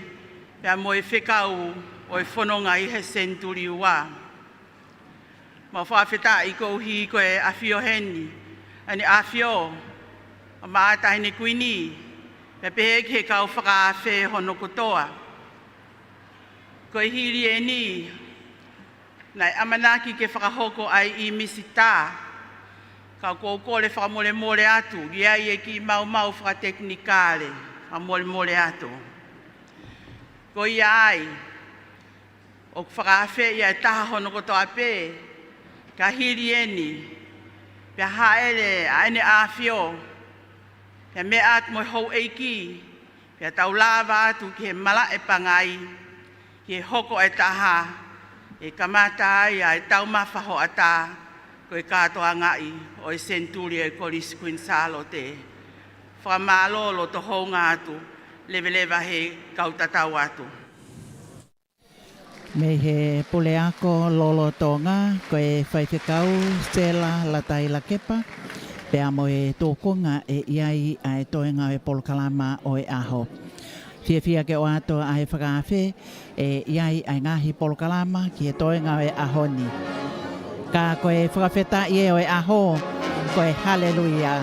pea mo e fekau ʻo e fononga ʻi he senituli ua. Mau fakafetaʻi koeʻuhi ko e ʻafio heni ʻa ʻEne ʻAfio, ʻa Maʻa Taʻahine Kuini, Pea pehē ki he kau fakaafe hono kotoa. Ko e hili eni, naʻe ʻamanaki ke fakahoko ai ʻi Misitā. Ka ʻoku ou kole fakamolemole atu, ʻi ai e kiʻi maumau fakatekinikale, fakamolemole atu. Ko ia ai, ʻoku fakaafeʻi ʻa e taha hono kotoa pē, ka hili eni, pea hāʻele ʻa ʻEne ʻAfio, pea meʻa atu mo e houʻeiki, pea tau lava atu ki he malaʻe pangai, ki he hoko ʻa e taha, ʻe kamata ai ʻa e taumafa hoʻatā, ko e kātoangaʻi ʻo e senituli ʻo e Kolisi Kuini Sālote. Fakamālō loto hounga atu, leveleva he kau tatau atu. Mei he Puleako lolotonga, ko e Faifekau Sela Lataila Kepa, pea mo e tūkunga ʻe ʻi ai ʻa e toenga ʻo e polokalama ʻo e ʻaho. Fiefia ke ʻoatu ʻa e fakaafe, ʻe ʻi ai ʻa e ngaahi polokalama ki he toenga ʻo e ʻaho ni. Ka ko e fakafetaʻi ʻo e ʻaho, ko e Haleluia.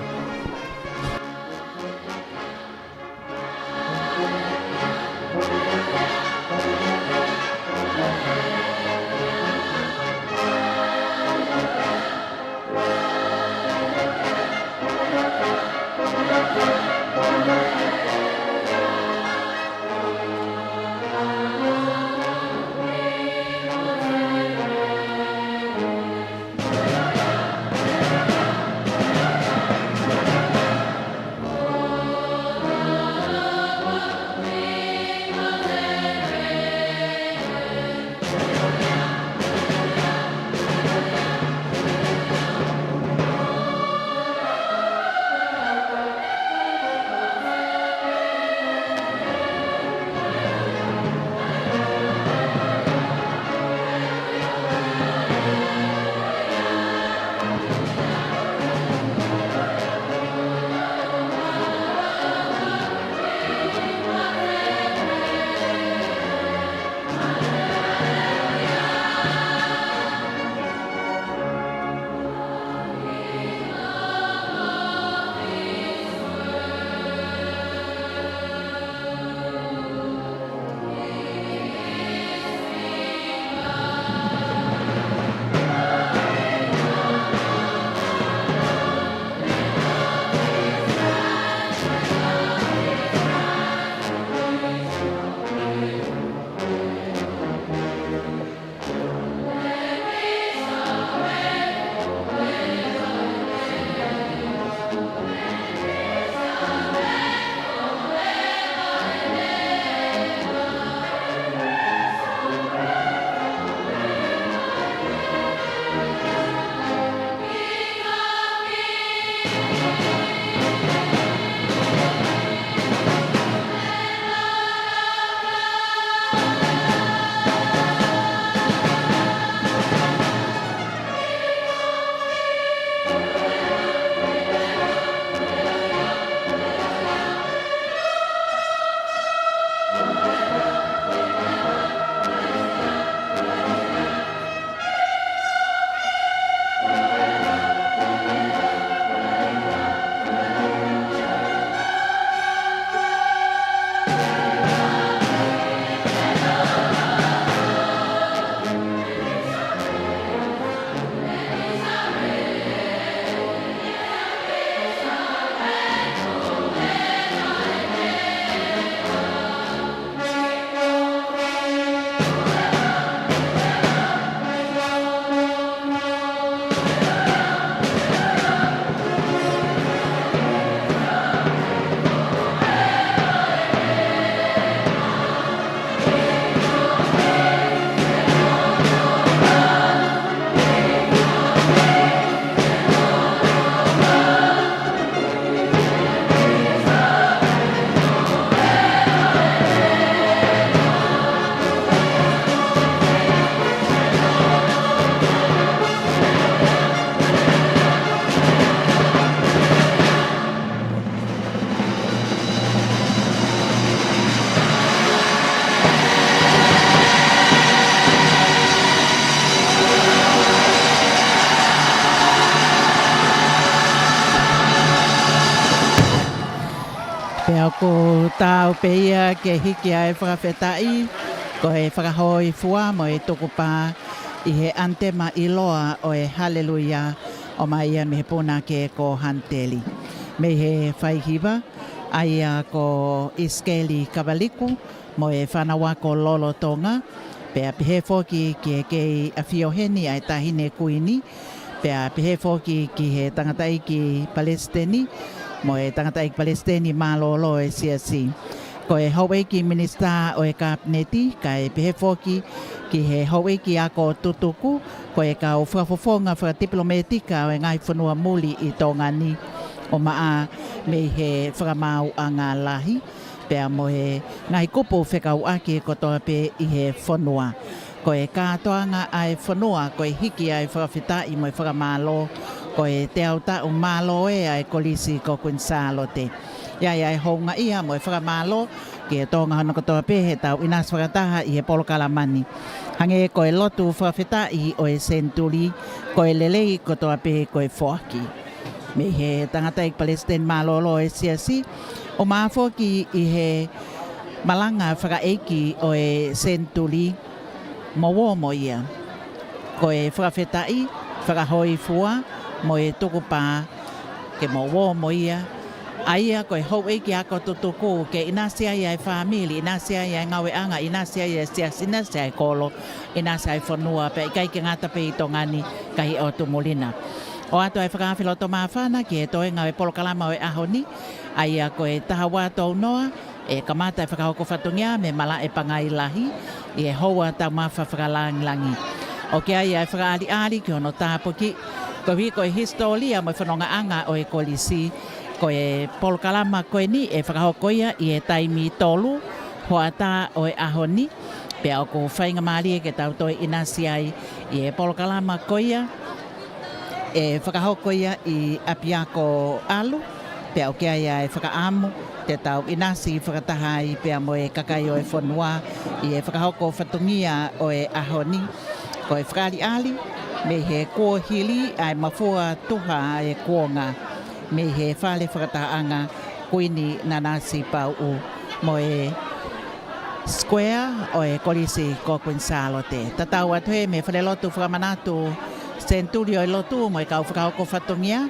ʻOku taau pē ia ke hiki ʻa e fakafetaʻi, ko e fakahōifua mo e tukupā ʻi he ʻanitema ʻiloa ʻo e Haleluia, ʻomai ia mei he punake ko Hanteli. Mei he faihiva, ʻa ia ko ʻIsikeli Kavaliku, mo e fānau ako lolotonga, pea pehē foki ki he kei ʻafio heni ʻa e Taʻahine Kuini, pea pehē foki ki he tangataʻeiki palesiteni, mo e tangataʻeiki palesiteni mālōlō ʻo e siasi. Ko e houʻeiki minisitā ʻo e kapineti, kae pehē foki ki he houʻeiki ako tutuku, ko e kau fakafofonga fakatipilometika ʻo e ngaahi fonua muli ʻi Tonga ni, ʻo maʻa mei he fakamaauʻanga lahi, pea mo e ngaahi kupu fekauʻaki kotoa pē ʻi he fonua. Ko e kātoanga ʻa e fonua, ko e hiki ʻa e fakafetaʻi mo e fakamālō, ko e teau taʻu mālō ē ʻa e Kolisi ko Kuini Sālote. ʻI ai ʻa e houngaʻia mo e fakamālō ki he Tonga hono kotoa pē heʻetau ʻinasi fakataha ʻi he polokalama ni. Hangē ko e lotu fakafetaʻi ʻo e senituli, ko e lelei kotoa pē ko e foaki. Mei he tangataʻeiki palesiteni mālōlō ʻo e siasi, ʻo mafoki ʻi he malanga fakaʻeiki ʻo e senituli, mou ō mo ia. Ko e fakafetaʻi, fakahōifua, mo e tukupā, ke mou ō mo ia. ʻA ia ko e houʻeiki ako tutuku, ke ʻinasi ai ʻa e fāmili, ʻinasi ai ʻa e ngāueʻanga, ʻinasi ai ʻa e siasi, ʻinasi ai ʻa e kolo, ʻinasi ai ʻa e fonua, pea ʻikai ke ngata pē ʻi Tonga ni, ka ʻi ʻotu muli na. ʻOatu ʻa e fakaafe loto māfana ki he toenga ʻo e polokalama ʻo e ʻaho ni, ʻa ia ko e taha ua tolu noa, ʻe kamata ʻa e fakahoko fatongia mei Malaʻe Pangai Lahi, ʻi he houa taumafa fakalangilangi. ʻOku ʻi ai ʻa e fakaʻaliʻali ki hono tāpuakiʻi, koeʻuhi ko e hisitōlia mo e fonongaʻanga ʻo e kolisi, ko e polokalama ko eni ʻe fakahoko ia ʻi he taimi tolu hoʻatā ʻo e ʻaho ni, pea ʻoku faingamālie ke tau toe ʻinasi ai ʻi he polokalama ko ia, ʻe fakahoko ia ʻi ʻapiako ʻalu, pea ʻoku ʻi ai ʻa e fakaʻamu te tau ʻinasi fakataha ai pea mo e kakai ʻo e fonua ʻi he fakahoko fatongia ʻo e ʻaho ni. Ko e fakaʻaliʻali mei he kuohili ʻa e mafua tuha ʻa e kuonga, mei he fale fakatahaʻanga Kuini Nanasipauʻu mo e sikuea ʻo e Kolisi ko Kuini Sālote. Tatau atu heni mei he falelotu fakamanatu senituli ʻo e lotu mo e kau fakahoko fatongia,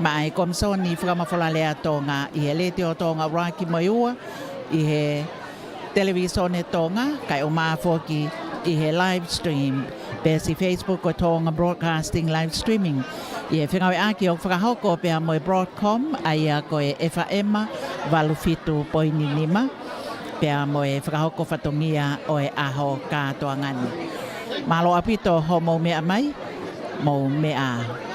maʻa e Komisoni Fakamafola Lea Tonga, ʻi he Letiō Tonga ʻuluaki mo e ua, ʻi he Televīsone Tonga, kae ʻumaʻā foki ʻi he live stream pē siʻi Facebook ko e Tonga Broadcasting Live Streaming. ʻI he fengāueʻaki ʻoku fakahoko pea mo e Broadcom, ʻa ia ko e F M valu fitu poini nima, pea mo e fakahoko fatongia ʻo e ʻaho kātoanga ni. Mālō ʻaupito hoʻomou meʻa mai, mou meʻa ā.